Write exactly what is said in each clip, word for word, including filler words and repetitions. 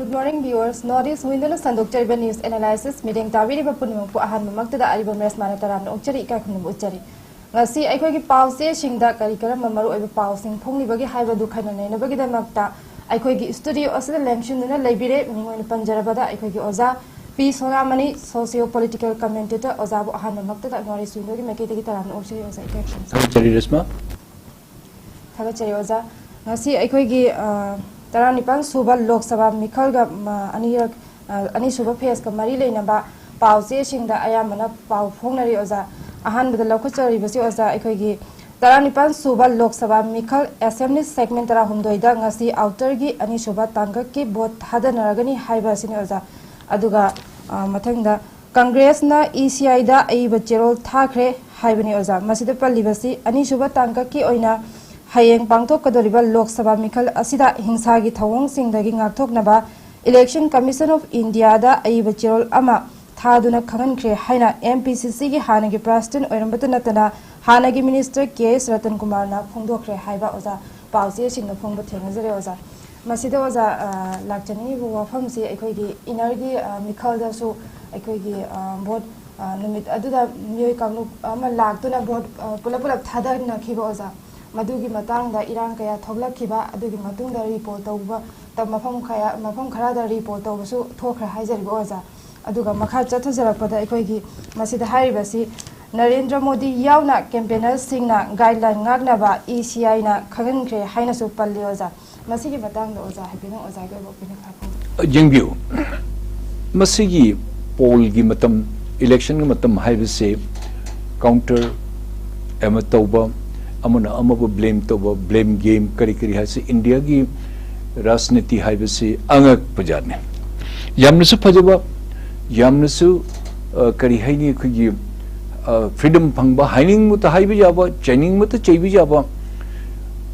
Good morning, viewers. North East Window ꯅ ꯁꯟꯗꯣꯛꯆꯔꯤꯕ news analysis ꯃꯤꯠꯌꯦꯡ ꯇꯥꯕꯤꯔꯤꯕ ꯄꯨꯝꯅꯃꯛꯄꯨ ꯑꯍꯥꯟꯕꯃꯛꯇꯗ ꯑꯔꯤꯕꯝ ꯔꯦꯁꯃꯥꯅ ꯇꯔꯥꯝꯅ ꯑꯣꯛꯆꯔꯤ, ꯏꯀꯥꯏ ꯈꯨꯝꯅꯕ ꯎꯠꯆꯔꯤ꯫ ꯉꯁꯤ ꯑꯩꯈꯣꯏꯒꯤ ꯄꯥꯎꯆꯦꯁꯤꯡꯗ ꯀꯔꯤ ꯀꯔꯝꯕ ꯃꯔꯨꯑꯣꯏꯕ ꯄꯥꯎꯁꯤꯡ ꯐꯣꯡꯂꯤꯕꯒꯦ ꯍꯥꯏꯕꯗꯨ ꯈꯟꯅ ꯅꯩꯅꯕꯒꯤꯗꯃꯛꯇ ꯑꯩꯈꯣꯏꯒꯤ studio ꯑꯁꯤꯗ ꯂꯦꯡꯁꯤꯟꯗꯨꯅ ꯂꯩꯕꯤꯔꯦ꯫ ꯃꯤꯡ ꯑꯣꯏꯅ ꯄꯟꯖꯔꯕꯗ ꯑꯩꯈꯣꯏꯒꯤ ꯑꯣꯖꯥ ꯄꯤ ꯁꯣꯅꯥꯃꯅꯤ, socio political commentator ꯑꯣꯖꯥꯕꯨ ꯑꯍꯥꯟꯕꯃꯛꯇꯗ North East Window ꯒꯤ ꯃꯥꯏꯀꯩꯗꯒꯤ ꯇꯔꯥꯝꯅ ꯑꯣꯛꯆꯔꯤ ꯑꯣꯖꯥ, ꯏꯀꯥꯏ ꯈꯨꯝꯅꯕ꯫ ꯊꯥꯒꯠꯆꯔꯤ ꯔꯦꯁꯃꯥ꯫ ꯊꯥꯒꯠꯆꯔꯤ ꯑꯣꯖꯥ꯫ ꯉꯁꯤ ꯑꯩꯈꯣꯏꯒꯤ, ꯑ, ꯇꯔꯥꯅꯤꯄꯥꯟ ꯁꯨꯕ ꯂꯣꯛ ꯁꯚꯥ ꯃꯤꯈꯜꯒ, ꯃ, ꯑꯅꯤꯔꯛ, ꯑ, ꯑꯅꯤꯁꯨꯕ phase ꯀ ꯃꯔꯤ ꯂꯩꯅꯕ ꯄꯥꯎ ꯆꯦꯁꯤꯡꯗ ꯑꯌꯥꯝꯕꯅ ꯄꯥꯎ ꯐꯣꯡꯅꯔꯤ ꯑꯣꯖꯥ꯫ ꯑꯍꯥꯟꯕꯗ ꯂꯧꯈꯠꯆꯔꯤꯕꯁꯤ ꯑꯣꯖꯥ, ꯑꯩꯈꯣꯏꯒꯤ ꯇꯔꯥꯅꯤꯄꯥꯟ ꯁꯨꯕ ꯂꯣꯛ ꯁꯚꯥ ꯃꯤꯈꯜ assembly segment ꯇꯔꯥꯍꯨꯝꯗꯣꯏꯗ ꯉꯁꯤ outer ꯒꯤ ꯑꯅꯤꯁꯨꯕ ꯇꯥꯡꯀꯛꯀꯤ vote ꯊꯥꯗꯅꯔꯒꯅꯤ ꯍꯥꯏꯕ ꯑꯁꯤꯅꯤ ꯑꯣꯖꯥ꯫ ꯑꯗꯨꯒ, ꯑ, ꯃꯊꯪꯗ ꯀꯪꯒ꯭ꯔꯦꯁꯅ E C I ꯗ ꯑꯏꯕ ꯆꯦꯔꯣꯜ ꯊꯥꯈ꯭ꯔꯦ ꯍꯥꯏꯕꯅꯤ ꯑꯣꯖꯥ꯫ ꯃꯁꯤꯗ ꯄꯜꯂꯤꯕꯁꯤ ꯑꯅꯤꯁꯨꯕ ꯇꯥꯡꯀꯛꯀꯤ ꯑꯣꯏꯅ ꯍꯌꯦꯡ ꯄꯥꯡꯊꯣꯛꯀꯗꯧꯔꯤꯕ ꯂꯣꯛ ꯁꯚꯥ ꯃꯤꯈꯜ ꯑꯁꯤꯗ ꯍꯤꯡꯁꯥꯒꯤ ꯊꯧꯑꯣꯡꯁꯤꯡꯗꯒꯤ ꯉꯥꯛꯊꯣꯛꯅꯕ Election Commission of India ꯗ ꯑꯏꯕ ꯆꯦꯔꯣꯜ ꯑꯃ ꯊꯥꯗꯨꯅ ꯈꯪꯍꯟꯈ꯭ꯔꯦ ꯍꯥꯏꯅ M P C C ꯒꯤ ꯍꯥꯟꯅꯒꯤ president ꯑꯣꯏꯔꯝꯕꯇ ꯅꯠꯇꯅ ꯍꯥꯟꯅꯒꯤ minister K S ꯔꯇꯟ ꯀꯨꯃꯥꯔꯅ ꯐꯣꯡꯗꯣꯛꯈ꯭ꯔꯦ ꯍꯥꯏꯕ ꯑꯣꯖꯥ ꯄꯥꯎꯆꯦꯁꯤꯡꯅ ꯐꯣꯡꯕ ꯊꯦꯡꯅꯖꯔꯦ ꯑꯣꯖꯥ꯫ ꯃꯁꯤꯗ ꯑꯣꯖꯥ, ꯑ, ꯂꯥꯛꯆꯅꯤꯡꯉꯤꯕ ꯋꯥꯐꯝꯁꯤ ꯑꯩꯈꯣꯏꯒꯤ inner ꯒꯤ, ꯑ, ꯃꯤꯈꯜꯗꯁꯨ ꯑꯩꯈꯣꯏꯒꯤ, ꯑ, vote, ꯑ, ꯅꯨꯃꯤꯠ ꯑꯗꯨꯗ ꯃꯤꯑꯣꯏ ꯀꯥꯡꯂꯨꯞ ꯑꯃ ꯂꯥꯛꯇꯨꯅ vote, ꯑ, ꯄꯨꯂꯞ ꯄꯨꯂꯞ ꯊꯥꯗꯅꯈꯤꯕ ꯑꯣꯖꯥ꯫ ꯃꯗꯨꯒꯤ ꯃꯇꯥꯡꯗ ꯏꯔꯥꯡ ꯀꯌꯥ ꯊꯣꯛꯂꯛꯈꯤꯕ ꯑꯗꯨꯒꯤ ꯃꯇꯨꯡꯗ report ꯇꯧꯕ ꯇ-, ꯃꯐꯝ ꯀꯌꯥ, ꯃꯐꯝ ꯈꯔꯗ report ꯇꯧꯕꯁꯨ ꯊꯣꯛꯈ꯭ꯔꯦ ꯍꯥꯏꯖꯔꯤꯕ ꯑꯣꯖꯥ꯫ ꯑꯗꯨꯒ ꯃꯈꯥ ꯆꯠꯊꯖꯔꯛꯄꯗ ꯑꯩꯈꯣꯏꯒꯤ ꯃꯁꯤꯗ ꯍꯥꯏꯔꯤꯕꯁꯤ ꯅꯔꯦꯟꯗ꯭ꯔ ꯃꯣꯗꯤ ꯌꯥꯎꯅ campaigner ꯁꯤꯡꯅ guideline ꯉꯥꯛꯅꯕ E C I ꯅ ꯈꯪꯍꯟꯈ꯭ꯔꯦ ꯍꯥꯏꯅꯁꯨ ꯄꯜꯂꯤ ꯑꯣꯖꯥ꯫ ꯃꯁꯤꯒꯤ ꯃꯇꯥꯡꯗ ꯑꯣꯖꯥ ꯍꯥꯏꯐꯦꯠꯇꯪ ꯑꯣꯖꯥꯒꯤ ꯑꯣꯏꯕ opinion ꯈꯔ ꯐꯣꯡꯕꯤꯌꯨ꯫ ꯌꯦꯡꯕꯤꯌꯨ, ꯃꯁꯤꯒꯤ poll ꯒꯤ ꯃꯇꯝ, election ꯒꯤ ꯃꯇꯝ ꯍꯥꯏꯕꯁꯦ counter ꯑꯃ ꯇꯧꯕ, ꯑꯃꯅ ꯑꯃꯕꯨ blame ꯇꯧꯕ, blame game ꯀꯔꯤ ꯀꯔꯤ ꯍꯥꯏꯁꯤ India ꯒꯤ ꯔꯥꯖꯅꯤꯇꯤ ꯍꯥꯏꯕꯁꯤ ꯑꯉꯛꯄ ꯖꯥꯠꯅꯤ꯫ ꯌꯥꯝꯅꯁꯨ ꯐꯖꯕ, ꯌꯥꯝꯅꯁꯨ, ꯑ, ꯀꯔꯤ ꯍꯥꯏꯅꯤ, ꯑꯩꯈꯣꯏꯒꯤ, ꯑ, freedom ꯐꯪꯕ, ꯍꯥꯏꯅꯤꯡꯕꯇ ꯍꯥꯏꯕ ꯌꯥꯕ, ꯆꯩꯅꯤꯡꯕꯇ ꯆꯩꯕ ꯌꯥꯕ,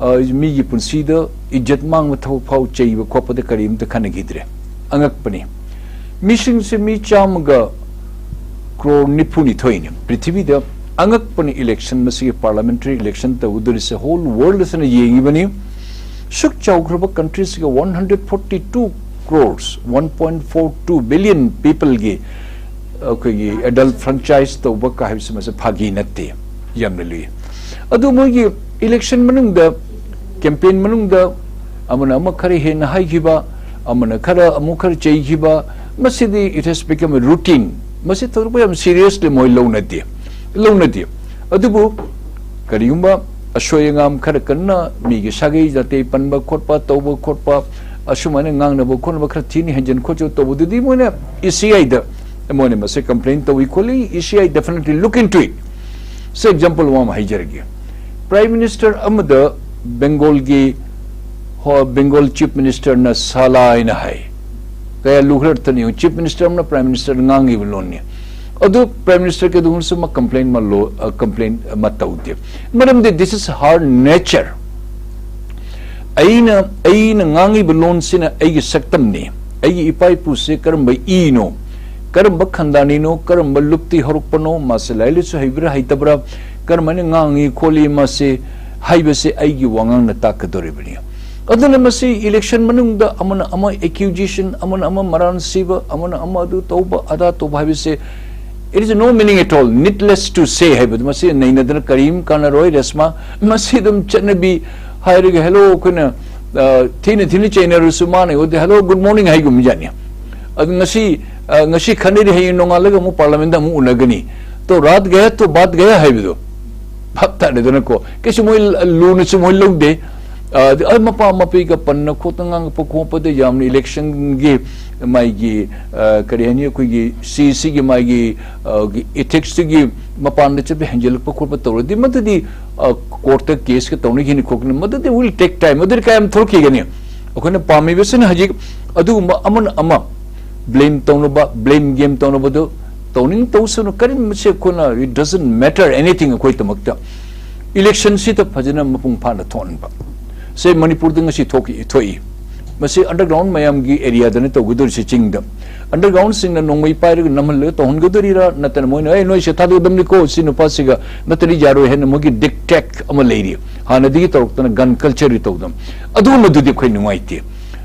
ꯑ, ꯃꯤꯒꯤ ꯄꯨꯟꯁꯤꯗ ꯏꯖꯠ ꯃꯥꯡꯕ ꯊꯕꯛ ꯐꯥꯎ ꯆꯩꯕ ꯈꯣꯠꯄꯗ ꯀꯔꯤꯝꯇ ꯈꯟꯅꯈꯤꯗ꯭ꯔꯦ꯫ ꯑꯉꯛꯄꯅꯤ꯫ ꯃꯤꯁꯤꯡꯁꯦ ꯃꯤ ꯆꯥꯝꯃꯒ ꯀ꯭ꯔꯣꯔ ꯅꯤꯐꯨꯅꯤꯊꯣꯏꯅꯤ ꯄ꯭ꯔꯤꯊꯤꯕꯤꯗ꯫ ꯑꯉꯛꯄꯅꯤ election, ꯃꯁꯤꯒꯤ parliamentary election ꯇꯧꯒꯗꯧꯔꯤꯁꯦ whole world ꯑꯁꯤꯅ ꯌꯦꯡꯉꯤꯕꯅꯤ꯫ ꯁꯨꯛ ꯆꯥꯎꯈ꯭ꯔꯕ country ꯁꯤꯒ one hundred forty two crores, one point four two billion people ꯒꯤ ꯑꯩꯈꯣꯏꯒꯤ adult franchise ꯇꯧꯕ ꯀ ꯍꯥꯏꯕꯁꯤ ꯃꯁꯤ ꯐꯥꯒꯤ ꯅꯠꯇꯦ, ꯌꯥꯝꯅ ꯂꯨꯏ꯫ ꯑꯗꯨ ꯃꯣꯏꯒꯤ election ꯃꯅꯨꯡꯗ, campaign ꯃꯅꯨꯡꯗ ꯑꯃꯅ ꯑꯃ ꯈꯔ ꯍꯦꯟꯅ ꯍꯥꯏꯈꯤꯕ, ꯑꯃꯅ ꯈꯔ ꯑꯃꯨꯛ ꯈꯔ ꯆꯩꯈꯤꯕ, ꯃꯁꯤꯗꯤ it has become a routine꯫ ꯃꯁꯤ ꯊꯣꯏꯗꯣꯛꯄ ꯌꯥꯝ seriously ꯃꯣꯏ ꯂꯧꯅꯗꯦ, ꯂꯧꯅꯗꯦ꯫ ꯑꯗꯨꯕꯨ ꯀꯔꯤꯒꯨꯝꯕ ꯑꯁꯣꯏ ꯑꯉꯥꯝ ꯈꯔ ꯀꯟꯅ ꯃꯤꯒꯤ ꯁꯥꯒꯩ ꯅꯥꯇꯩ ꯄꯟꯕ ꯈꯣꯠꯄ ꯇꯧꯕ ꯈꯣꯠꯄ, ꯑꯁꯨꯃꯥꯏꯅ ꯉꯥꯡꯅꯕ ꯈꯣꯠꯅꯕ ꯈꯔ ꯊꯤꯅ ꯍꯦꯟꯖꯟ ꯈꯣꯠꯆꯟ ꯇꯧꯕꯗꯨꯗꯤ ꯃꯣꯏꯅ E C I ꯗ ꯃꯣꯏꯅ ꯃꯁꯤ complain ꯇꯧꯏ ꯈꯣꯠꯂꯤ, E C I definitely look into it꯫ Say example ꯑꯃ ꯍꯥꯏꯖꯔꯒꯦ, Prime Minister ꯑꯃꯗ ꯕꯦꯡꯒꯣꯜꯒꯤ ꯍꯣ-, ꯕꯦꯡꯒꯣꯜ Chief Minister ꯅ ꯁꯥꯂꯥ ꯍꯥꯏꯅ ꯍꯥꯏ꯫ ꯀꯌꯥ ꯂꯨꯈ꯭ꯔ ꯑꯔꯊꯅꯤ ꯌꯦꯡꯉꯨ, Chief Minister ꯑꯃꯅ Prime Minister ꯗ ꯉꯥꯡꯉꯤꯕ ꯂꯣꯟꯅꯤ꯫ ꯑꯗꯨ Prime Minister ꯀꯩꯗꯧꯅꯁꯨ ꯃꯥ complain ꯑꯃ ꯂꯣ-, ꯑ, complain ꯑꯃ ꯇꯧꯗꯦ꯫ ꯃꯔꯝꯗꯤ this is her nature꯫ ꯑꯩꯅ, ꯑꯩꯅ ꯉꯥꯡꯉꯤꯕ ꯂꯣꯟꯁꯤꯅ ꯑꯩꯒꯤ ꯁꯛꯇꯝꯅꯤ꯫ ꯑꯩꯒꯤ ꯏꯄꯥ ꯏꯄꯨꯁꯦ ꯀꯔꯝꯕ ꯏꯅꯣ, ꯀꯔꯝꯕ ꯈꯟꯗꯥꯅꯤꯅꯣ, ꯀꯔꯝꯕ ꯂꯨꯞꯇꯤ ꯍꯧꯔꯛꯄꯅꯣ, ꯃꯥꯁꯦ ꯂꯥꯏꯔꯤꯛ ꯂꯥꯏꯁꯨ ꯍꯩꯕ꯭ꯔꯥ ꯍꯩꯇꯕ꯭ꯔꯥ, ꯀꯔꯝꯍꯥꯏꯅ ꯉꯥꯡꯉꯤ ꯈꯣꯠꯂꯤ ꯃꯥꯁꯦ ꯍꯥꯏꯕꯁꯦ ꯑꯩꯒꯤ ꯋꯥꯉꯥꯡꯅ ꯇꯥꯛꯀꯗꯧꯔꯤꯕꯅꯤ꯫ ꯑꯗꯨꯅ ꯃꯁꯤ election ꯃꯅꯨꯡꯗ ꯑꯃꯅ ꯑꯃ accusation, ꯑꯃꯅ ꯑꯃ ꯃꯔꯥꯟ ꯁꯤꯕ, ꯑꯃꯅ ꯑꯃ ꯑꯗꯨ ꯇꯧꯕ, ꯑꯗꯥ ꯇꯧꯕ ꯍꯥꯏꯕꯁꯦ it is no meaning at all, needless to say ꯍꯥꯏꯕꯗꯨ ꯃꯁꯤ ꯅꯩꯅꯗꯅ ꯀꯔꯤꯝ ꯀꯥꯟꯅꯔꯣꯏ꯫ ꯔꯦꯁꯃꯥ, ꯃꯁꯤ ꯑꯗꯨꯝ ꯆꯠꯅꯕꯤ ꯍꯥꯏꯔꯒ hello ꯑꯩꯈꯣꯏꯅ, ꯑ, ꯊꯤꯅ ꯊꯤꯅ ꯆꯩꯅꯔꯁꯨ ꯃꯥꯅ ꯑꯩꯉꯣꯟꯗ hello good morning ꯍꯥꯏꯒꯨꯝꯕ ꯖꯥꯠꯅꯤ꯫ ꯑꯗꯨ ꯉꯁꯤ, ꯑ, ꯉꯁꯤ ꯈꯟꯅꯔꯤ, ꯍꯌꯦꯡ ꯅꯣꯡꯉꯥꯜꯂꯒ ꯑꯃꯨꯛ Parliament ꯗ ꯑꯃꯨꯛ ꯎꯅꯒꯅꯤ꯫ ꯇꯣ ꯔꯥꯠ ꯒꯌꯥ ꯇꯣ ꯕꯥꯠ ꯒꯌꯥ ꯍꯥꯏꯕꯗꯣ ꯚꯥꯞ ꯇꯥꯔꯦꯗꯅꯀꯣ꯫ ꯀꯩꯁꯨ ꯃꯣꯏ ꯂ-, ꯂꯨꯅꯁꯨ ꯃꯣꯏ ꯂꯧꯗꯦ꯫ ꯑ, ꯑꯗ, ꯑ, ꯃꯄꯥ ꯃꯄꯤꯒ ꯄꯟꯅ ꯈꯣꯠꯇꯅ ꯉꯥꯡꯉꯛꯄ ꯈꯣꯠꯄꯗ ꯌꯥꯝꯅ election ꯒꯤ ꯃꯥꯒꯤ, ꯑ, ꯀꯔꯤ ꯍꯥꯏꯅꯤ, ꯑꯩꯈꯣꯏꯒꯤ C C ꯒꯤ ꯃꯥꯒꯤ, ꯑ, ꯒꯤ ethics ꯇꯨꯒꯤ ꯃꯄꯥꯟꯗ ꯆꯠꯄ ꯍꯦꯟꯖꯜꯂꯛꯄ ꯈꯣꯠꯄ ꯇꯧꯔꯗꯤ ꯃꯗꯨꯗꯤ, ꯑ, court ꯇ case ꯀ ꯇꯧꯅꯈꯤꯅꯤ ꯈꯣꯠꯀꯅꯤ, ꯃꯗꯨꯗꯤ will take time, ꯃꯗꯨꯗꯤ ꯀꯌꯥꯝ ꯊꯣꯛꯈꯤꯒꯅꯤ? ꯑꯩꯈꯣꯏꯅ ꯄꯥꯝꯃꯤꯕꯁꯤꯅ ꯍꯧꯖꯤꯛ ꯑꯗꯨꯒꯨꯝꯕ ꯑꯃꯅ ꯑꯃ blame ꯇꯧꯅꯕ, blame game ꯇꯧꯅꯕꯗꯨ ꯇꯧꯅꯤꯡ ꯇꯧꯁꯅꯨ, ꯀꯔꯤꯒꯨꯝꯕꯁꯦ ꯑꯩꯈꯣꯏꯅ, it doesn't matter anything ꯑꯩꯈꯣꯏꯗꯃꯛꯇ꯫ Election ꯁꯤꯗ ꯐꯖꯅ ꯃꯄꯨꯡ ꯐꯥꯅ ꯊꯣꯛꯍꯟꯕ꯫ ꯁꯦ ꯃꯅꯤꯄꯨꯔꯗ ꯉꯁꯤ ꯊꯣꯛꯈꯤ, ꯊꯣꯛꯏ꯫ ꯃꯁꯤ underground ꯃꯌꯥꯝꯒꯤ area ꯗꯅꯤ ꯇꯧꯒꯗꯧꯔꯤꯁꯦ, ꯆꯤꯡꯗ꯫ Underground ꯁꯤꯡꯅ ꯅꯣꯡꯃꯩ ꯄꯥꯏꯔꯒ ꯅꯝꯍꯜꯂꯒ ꯇꯧꯍꯟꯒꯗꯧꯔꯤꯔꯥ, ꯅꯠꯇꯅ ꯃꯣꯏꯅ, "ꯑꯦ, ꯅꯣꯏꯁꯦ ꯊꯥꯗꯣꯛꯀꯗꯕꯅꯤꯀꯣ, ꯁꯤ ꯅꯨꯄꯥꯁꯤꯒ, ꯅꯠꯇ꯭ꯔꯗꯤ ꯌꯥꯔꯣꯏ" ꯍꯥꯏꯅ ꯃꯣꯏꯒꯤ dictate ꯑꯃ ꯂꯩꯔꯤ, ꯍꯥꯟꯅꯗꯒꯤ ꯇꯧꯔꯛꯇꯅ gun culture ꯒꯤ ꯇꯧꯗꯅ꯫ ꯑꯗꯨꯒꯨꯝꯕꯗꯨꯗꯤ ꯑꯩꯈꯣꯏ ꯅꯨꯡꯉꯥꯏꯇꯦ꯫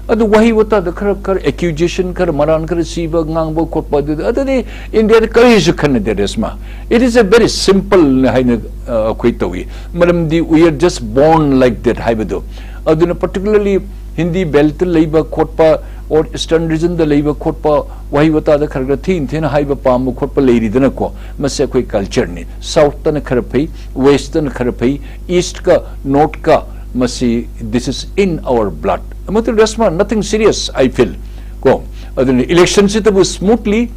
ꯑꯗꯨ ꯋꯥꯍꯩ ꯋꯥꯇꯥꯗ ꯈꯔ ꯈꯔ ꯑꯦꯀ꯭ꯌꯨꯖꯦꯁꯟ, ꯈꯔ ꯃꯔꯥꯟ ꯈꯔ ꯁꯤꯕ ꯉꯥꯡꯕ ꯈꯣꯠꯄ, ꯑꯗꯨꯗ ꯑꯗꯨꯗꯤ ꯏꯟꯗꯤꯌꯥꯗ ꯀꯔꯤꯁꯨ ꯈꯟꯅꯗꯦ Reshma. It is a very simple ꯍꯥꯏꯅ ꯑ, ꯑꯩꯈꯣꯏ ꯇꯧꯏ꯫ ꯃꯔꯝꯗꯤ we are just born like that ꯍꯥꯏꯕꯗꯣ꯫ ꯑꯗꯨꯅ particularly ꯍꯤꯟꯗꯤ ꯕꯦꯜꯠꯇ ꯂꯩꯕ ꯈꯣꯠꯄ or Eastern regionꯗ ꯂꯩꯕ ꯈꯣꯠꯄ, ꯋꯥꯍꯩ ꯋꯥꯇꯥꯗ ꯈꯔ ꯈꯔ ꯊꯤꯅ ꯊꯤꯅ ꯍꯥꯏꯕ ꯄꯥꯝꯕ ꯈꯣꯠꯄ ꯂꯩꯔꯤꯗꯅꯀꯣ꯫ ꯃꯁꯤ ꯑꯩꯈꯣꯏ ꯀꯜꯆꯔꯅꯤ꯫ ꯁꯥꯎꯠꯇꯅ ꯈꯔ ꯐꯩ, ꯋꯦꯁꯇꯅ ꯈꯔ ꯐꯩ, ꯏꯁ꯭ꯠꯀ ꯅꯣꯔꯠꯀ ꯃꯁꯤ this is in our blood꯫ ꯃꯗꯨ Reshma, nothing serious I feel꯫ ꯀꯣ, ꯑꯗꯨꯅ ꯏꯂꯦꯛꯁꯟꯁꯤꯗꯕꯨ smoothly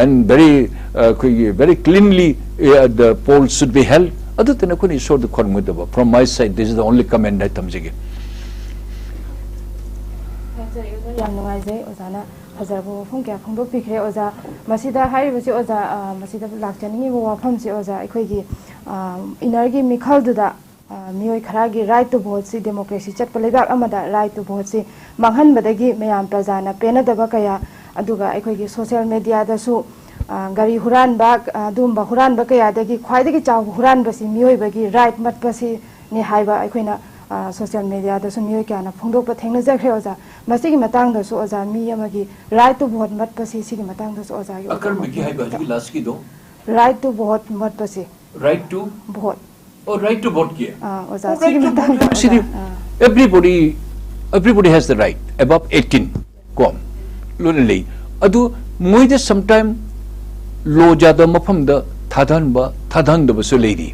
and very ꯑꯩꯈꯣꯏꯒꯤ very cleanly the poll should be held꯫ ꯑꯗꯨꯇꯅ ꯑꯩꯈꯣꯏꯅ ꯏꯁꯣꯔꯗ ꯈꯨꯔꯨꯝꯒꯗꯕ꯫ From my side, this is the only comment ꯑꯩ ꯊꯝꯖꯒꯦ꯫ ꯊꯥꯒꯠꯆꯔꯤ ꯑꯣꯖꯥ, ꯌꯥꯝ ꯅꯨꯡꯉꯥꯏꯖꯩ ꯑꯣꯖꯥꯅ ꯐꯖꯔꯕ ꯋꯥꯐꯝ ꯀꯌꯥ ꯐꯣꯡꯗꯣꯛꯄꯤꯈ꯭ꯔꯦ꯫ ꯑꯣꯖꯥ, ꯃꯁꯤꯗ ꯍꯥꯏꯔꯤꯕꯁꯤ ꯑꯣꯖꯥ, ꯑ, ꯃꯁꯤꯗ ꯂꯥꯛꯆꯅꯤꯡꯉꯤꯕ ꯋꯥꯐꯝꯁꯤ ꯑꯣꯖꯥ, ꯑꯩꯈꯣꯏꯒꯤ, ꯑ, ꯏꯅꯔꯒꯤ ꯃꯤꯈꯜꯗꯨꯗ, ꯑ, ꯃꯤꯑꯣꯏ ꯈꯔꯒꯤ right to voteꯁꯤ, democracy ꯆꯠꯄ ꯂꯩꯕꯥꯛ ꯑꯃꯗ right to voteꯁꯤ ꯃꯥꯡꯍꯟꯕꯗꯒꯤ ꯃꯌꯥꯝ ꯄ꯭ꯔꯖꯥꯅ ꯄꯦꯟꯅꯗꯕ ꯀꯌꯥ, ꯑꯗꯨꯒ ꯑꯩꯈꯣꯏꯒꯤ social mediaꯗꯁꯨ, ꯑ, ꯒꯥꯔꯤ ꯍꯨꯔꯥꯟꯕ, ꯑ, ꯑꯗꯨꯒꯨꯝꯕ ꯍꯨꯔꯥꯟꯕ ꯀꯌꯥꯗꯒꯤ ꯈ꯭ꯋꯥꯏꯗꯒꯤ ꯆꯥꯎꯕ ꯍꯨꯔꯥꯟꯕꯁꯤ ꯃꯤꯑꯣꯏꯕꯒꯤ right ꯃꯠꯄꯁꯤꯅꯤ ꯍꯥꯏꯕ ꯑꯩꯈꯣꯏꯅ, ꯑ, social mediaꯗꯁꯨ ꯃꯤꯑꯣꯏ ꯀꯌꯥꯅ ꯐꯣꯡꯗꯣꯛꯄ ꯊꯦꯡꯅꯖꯈ꯭ꯔꯦ ꯑꯣꯖꯥ꯫ ꯃꯁꯤꯒꯤ ꯃꯇꯥꯡꯗꯁꯨ ꯑꯣꯖꯥ, ꯃꯤ ꯑꯃꯒꯤ right to vote ꯃꯠꯄꯁꯤ, ꯁꯤꯒꯤ ꯃꯇꯥꯡꯗꯁꯨ ꯑꯣꯖꯥꯒꯤ ꯑꯀꯔꯝꯕꯒꯤ ꯍꯥꯏꯕ ꯍꯧꯖꯤꯛꯀꯤ ꯂꯥꯁꯀꯤꯗꯣ? Right to vote ꯃꯠꯄꯁꯤ꯫ Right to? Vote꯫ Oh, right to vote ꯀꯤ? ꯑꯥ, ꯑꯣꯖꯥ, Oh, ꯁꯤꯒꯤ right to vote ꯃꯇꯥꯡꯗ ꯍꯥꯏꯕꯁꯤꯗꯤ ꯑꯣꯖꯥ, ꯑꯥ꯫ Everybody, everybody has the right above eighteen ꯀꯣ, ꯂꯣꯏꯅ ꯂꯩ꯫ ꯑꯗꯨ ꯃꯣꯏꯗ sometime ꯂꯣ ꯖꯥꯗꯕ ꯃꯐꯝꯗ ꯊꯥꯗꯍꯟꯕ, ꯊꯥꯗꯍꯟꯗꯕꯁꯨ ꯂꯩꯔꯤ,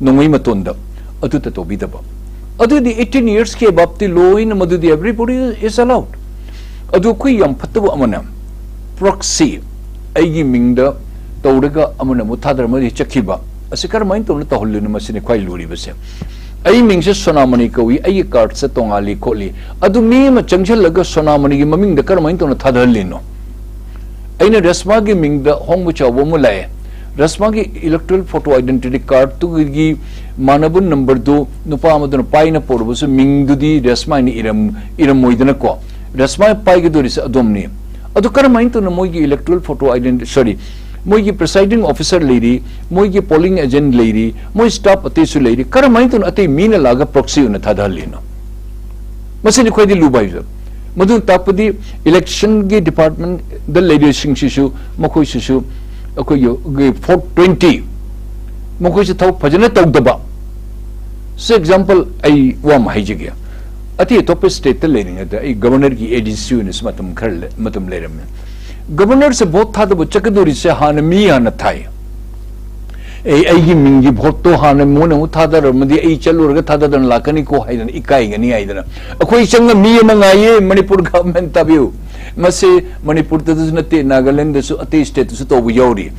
ꯅꯣꯡꯃꯩ ꯃꯇꯣꯟꯗ꯫ ꯑꯗꯨꯇ ꯇꯧꯕꯤꯗꯕ꯫ ꯑꯗꯨꯗꯤ eighteen yearsꯀꯤ aboveꯇꯤ ꯂꯣꯏꯅ ꯃꯗꯨꯗꯤ everybody is allowed꯫ ꯑꯗꯨ ꯑꯩꯈꯣꯏ ꯌꯥꯝ ꯐꯠꯇꯕ ꯑꯃꯅ, proxy, ꯑꯩꯒꯤ ꯃꯤꯡꯗ ꯇꯧꯔꯒ ꯑꯃꯅ ꯑꯃꯨꯛ ꯊꯥꯗꯔ ꯑꯃꯗꯤ ꯆꯠꯈꯤꯕ ꯑꯁꯤ ꯀꯔꯝꯍꯥꯏꯅ ꯇꯧꯅ ꯇꯧꯍꯜꯂꯤꯅꯣ? ꯃꯁꯤꯅꯤ ꯈ꯭ꯋꯥꯏ ꯂꯨꯔꯤꯕꯁꯦ꯫ ꯑꯩ ꯃꯤꯡꯁꯦ ꯁꯣꯅꯥꯃꯅꯤ ꯀꯧꯏ, ꯑꯩꯒꯤ cardꯁꯦ ꯇꯣꯉꯥꯜꯂꯤ ꯈꯣꯠꯂꯤ꯫ ꯑꯗꯨ ꯃꯤ ꯑꯃ ꯆꯪꯁꯤꯜꯂꯒ ꯁꯣꯅꯥꯃꯅꯤꯒꯤ ꯃꯃꯤꯡꯗ ꯀꯔꯝꯍꯥꯏꯅ ꯇꯧꯅ ꯊꯥꯗꯍꯜꯂꯤꯅꯣ? ꯑꯩꯅ ꯔꯦꯁꯃꯥꯒꯤ ꯃꯤꯡꯗ ꯑꯍꯣꯡꯕ ꯆꯥꯎꯕ ꯑꯃ ꯂꯥꯛꯑꯦ꯫ ꯔꯦꯁꯃꯥꯒꯤ electoral photo identity cardꯇꯨꯒꯤ ꯃꯥꯟꯅꯕ numberꯗꯨ ꯅꯨꯄꯥ ꯑꯃꯗꯨꯅ ꯄꯥꯏꯅ ꯄꯣꯔꯕꯁꯨ ꯃꯤꯡꯗꯨꯗꯤ ꯔꯦꯁꯃꯥ ꯍꯥꯏꯅ ꯏꯔꯝ-, ꯏꯔꯝꯃꯣꯏꯗꯅꯀꯣ꯫ ꯔꯦꯁꯃꯥ ꯄꯥꯏꯒꯗꯧꯔꯤꯁꯦ ꯑꯗꯣꯝꯅꯤ꯫ ꯑꯗꯨ ꯀꯔꯝꯍꯥꯏꯅ ꯇꯧꯅ ꯃꯣꯏꯒꯤ electoral photo identity, sorry, ꯃꯣꯏꯒꯤ presiding officer ꯂꯩꯔꯤ, ꯃꯣꯏꯒꯤ polling agent ꯂꯩꯔꯤ, ꯃꯣꯏ staff ꯑꯇꯩꯁꯨ ꯂꯩꯔꯤ, ꯀꯔꯝꯍꯥꯏꯅ ꯇꯧꯅ ꯑꯇꯩ ꯃꯤꯅ ꯂꯥꯛꯑꯒ proxy ꯑꯣꯏꯅ ꯊꯥꯗꯍꯜꯂꯤꯅꯣ? ꯃꯁꯤꯅꯤ ꯈ꯭ꯋꯥꯏꯗꯒꯤ ꯂꯨꯕ ꯍꯥꯏꯕꯁꯦ꯫ ꯃꯗꯨꯅ ꯇꯥꯛꯄꯗꯤ ꯏꯂꯦꯛꯁꯟꯒꯤ ꯗꯤꯄꯥꯔꯠꯃꯦꯟꯗ ꯂꯩꯔꯤꯕꯁꯤꯡꯁꯤꯁꯨ, ꯃꯈꯣꯏꯁꯤꯁꯨ ꯑꯩꯈꯣꯏꯒꯤ ꯐꯣꯔ ꯇ꯭ꯋꯦꯟꯇꯤ, ꯃꯈꯣꯏꯁꯨ ꯊꯕꯛ ꯐꯖꯅ ꯇꯧꯗꯕ꯫ ꯁꯤ ꯑꯦꯛꯖꯥꯝꯄꯜ ꯑꯩ ꯋꯥ ꯑꯃ ꯍꯥꯏꯖꯒꯦ꯫ ꯑꯇꯩ ꯑꯇꯣꯞꯄ ꯁ꯭ꯇꯦꯠꯇ ꯂꯩꯔꯤꯉꯩꯗ ꯑꯩ ꯒꯕꯔꯅꯔꯒꯤ ꯑꯦ ꯗꯤ ꯁꯤ ꯑꯣꯏꯅꯁꯨ ꯃꯇꯝ ꯈꯔ ꯂꯩ-, ꯃꯇꯝ ꯂꯩꯔꯝꯃꯦ꯫ ꯒꯕꯔꯅꯔꯁꯦ ꯚꯣꯠ ꯊꯥꯗꯕ ꯆꯠꯀꯗꯧꯔꯤꯁꯦ ꯍꯥꯟꯅ ꯃꯤ ꯍꯥꯟꯅ ꯊꯥꯏ꯫ ꯑꯩ, ꯑꯩꯒꯤ ꯃꯤꯡꯒꯤ ꯚꯣꯠꯇꯣ ꯍꯥꯟꯅ ꯃꯣꯏꯅ ꯑꯃꯨꯛ ꯊꯥꯗꯔꯝꯃꯗꯤ ꯑꯩ ꯆꯠꯂꯨꯔꯒ ꯊꯥꯗꯗꯅ ꯂꯥꯛꯀꯅꯤꯀꯣ ꯍꯥꯏꯗꯅ ꯏꯀꯥꯏꯒꯅꯤ ꯍꯥꯏꯗꯅ꯫ ꯑꯩꯈꯣꯏ ꯆꯪꯉ ꯃꯤ ꯑꯃ ꯉꯥꯏꯌꯦ, ꯃꯅꯤꯄꯨꯔ ꯒꯚꯔꯟꯃꯦꯟꯠ ꯇꯥꯕꯤꯌꯨ꯫ ꯃꯁꯤ ꯃꯅꯤꯄꯨꯔꯗꯁꯨ ꯅꯠꯇꯦ, ꯅꯥꯒꯥꯂꯦꯟꯗꯁꯨ, ꯑꯇꯩ ꯁ꯭ꯇꯦꯠꯇꯁꯨ ꯇꯧꯕ ꯌꯥꯎꯔꯤ꯫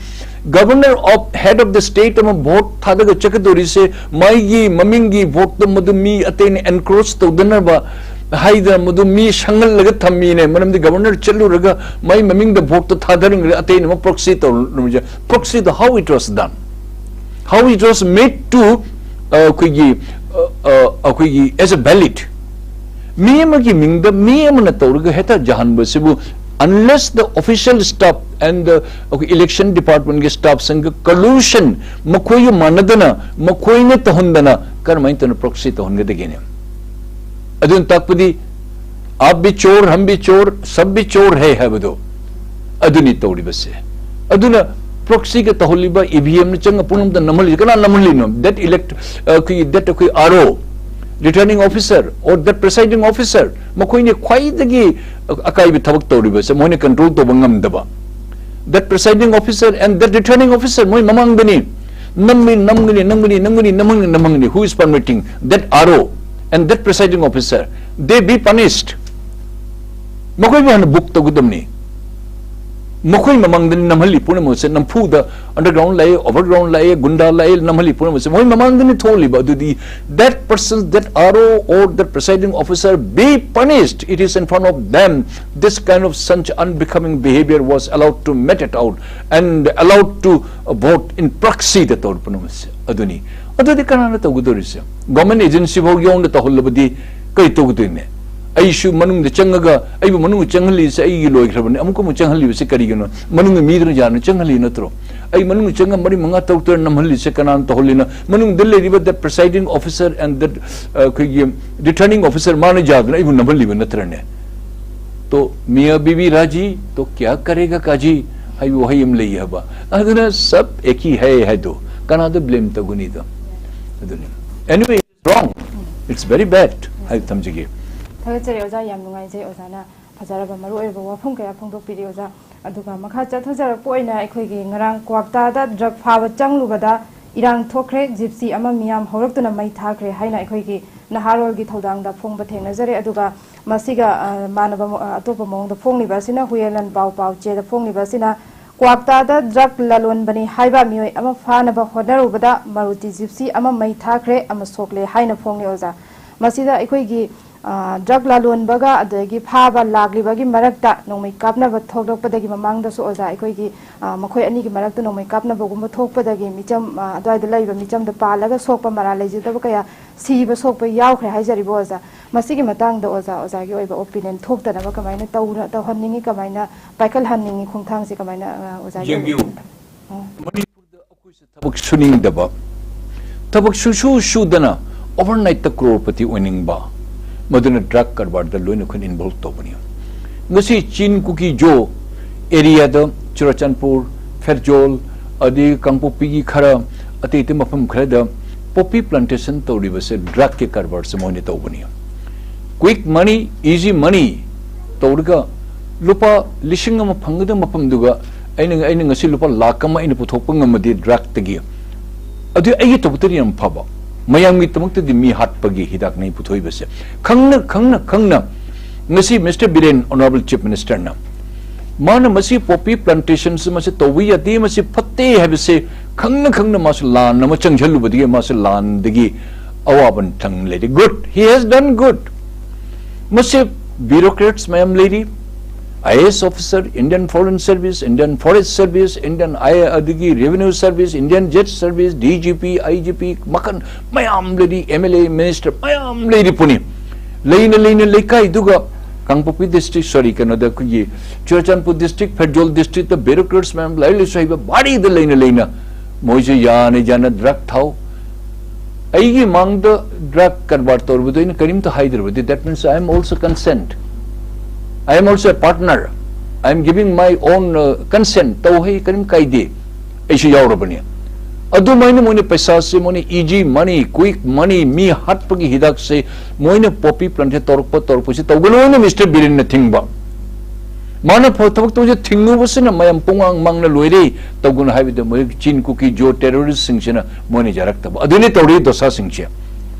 Governor of, head of the state ꯑꯃ ꯚꯣꯠ ꯊꯥꯗꯒ ꯆꯠꯀꯗꯧꯔꯤꯁꯦ, ꯃꯥꯒꯤ ꯃꯃꯤꯡꯒꯤ ꯚꯣꯠꯇꯣ ꯃꯗꯨ ꯃꯤ ꯑꯇꯩꯅ ꯑꯦꯟꯀ꯭ꯔꯣꯆ ꯇꯧꯗꯅꯕ ꯍꯥꯏꯗꯅ ꯃꯗꯨ ꯃꯤ ꯁꯪꯍꯜꯂꯒ ꯊꯝꯃꯤꯅꯦ꯫ ꯃꯔꯝꯗꯤ ꯒꯕꯔꯅꯔ ꯆꯠꯂꯨꯔꯒ ꯃꯥꯏ ꯃꯃꯤꯡꯗ ꯚꯣꯠꯇꯣ ꯊꯥꯗꯔꯤꯉꯩꯗ ꯑꯇꯩꯅ ꯑꯃꯨꯛ ꯄ꯭ꯔꯣꯛꯁꯤ ꯇꯧꯔꯨꯔꯤꯁꯦ꯫ Proxy, the how it was done, how it was made to, ꯑ, ꯑꯩꯈꯣꯏꯒꯤ, ꯑ, ꯑ, ꯑꯩꯈꯣꯏꯒꯤ as a ballot, ꯃꯤ ꯑꯃꯒꯤ ꯃꯤꯡꯗ ꯃꯤ ꯑꯃꯅ ꯇꯧꯔꯒ ꯍꯦꯛꯇ ꯌꯥꯍꯟꯕꯁꯤꯕꯨ, unless the official staff and the, ꯑꯩꯈꯣꯏ election department ꯀꯤ staff ꯁꯤꯡꯒ collusion, ꯃꯈꯣꯏꯒ ꯃꯥꯟꯅꯗꯅ, ꯃꯈꯣꯏꯅ ꯇꯧꯍꯟꯗꯅ ꯀꯔꯝꯍꯥꯏꯅ ꯇꯧꯅ ꯄ꯭ꯔꯣꯛꯁꯤ ꯇꯧꯍꯟꯒꯗꯒꯦꯅꯦ? ꯑꯗꯨꯅ ꯇꯥꯛꯄꯗꯤ, "आप भी चोर, हम भी चोर, सब भी चोर है" ꯍꯥꯏꯕꯗꯣ ꯑꯗꯨꯅꯤ ꯇꯧꯔꯤꯕꯁꯦ꯫ ꯑꯗꯨꯅ ꯄ꯭ꯔꯣꯛꯁꯤꯒ ꯇꯧꯍꯜꯂꯤꯕ, ꯏ ꯚꯤ ꯑꯦꯝꯅ ꯆꯪꯉ ꯄꯨꯝꯅꯃꯛꯇ ꯅꯝꯍꯜꯂꯤꯁꯦ ꯀꯅꯥ ꯅꯝꯍꯜꯂꯤꯅꯣ? That elect, ꯑ, ꯑꯩꯈꯣꯏꯒꯤ, that ꯑꯩꯈꯣꯏ ꯑꯥꯔ ꯑꯣ, returning officer or that presiding officer, ꯃꯈꯣꯏꯅ ꯈ꯭ꯋꯥꯏꯗꯒꯤ ꯑꯀꯥꯏꯕ ꯊꯕꯛ ꯇꯧꯔꯤꯕꯁꯦ, ꯃꯣꯏꯅ ꯀꯟꯇ꯭ꯔꯣꯜ ꯇꯧꯕ ꯉꯝꯗꯕ꯫ That presiding officer and that returning officer, ꯃꯣꯏ ꯃꯃꯥꯡꯗꯅꯤ꯫ ꯅꯝꯃꯤ, ꯅꯝꯒꯅꯤ, ꯅꯝꯒꯅꯤ, ꯅꯝꯒꯅꯤ, ꯅꯝꯍꯟꯒꯅꯤ, ꯅꯝꯍꯟꯒꯅꯤ꯫ Who is permitting that R O and that presiding officer? They be punished. ꯃꯈꯣꯏꯕꯨ ꯍꯥꯟꯅ ꯕꯨꯛ ꯇꯧꯒꯗꯕꯅꯤ꯫ ꯃꯈꯣꯏ ꯃꯃꯥꯡꯗꯅꯤ ꯅꯝꯍꯜꯂꯤ ꯄꯨꯝꯅꯃꯛꯁꯦ, ꯅꯝꯐꯨꯗ underground ꯂꯥꯛꯑꯦ, overground ꯂꯥꯛꯑꯦ, ꯒꯨꯟꯗꯥ ꯂꯥꯛꯑꯦ, ꯅꯝꯍꯜꯂꯤ ꯄꯨꯝꯅꯃꯛꯁꯦ ꯃꯣꯏ ꯃꯃꯥꯡꯗꯅꯤ ꯊꯣꯛꯍꯜꯂꯤꯕ꯫ ꯑꯗꯨꯗꯤ that person, that R O or that presiding officer be punished. It is in front of them. This kind of such unbecoming behavior was allowed to meted out and allowed to vote in proxy ꯗ ꯇꯧꯔꯛꯄ ꯅꯨꯃꯤꯠꯁꯦ ꯑꯗꯨꯅꯤ꯫ ꯑꯗꯨꯗꯤ ꯀꯅꯥꯅ ꯇꯧꯒꯗꯧꯔꯤꯁꯦ? Government agency ꯐꯥꯎ ꯌꯧꯅ ꯇꯧꯍꯜꯂꯕꯗꯤ ꯀꯔꯤ ꯇꯧꯒꯗꯣꯏꯅꯦ? ꯑꯩꯁꯨ ꯃꯅꯨꯡꯗ ꯆꯪꯉꯒ ꯑꯩꯕꯨ ꯃꯅꯨꯡꯗ ꯆꯪꯍꯜꯂꯤꯁꯦ ꯑꯩꯒꯤ ꯂꯣꯏꯈ꯭ꯔꯕꯅꯤ, ꯑꯃꯨꯛꯀ ꯑꯃꯨꯛ ꯆꯪꯍꯜꯂꯤꯕꯁꯦ ꯀꯔꯤꯒꯤꯅꯣ? ꯃꯅꯨꯡꯒꯤ ꯃꯤꯗꯨꯅ ꯌꯥꯅ ꯆꯪꯍꯜꯂꯤ ꯅꯠꯇ꯭ꯔꯣ? ꯑꯩ ꯃꯅꯨꯡꯗ ꯆꯪꯉ ꯃꯔꯤ ꯃꯉꯥ ꯇꯔꯨꯛ ꯇꯔꯦꯠ ꯅꯝꯍꯜꯂꯤꯁꯦ ꯀꯅꯥꯅ ꯇꯧꯍꯜꯂꯤꯅꯣ? ꯃꯅꯨꯡꯗ ꯂꯩꯔꯤꯕ that presiding officer and that, ꯑ, ꯑꯩꯈꯣꯏꯒꯤ returning officer ꯃꯥꯅ ꯌꯥꯗꯅ ꯑꯩꯕꯨ ꯅꯝꯍꯜꯂꯤꯕ ꯅꯠꯇ꯭ꯔꯅꯦ? तो मियाँ बीवी राजी तो क्या करेगा काजी ꯍꯥꯏꯕ ꯋꯥꯍꯩ ꯑꯃ ꯂꯩ ꯍꯥꯏꯕ꯫ ꯑꯗꯨꯅ ꯁꯕ ꯑꯦꯛ ꯍꯤ ꯍꯥꯏ ꯍꯥꯏꯗꯣ ꯀꯅꯥꯗ ꯕ꯭ꯂꯦꯝ ꯇꯧꯒꯅꯤꯗꯣ? ꯑꯗꯨꯅꯤ꯫ Anyway, it's wrong. It's very bad ꯍꯥꯏꯕ ꯊꯝꯖꯒꯦ꯫ ꯊꯥꯒꯠꯆꯔꯤ ꯑꯣꯖꯥ, ꯌꯥꯝ ꯅꯨꯡꯉꯥꯏꯖꯩ ꯑꯣꯖꯥꯅ ꯐꯖꯔꯕ ꯃꯔꯨ ꯑꯣꯏꯔꯕ ꯋꯥꯐꯝ ꯀꯌꯥ ꯐꯣꯡꯗꯣꯛꯄꯤꯔꯤ ꯑꯣꯖꯥ꯫ ꯑꯗꯨꯒ ꯃꯈꯥ ꯆꯠꯊꯖꯔꯛꯄ ꯑꯣꯏꯅ ꯑꯩꯈꯣꯏꯒꯤ ꯉꯔꯥꯡ ꯀ꯭ꯋꯥꯛꯇꯥꯗ ꯗ꯭ꯔꯒ ꯐꯥꯕ ꯆꯪꯂꯨꯕꯗ ꯏꯔꯥꯡ ꯊꯣꯛꯈ꯭ꯔꯦ, ꯖꯤꯞꯁꯤ ꯑꯃ ꯃꯤꯌꯥꯝ ꯍꯧꯔꯛꯇꯨꯅ ꯃꯩ ꯊꯥꯈ꯭ꯔꯦ ꯍꯥꯏꯅ ꯑꯩꯈꯣꯏꯒꯤ ꯅꯍꯥꯔꯣꯜꯒꯤ ꯊꯧꯗꯥꯡꯗ ꯐꯣꯡꯕ ꯊꯦꯡꯅꯖꯔꯦ꯫ ꯑꯗꯨꯒ ꯃꯁꯤꯒ, ꯑ, ꯃꯥꯟꯅꯕ ꯃꯑꯣ-, ꯑꯇꯣꯞꯄ ꯃꯑꯣꯡꯗ ꯐꯣꯡꯂꯤꯕ ꯑꯁꯤꯅ ꯍꯨꯌꯦꯂꯟ ꯄꯥꯎ ꯄꯥꯎ ꯆꯦꯗ ꯐꯣꯡꯂꯤꯕ ꯑꯁꯤꯅ ꯀ꯭ꯋꯥꯛꯇꯥꯗ ꯗ꯭ꯔꯒ ꯂꯂꯣꯟꯕꯅꯤ ꯍꯥꯏꯕ ꯃꯤꯑꯣꯏ ꯑꯃ ꯐꯥꯅꯕ ꯍꯣꯠꯅꯔꯨꯕꯗ ꯃꯔꯨꯇꯤ ꯖꯤꯞꯁꯤ ꯑꯃ ꯃꯩ ꯊꯥꯈ꯭ꯔꯦ ꯑꯃ ꯁꯣꯛꯂꯦ ꯍꯥꯏꯅ ꯐꯣꯡꯂꯤ ꯑꯣꯖꯥ꯫ ꯃꯁꯤꯗ ꯑꯩꯈꯣꯏꯒꯤ, ꯑ, ꯗ꯭ꯔꯒ ꯂꯂꯣꯟꯕꯒ ꯑꯗꯒꯤ ꯐꯥꯕ ꯂꯥꯛꯂꯤꯕꯒꯤ ꯃꯔꯛꯇ ꯅꯣꯡꯃꯩ ꯀꯥꯞꯅꯕ ꯊꯣꯛꯂꯛꯄꯗꯒꯤ ꯃꯃꯥꯡꯗꯁꯨ ꯑꯣꯖꯥ ꯑꯩꯈꯣꯏꯒꯤ, ꯑ, ꯃꯈꯣꯏ ꯑꯅꯤꯒꯤ ꯃꯔꯛꯇ ꯅꯣꯡꯃꯩ ꯀꯥꯞꯅꯕꯒꯨꯝꯕ ꯊꯣꯛꯄꯗꯒꯤ ꯃꯤꯆꯝ, ꯑ, ꯑꯗꯨꯋꯥꯏꯗ ꯂꯩꯕ ꯃꯤꯆꯝꯗ ꯄꯥꯜꯂꯒ ꯁꯣꯛꯄ ꯃꯔꯥꯜ ꯂꯩꯖꯗꯕ ꯀꯌꯥ ꯁꯤꯕ ꯁꯣꯛꯄ ꯌꯥꯎꯈ꯭ꯔꯦ ꯍꯥꯏꯖꯔꯤꯕ ꯑꯣꯖꯥ꯫ ꯃꯁꯤꯒꯤ ꯃꯇꯥꯡꯗ ꯑꯣꯖꯥ, ꯑꯣꯖꯥꯒꯤ ꯑꯣꯏꯕ ꯑꯣꯄꯤꯅꯤꯌꯟ ꯊꯣꯛꯇꯅꯕ ꯀꯃꯥꯏꯅ ꯇꯧꯔ-, ꯇꯧꯍꯟꯅꯤꯡꯉꯤ, ꯀꯃꯥꯏꯅ ꯄꯥꯏꯈꯠꯍꯟꯅꯤꯡꯉꯤ ꯈꯣꯡꯊꯥꯡꯁꯦ ꯀꯃꯥꯏꯅ, ꯑ, ꯑꯣꯖꯥꯒꯤ ꯌꯦꯡꯕꯤꯌꯨ꯫ ꯑꯣꯏꯕ? ꯑꯣ꯫ ꯃꯅꯤꯄꯨꯔꯗ ꯑꯩꯈꯣꯏꯁꯨ ꯊꯕꯛ ꯁꯨꯅꯤꯡꯗꯕ, ꯊꯕꯛ ꯁꯨꯁꯨ ꯁꯨꯗꯅ ꯑꯣꯚꯔꯅꯥꯏꯠꯇ ꯀ꯭ꯔꯣꯔꯄꯇꯤ ꯑꯣꯏꯅꯤꯡꯕ, ꯃꯗꯨꯅ ꯗ꯭ꯔꯒ ꯀꯔꯕꯥꯔꯗ ꯂꯣꯏꯅ ꯑꯩꯈꯣꯏꯅ ꯏꯟꯚꯣꯜꯕ ꯇꯧꯕꯅꯤ꯫ ꯉꯁꯤ ꯆꯤꯟ ꯀꯨꯀꯤ ꯖꯣ ꯑꯦꯔꯤꯌꯥꯗ, ꯆꯨꯔꯥꯆꯥꯟꯄꯨꯔ, ꯐꯦꯔꯖꯣꯜ, ꯑꯗꯩ ꯀꯥꯡꯄꯣꯛꯄꯤꯒꯤ ꯈꯔ, ꯑꯇꯩ ꯑꯇꯩ ꯃꯐꯝ ꯈꯔꯗ ꯄꯣꯄꯤ ꯄ꯭ꯂꯥꯟꯇꯦꯁꯟ ꯇꯧꯔꯤꯕꯁꯦ ꯗ꯭ꯔꯒꯀꯤ ꯀꯔꯕꯥꯔꯁꯦ ꯃꯣꯏꯅ ꯇꯧꯕꯅꯤ꯫ ꯀ꯭ꯋꯤꯛ ꯃꯅꯤ, ꯏꯖꯤ ꯃꯅꯤ ꯇꯧꯔꯒ ꯂꯨꯄꯥ ꯂꯤꯁꯤꯡ ꯑꯃ ꯐꯪꯒꯗꯕ ꯃꯐꯝꯗꯨꯒ ꯑꯩꯅ, ꯑꯩꯅ ꯉꯁꯤ ꯂꯨꯄꯥ ꯂꯥꯈ ꯑꯃ ꯑꯩꯅ ꯄꯨꯊꯣꯛꯄ ꯉꯝꯃꯗꯤ ꯗ꯭ꯔꯒꯇꯒꯤ, ꯑꯗꯨ ꯑꯩꯒꯤꯗꯃꯛꯇꯗꯤ ꯌꯥꯝ ꯐꯕ, ꯃꯌꯥꯝꯒꯤꯗꯃꯛꯇꯗꯤ ꯃꯤ ꯍꯥꯠꯄꯒꯤ ꯍꯤꯗꯥꯛꯅꯤ ꯄꯨꯊꯣꯛꯏꯕꯁꯦ꯫ ꯈꯪꯅ, ꯈꯪꯅ, ꯈꯪꯅ ꯉꯁꯤ ꯃꯤꯁꯇꯔ ꯕꯤꯔꯦꯟ, ꯑꯣꯅꯔꯦꯕꯜ ꯆꯤꯐ ꯃꯤꯅꯤꯁꯇꯔꯅ ꯃꯥꯅ ꯃꯁꯤ ꯄꯣꯄꯤ ꯄ꯭ꯂꯥꯟꯇꯦꯁꯟꯁꯤ ꯃꯁꯤ ꯇꯧꯕ ꯌꯥꯗꯦ, ꯃꯁꯤ ꯐꯠꯇꯦ ꯍꯥꯏꯕꯁꯦ ꯈꯪꯅ ꯈꯪꯅ ꯃꯥꯁꯨ ꯂꯥꯟ ꯑꯃ ꯆꯪꯁꯤꯜꯂꯨꯕꯗꯒꯤ ꯃꯥꯁꯨ ꯂꯥꯟꯗꯒꯤ ꯑꯋꯥꯕ ꯊꯪ ꯂꯩꯔꯦ꯫ Good, he has done good. ꯃꯁꯤ ꯕ꯭ꯌꯨꯔꯣꯀ꯭ꯔꯦꯠꯁ ꯃꯌꯥꯝ ꯂꯩꯔꯤ, I A S officer, Indian foreign service, Indian forest service, Indian I, ꯑꯗꯒꯤ revenue service, Indian jet service, D G P, I G P, ꯃꯈꯜ ꯃꯌꯥꯝ ꯂꯩꯔꯤ, ꯑꯦꯝ ꯑꯦꯜ ꯑꯦ, ꯃꯤꯅꯤꯁꯇꯔ ꯃꯌꯥꯝ ꯂꯩꯔꯤ ꯄꯣꯠꯅꯤ꯫ ꯂꯩꯅ ꯂꯩꯅ ꯂꯩꯀꯥꯏꯗꯨꯒ ꯀꯥꯡꯄꯣꯛꯄꯤ ꯗꯤꯁꯇ꯭ꯔꯤꯛ, ꯁꯣꯔꯤ, ꯀꯩꯅꯣꯗ ꯑꯩꯈꯣꯏꯒꯤ ꯆꯨꯔꯥꯆꯥꯟꯄꯨꯔ ꯗꯤꯁꯇ꯭ꯔꯤꯛ, ꯐꯦꯔꯖꯣꯜ ꯗꯤꯁꯇ꯭ꯔꯤꯛꯇ ꯕ꯭ꯌꯨꯔꯣꯀ꯭ꯔꯦꯠꯁ ꯃꯌꯥꯝ, ꯂꯥꯏꯔꯤꯛ ꯂꯥꯏꯁꯨ ꯍꯩꯕ ꯚꯥꯔꯤꯗ ꯂꯩꯅ ꯂꯩꯅ ꯃꯣꯏꯁꯨ ꯌꯥꯅ ꯌꯥꯅ ꯗ꯭ꯔꯒ ꯊꯥꯎ꯫ ꯑꯩꯒꯤ ꯃꯥꯡꯗ ꯗ꯭ꯔꯒ ꯀꯔꯕꯥꯔ ꯇꯧꯔꯨꯕꯗꯣ ꯑꯩꯅ ꯀꯔꯤꯝꯇ ꯍꯥꯏꯗ꯭ꯔꯕꯗꯤ, that means I am also consent. I am also a partner. I am giving my own uh, consent. ꯇꯧ ꯍꯩ, ꯀꯔꯤꯝ ꯀꯥꯏꯗꯦ, ꯑꯩꯁꯨ ꯌꯥꯎꯔꯕꯅꯤ꯫ ꯑꯗꯨꯃꯥꯏꯅ ꯃꯣꯏꯅ ꯄꯩꯁꯥꯁꯦ ꯃꯣꯏꯅ easy money, quick money, ꯃꯤ ꯍꯥꯠꯄꯒꯤ ꯍꯤꯗꯥꯛꯁꯦ ꯃꯣꯏꯅ poppy plant ꯇꯧꯔꯛꯄ ꯇꯧꯔꯛꯄꯁꯤ ꯇꯧꯒꯅꯨ ꯍꯥꯏꯅ ꯃꯤꯁꯇꯔ ꯕꯤꯔꯦꯟꯅ ꯊꯤꯡꯕ꯫ ꯃꯥꯅ ꯐ- ꯊꯕꯛ ꯇꯧꯕꯁꯦ ꯊꯤꯡꯉꯨꯕꯁꯤꯅ ꯃꯌꯥꯝ ꯄꯨꯡꯃꯥꯡ ꯃꯥꯡꯅ ꯂꯣꯏꯔꯦ, ꯇꯧꯒꯅꯨ ꯍꯥꯏꯕꯗ ꯃꯣꯏ ꯆꯤꯟ ꯀꯨꯀꯤ ꯖꯣ terrorist ꯁꯤꯡꯁꯤꯅ ꯃꯣꯏꯅ ꯌꯥꯔꯛꯇꯕ꯫ ꯑꯗꯨꯅꯤ ꯇꯧꯔꯤ ꯗꯣꯁꯥꯁꯤꯡꯁꯦ꯫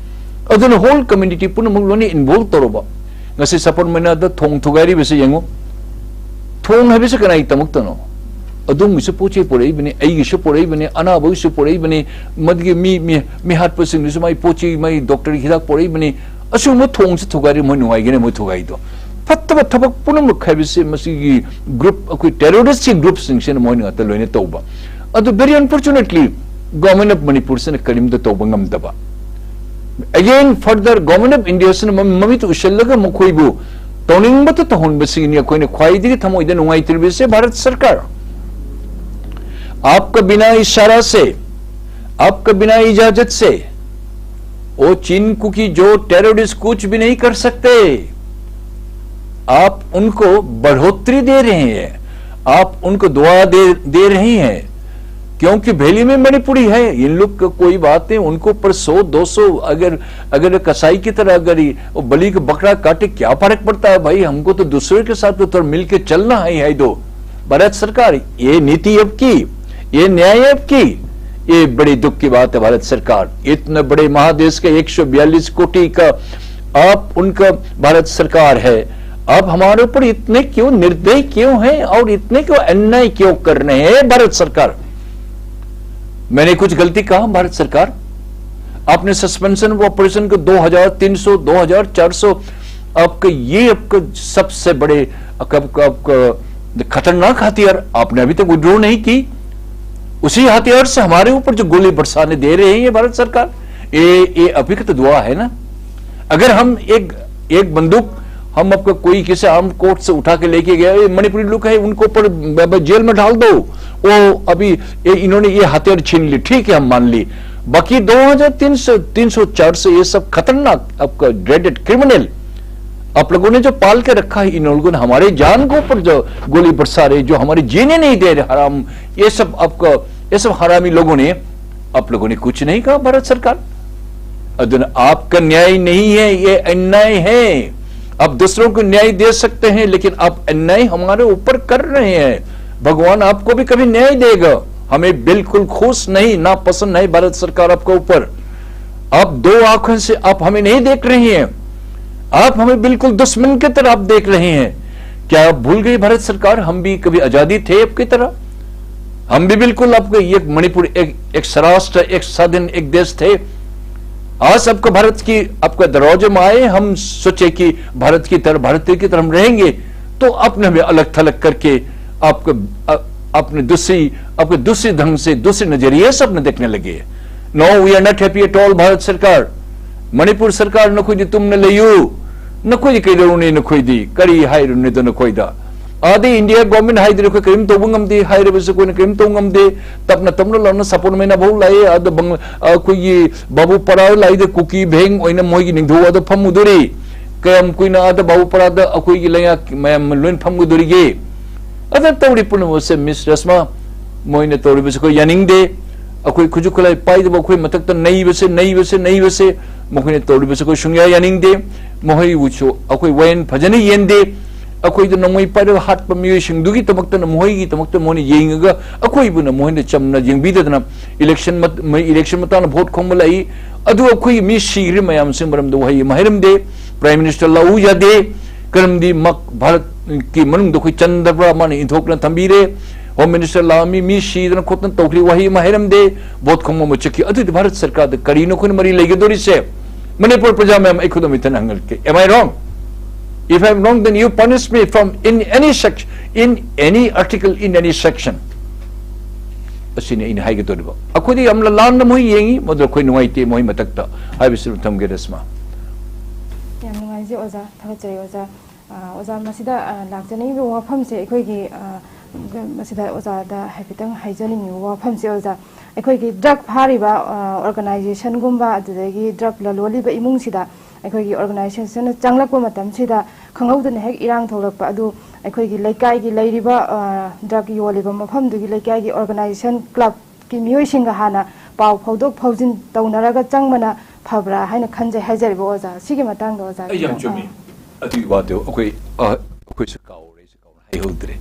ꯑꯗꯨꯅ whole community ꯄꯨꯝꯅꯃꯛ ꯂꯣꯏꯅ involve ꯇꯧꯔꯕ꯫ ꯉꯁꯤ ꯁꯄꯔꯃꯩꯅꯥꯗ ꯊꯣꯡ ꯊꯨꯒꯥꯏꯔꯤꯕꯁꯦ ꯌꯦꯡꯉꯨ꯫ ꯊꯣꯡ ꯍꯥꯏꯕꯁꯤ ꯀꯅꯥꯒꯤꯗꯃꯛꯇꯅꯣ? ꯑꯗꯣꯝꯒꯤꯁꯨ ꯄꯣꯠ ꯆꯩ ꯄꯨꯔꯛꯏꯕꯅꯤ, ꯑꯩꯒꯤꯁꯨ ꯄꯨꯔꯛꯏꯕꯅꯤ, ꯑꯅꯥꯕꯒꯤꯁꯨ ꯄꯨꯔꯛꯏꯕꯅꯤ, ꯃꯗꯨꯒꯤ ꯃꯤ, ꯃꯤ, ꯃꯤ ꯍꯥꯠꯄꯁꯤꯡꯗꯨꯁꯨ ꯃꯥꯒꯤ ꯄꯣꯠ ꯆꯩ, ꯃꯥꯒꯤ doctor ꯒꯤ ꯍꯤꯗꯥꯛ ꯄꯨꯔꯛꯏꯕꯅꯤ꯫ ꯑꯁꯤꯒꯨꯝꯕ ꯊꯣꯡꯁꯤ ꯊꯨꯒꯥꯏꯔꯤ, ꯃꯣꯏ ꯅꯨꯡꯉꯥꯏꯒꯅꯤ ꯃꯣꯏ ꯊꯨꯒꯥꯏꯗꯣ? ꯐꯠꯇꯕ ꯊꯕꯛ ꯄꯨꯝꯅꯃꯛ ꯍꯥꯏꯕꯁꯤ ꯃꯁꯤꯒꯤ group, ꯑꯩꯈꯣꯏ terrorist ꯀꯤ group ꯁꯤꯡꯁꯤꯅ ꯃꯣꯏꯅ ꯉꯥꯛꯇ ꯂꯣꯏꯅ ꯇꯧꯕ꯫ ꯑꯗꯨ very unfortunately, Government of Manipur ꯁꯤꯅ ꯀꯔꯤꯝꯇ ꯇꯧꯕ ꯉꯝꯗꯕ꯫ Again, further, Government of India ꯁꯤꯅ ꯃꯃꯤꯠ ꯎꯁꯤꯜꯂꯒ ꯃꯈꯣꯏꯕꯨ ꯇꯧꯅꯤꯡꯕꯇ ꯇꯧꯍꯟꯕꯁꯤꯅꯤ ꯑꯩꯈꯣꯏꯅ ꯈ꯭ꯋꯥꯏꯗꯒꯤ ꯊꯃꯣꯏꯗ ꯅꯨꯡꯉꯥꯏꯇ꯭ꯔꯤꯕꯁꯦ꯫ ꯚꯥꯔꯠ ꯁꯔꯀꯥꯔ, आपका बिना इशारा से, आपका बिना इजाजत से वो चीन कुकी जो terrorist कुछ भी नहीं कर सकते। आप उनको बढ़ोतरी दे रहे हैं, आप उनको दुआ दे दे रही हैं, क्योंकि भेली में मणिपुरी है, इन लोग को कोई बात नहीं। उनको पर सौ दो सौ अगर अगर कसाई की तरह अगर वो बलि का बकरा काटे, क्या फर्क पड़ता है भाई? हमको तो दूसरे के साथ तो थोड़ा मिल के चलना है। है दो भारत सरकार, ये नीति आपकी, ये न्याय आपकी, ये बड़ी दुख की बात है। भारत सरकार, इतने बड़े महादेश का एक सौ बयालीस कोटि का आप उनका भारत सरकार है, आप हमारे ऊपर इतने क्यों निर्दयी क्यों हैं और इतने क्यों अन्याय क्यों कर रहे हैं भारत सरकार? मैंने कुछ गलती कहा भारत सरकार? आपने suspension of operation को दो हजार तीन सौ, दो हजार चार सौ, आपका ये आपका सबसे बड़े आपका, आपका, आपका खतरनाक हथियार, आपने अभी तक विड्रॉ नहीं की। उसी हथियार से हमारे ऊपर जो गोली बरसाने दे रही है भारत सरकार, ये ये अभी का तो दुआ है ना। अगर हम एक एक बंदूक हम आपका कोई किसी आर्म कोर्ट से उठा के लेके गए, ये मणिपुरी लोग है, उनको ऊपर ब- ब- जेल में डाल दो, वो अभी ये इन्होंने ये हथियार छीन ली, ठीक है, हम मान ली। बाकी दो हजार तीन सौ, तीन सौ चार सौ ये सब खतरनाक आपका ड्रेडेड क्रिमिनल आप लोगों ने जो पाल के रखा है, इन लोगों ने हमारे जान के ऊपर जो गोली बरसा रहे, जो हमारे जीने नहीं दे रहे, हराम, ये सब आपका, ये सब हरामी लोगों ने, आप लोगों ने कुछ नहीं कहा, भारत सरकार। अदन, आपका न्याय नहीं है, ये अन्याय है। आप दूसरों को न्याय दे सकते हैं, लेकिन आप अन्याय हमारे ऊपर कर रहे हैं। भगवान आपको भी कभी न्याय देगा। हमें बिल्कुल खुश नहीं, नापसंद है भारत सरकार आपके ऊपर। आप दो आंखों से आप हमें नहीं देख रही हैं, आप हमें बिल्कुल दुश्मन की तरह आप देख रहे हैं। क्या आप भूल गई भारत सरकार, हम भी कभी आजादी थे आपकी तरह? हम भी बिल्कुल आपके, ये मणिपुर एक, एक स्वराष्ट्र, एक स्वाधीन, एक देश थे। आज आपको भारत की, आपके दरवाजे में आए, हम सोचे कि भारत की तरह, भारतीय की तरह हम रहेंगे, तो आपने हमें अलग थलग करके आपको, अ-, आपने दूसरी, आपके दूसरे ढंग से, दूसरे नजरिए से आपने देखने लगे। No, we are not happy at all, Bharat सरकार। मणिपुर सरकार, ꯅꯈꯣꯏꯗꯤ ꯇꯨꯝꯅ ꯂꯩꯌꯨ꯫ ꯅꯈꯣꯏꯗꯤ ꯀꯩꯗꯧꯔꯨꯅꯤ? ꯅꯈꯣꯏꯗꯤ ꯀꯔꯤ ꯍꯥꯏꯔꯨꯅꯤꯗ ꯅꯈꯣꯏꯗ? ꯑꯥꯗ ꯏꯟꯗꯤꯌꯥ ꯒꯣꯔꯃꯦꯟ ꯍꯥꯏꯗꯅ ꯑꯩꯈꯣꯏ ꯀꯔꯤꯝ ꯇꯧꯕ ꯉꯝꯗꯦ, ꯍꯥꯏꯔꯕꯁꯨ ꯑꯩꯈꯣꯏꯅ ꯀꯔꯤꯝ ꯇꯧꯕ ꯉꯝꯗꯦ꯫ ꯇꯞꯅ ꯇꯞꯅ ꯂꯥꯎꯅ ꯁꯄꯣꯔꯠ ꯃꯩꯅ ꯐꯥꯎ ꯂꯥꯛꯑꯦ꯫ ꯑꯥꯗ ꯕꯪ-, ꯑꯩꯈꯣꯏꯒꯤ ꯕꯥꯕꯨ ꯄꯔꯥ ꯂꯥꯛꯏꯗ ꯀꯨꯀꯤ ꯚꯦꯡ ꯑꯣꯏꯅ ꯃꯣꯏꯒꯤ ꯅꯤꯡꯊꯧ ꯑꯥꯗ ꯐꯝꯃꯨꯗꯣꯔꯤ꯫ ꯀꯌꯥꯝ ꯀꯨꯏꯅ ꯑꯥꯗ ꯕꯥꯕꯨ ꯄꯔꯥꯗ ꯑꯩꯈꯣꯏꯒꯤ ꯂꯩꯉꯥꯛ ꯃꯌꯥꯝ ꯂꯣꯏꯅ ꯐꯝꯒꯗꯣꯔꯤꯒꯦ? ꯑꯗ ꯇꯧꯔꯤ ꯄꯨꯝꯅꯃꯛꯁꯦ, ꯃꯤꯁ ꯔꯁꯃꯥ, ꯃꯣꯏꯅ ꯇꯧꯔꯤꯕꯁꯦ ꯑꯩꯈꯣꯏ ꯌꯥꯅꯤꯡꯗꯦ꯫ ꯑꯩꯈꯣꯏ ꯈꯨꯠꯁꯨ ꯈꯨꯠꯂꯥꯏ ꯄꯥꯏꯗꯕ, ꯑꯩꯈꯣꯏ ꯃꯊꯛꯇ ꯅꯩꯕꯁꯦ, ꯅꯩꯕꯁꯦ, ꯅꯩꯕꯁꯦ, ꯃꯈꯣꯏꯅ ꯇꯧꯔꯤꯕꯁꯦ ꯑꯩꯈꯣꯏ ꯁꯨꯡꯌꯥ ꯌꯥꯅꯤꯡꯗꯦ꯫ ꯃꯈꯣꯏꯕꯨꯁꯨ ꯑꯩꯈꯣꯏ ꯋꯥꯌꯦꯜ ꯐꯖꯅ ꯌꯦꯟꯗꯦ꯫ ꯑꯩꯈꯣꯏꯗ ꯅꯣꯡꯃꯩ ꯄꯥꯏꯔꯒ ꯍꯥꯠꯄ ꯃꯤꯑꯣꯏꯁꯤꯡꯗꯨꯒꯤꯗꯃꯛꯇꯅ, ꯃꯈꯣꯏꯒꯤꯗꯃꯛꯇ ꯃꯣꯏꯅ ꯌꯦꯡꯉꯒ, ꯑꯩꯈꯣꯏꯕꯨꯅ ꯃꯈꯣꯏꯅ ꯆꯝꯅ ꯌꯦꯡꯕꯤꯗꯗꯅ, ꯏꯂꯦꯛꯁꯟ ꯃꯠ-, ꯃꯩ-, ꯏꯂꯦꯛꯁꯟ ꯃꯇꯥꯡꯗ ꯚꯣꯠ ꯈꯣꯝꯕ ꯂꯥꯛꯏ꯫ ꯑꯗꯨ ꯑꯩꯈꯣꯏꯒꯤ ꯃꯤ ꯁꯤꯈ꯭ꯔꯤꯕ ꯃꯌꯥꯝꯁꯤꯒꯤ ꯃꯔꯝꯗ ꯋꯥꯍꯩ ꯑꯃ ꯍꯥꯏꯔꯝꯗꯦ꯫ ꯄ꯭ꯔꯥꯏꯝ ꯃꯤꯅꯤꯁꯇꯔ ꯂꯥꯎ ꯌꯥꯗꯦ꯫ ꯀꯔꯝꯗꯤ ꯃꯛ ꯚꯥꯔꯠꯀꯤ ꯃꯅꯨꯡꯗ ꯑꯩꯈꯣꯏ ꯆꯟꯗꯕ꯭ꯔꯥ, ꯃꯥꯅ ꯏꯟꯊꯣꯛꯅ ꯊꯝꯕꯤꯔꯦ꯫ ꯍꯣꯝ ꯃꯤꯅꯤꯁꯇꯔ ꯂꯥꯛꯑꯝꯃꯤ, ꯃꯤ ꯁꯤꯗꯅ ꯈꯣꯠꯇꯅ ꯇꯧꯈ꯭ꯔꯤ, ꯋꯥꯍꯩ ꯑꯃ ꯍꯥꯏꯔꯝꯗꯦ꯫ ꯚꯣꯠ ꯈꯣꯝꯕ ꯑꯃ ꯆꯠꯈꯤ꯫ ꯑꯗꯨꯗꯤ ꯚꯥꯔꯠ ꯁꯔꯀꯥꯔꯗ ꯀꯔꯤꯅꯣ ꯑꯩꯈꯣꯏꯅ ꯃꯔꯤ ꯂꯩꯒꯗꯧꯔꯤꯁꯦ? ꯃꯅꯤꯄꯨꯔ ꯄ꯭ꯔꯖꯥ ꯃꯌꯥꯝ, ꯑꯩ ꯈꯨꯗꯝ ꯏꯊꯟ ꯍꯪꯉꯛꯀꯦ, am I wrong? If I'm wrong, then you punish me from in any section, in any article, in any section. ꯑꯁꯤꯅꯤ ꯑꯩꯅ ꯍꯥꯏꯒꯗꯧꯔꯤꯕ꯫ ꯑꯩꯈꯣꯏꯗꯤ ꯌꯥꯝꯅ ꯂꯥꯟꯅ ꯃꯣꯏ ꯌꯦꯡꯉꯤ, ꯃꯗꯨ ꯑꯩꯈꯣꯏ ꯅꯨꯡꯉꯥꯏꯇꯦ ꯃꯣꯏ ꯃꯊꯛꯇ ꯍꯥꯏꯕꯁꯤ ꯑꯗꯨꯝ ꯊꯝꯒꯦ, ꯔꯦꯁꯃꯥ꯫ ꯌꯥꯝ ꯅꯨꯡꯉꯥꯏꯖꯩ ꯑꯣꯖꯥ, ꯊꯥꯒꯠꯆꯔꯤ ꯑꯣꯖꯥ꯫ ꯑ, ꯑꯣꯖꯥ, ꯃꯁꯤꯗ, ꯑ, ꯂꯥꯛꯆꯅꯤꯡꯉꯤꯕ ꯋꯥꯐꯝꯁꯦ ꯑꯩꯈꯣꯏꯒꯤ, ꯑ, ꯃꯁꯤꯗ ꯑꯣꯖꯥꯗ ꯍꯥꯏꯐꯦꯠꯇꯪ ꯍꯥꯏꯖꯅꯤꯡꯉꯤꯕ ꯋꯥꯐꯝꯁꯦ ꯑꯣꯖꯥ, ꯑꯩꯈꯣꯏꯒꯤ ꯗ꯭ꯔꯒ ꯐꯥꯔꯤꯕ, ꯑ, ꯑꯣꯔꯒꯅꯥꯏꯖꯦꯁꯟꯒꯨꯝꯕ, ꯑꯗꯨꯗꯒꯤ ꯗ꯭ꯔꯒ ꯂꯂꯣꯜꯂꯤꯕ ꯏꯃꯨꯡꯁꯤꯗ ꯑꯩꯈꯣꯏꯒꯤ ꯑꯣꯔꯒꯅꯥꯏꯖꯦꯁꯟꯅ ꯆꯪꯂꯛꯄ ꯃꯇꯝꯁꯤꯗ ꯈꯪꯍꯧꯗꯅ ꯍꯦꯛ ꯏꯔꯥꯡ ꯊꯣꯛꯂꯛꯄ ꯑꯗꯨ ꯑꯩꯈꯣꯏꯒꯤ ꯂꯩꯀꯥꯏꯒꯤ ꯂꯩꯔꯤꯕ ꯗ꯭ꯔꯒ ꯌꯣꯜꯂꯤꯕ ꯃꯐꯝꯗꯨꯒꯤ ꯂꯩꯀꯥꯏꯒꯤ ꯑꯣꯔꯒꯅꯥꯏꯖꯦꯁꯟ ꯀ꯭ꯂꯕꯀꯤ ꯃꯤꯑꯣꯏꯁꯤꯡꯒ ꯍꯥꯟꯅ ꯄꯥꯎ ꯐꯥꯎꯗꯣꯛ ꯐꯥꯎꯖꯤꯟ ꯇꯧꯅꯔꯒ ꯆꯪꯕꯅ ꯐꯕ꯭ꯔꯥ ꯍꯥꯏꯅ ꯈꯟꯖꯩ꯫ ꯍꯥꯏꯖꯔꯤꯕ ꯑꯣꯖꯥ, ꯁꯤꯒꯤ ꯃꯇꯥꯡꯗ ꯑꯣꯖꯥ ꯑꯩ ꯌꯥꯝ ꯈꯤꯇꯪ, ꯆꯨꯝꯃꯤ꯫ ꯑꯥ꯫ ꯑꯗꯨꯒꯤ ꯋꯥꯗꯨ ꯑꯩꯈꯣꯏ, ꯑ, ꯑꯩꯈꯣꯏꯁꯨ ꯀꯥꯎꯔꯦ, ꯑꯩꯁꯨ ꯀꯥꯎꯔꯦ, ꯍꯥꯏꯍꯧꯗ꯭ꯔꯦ꯫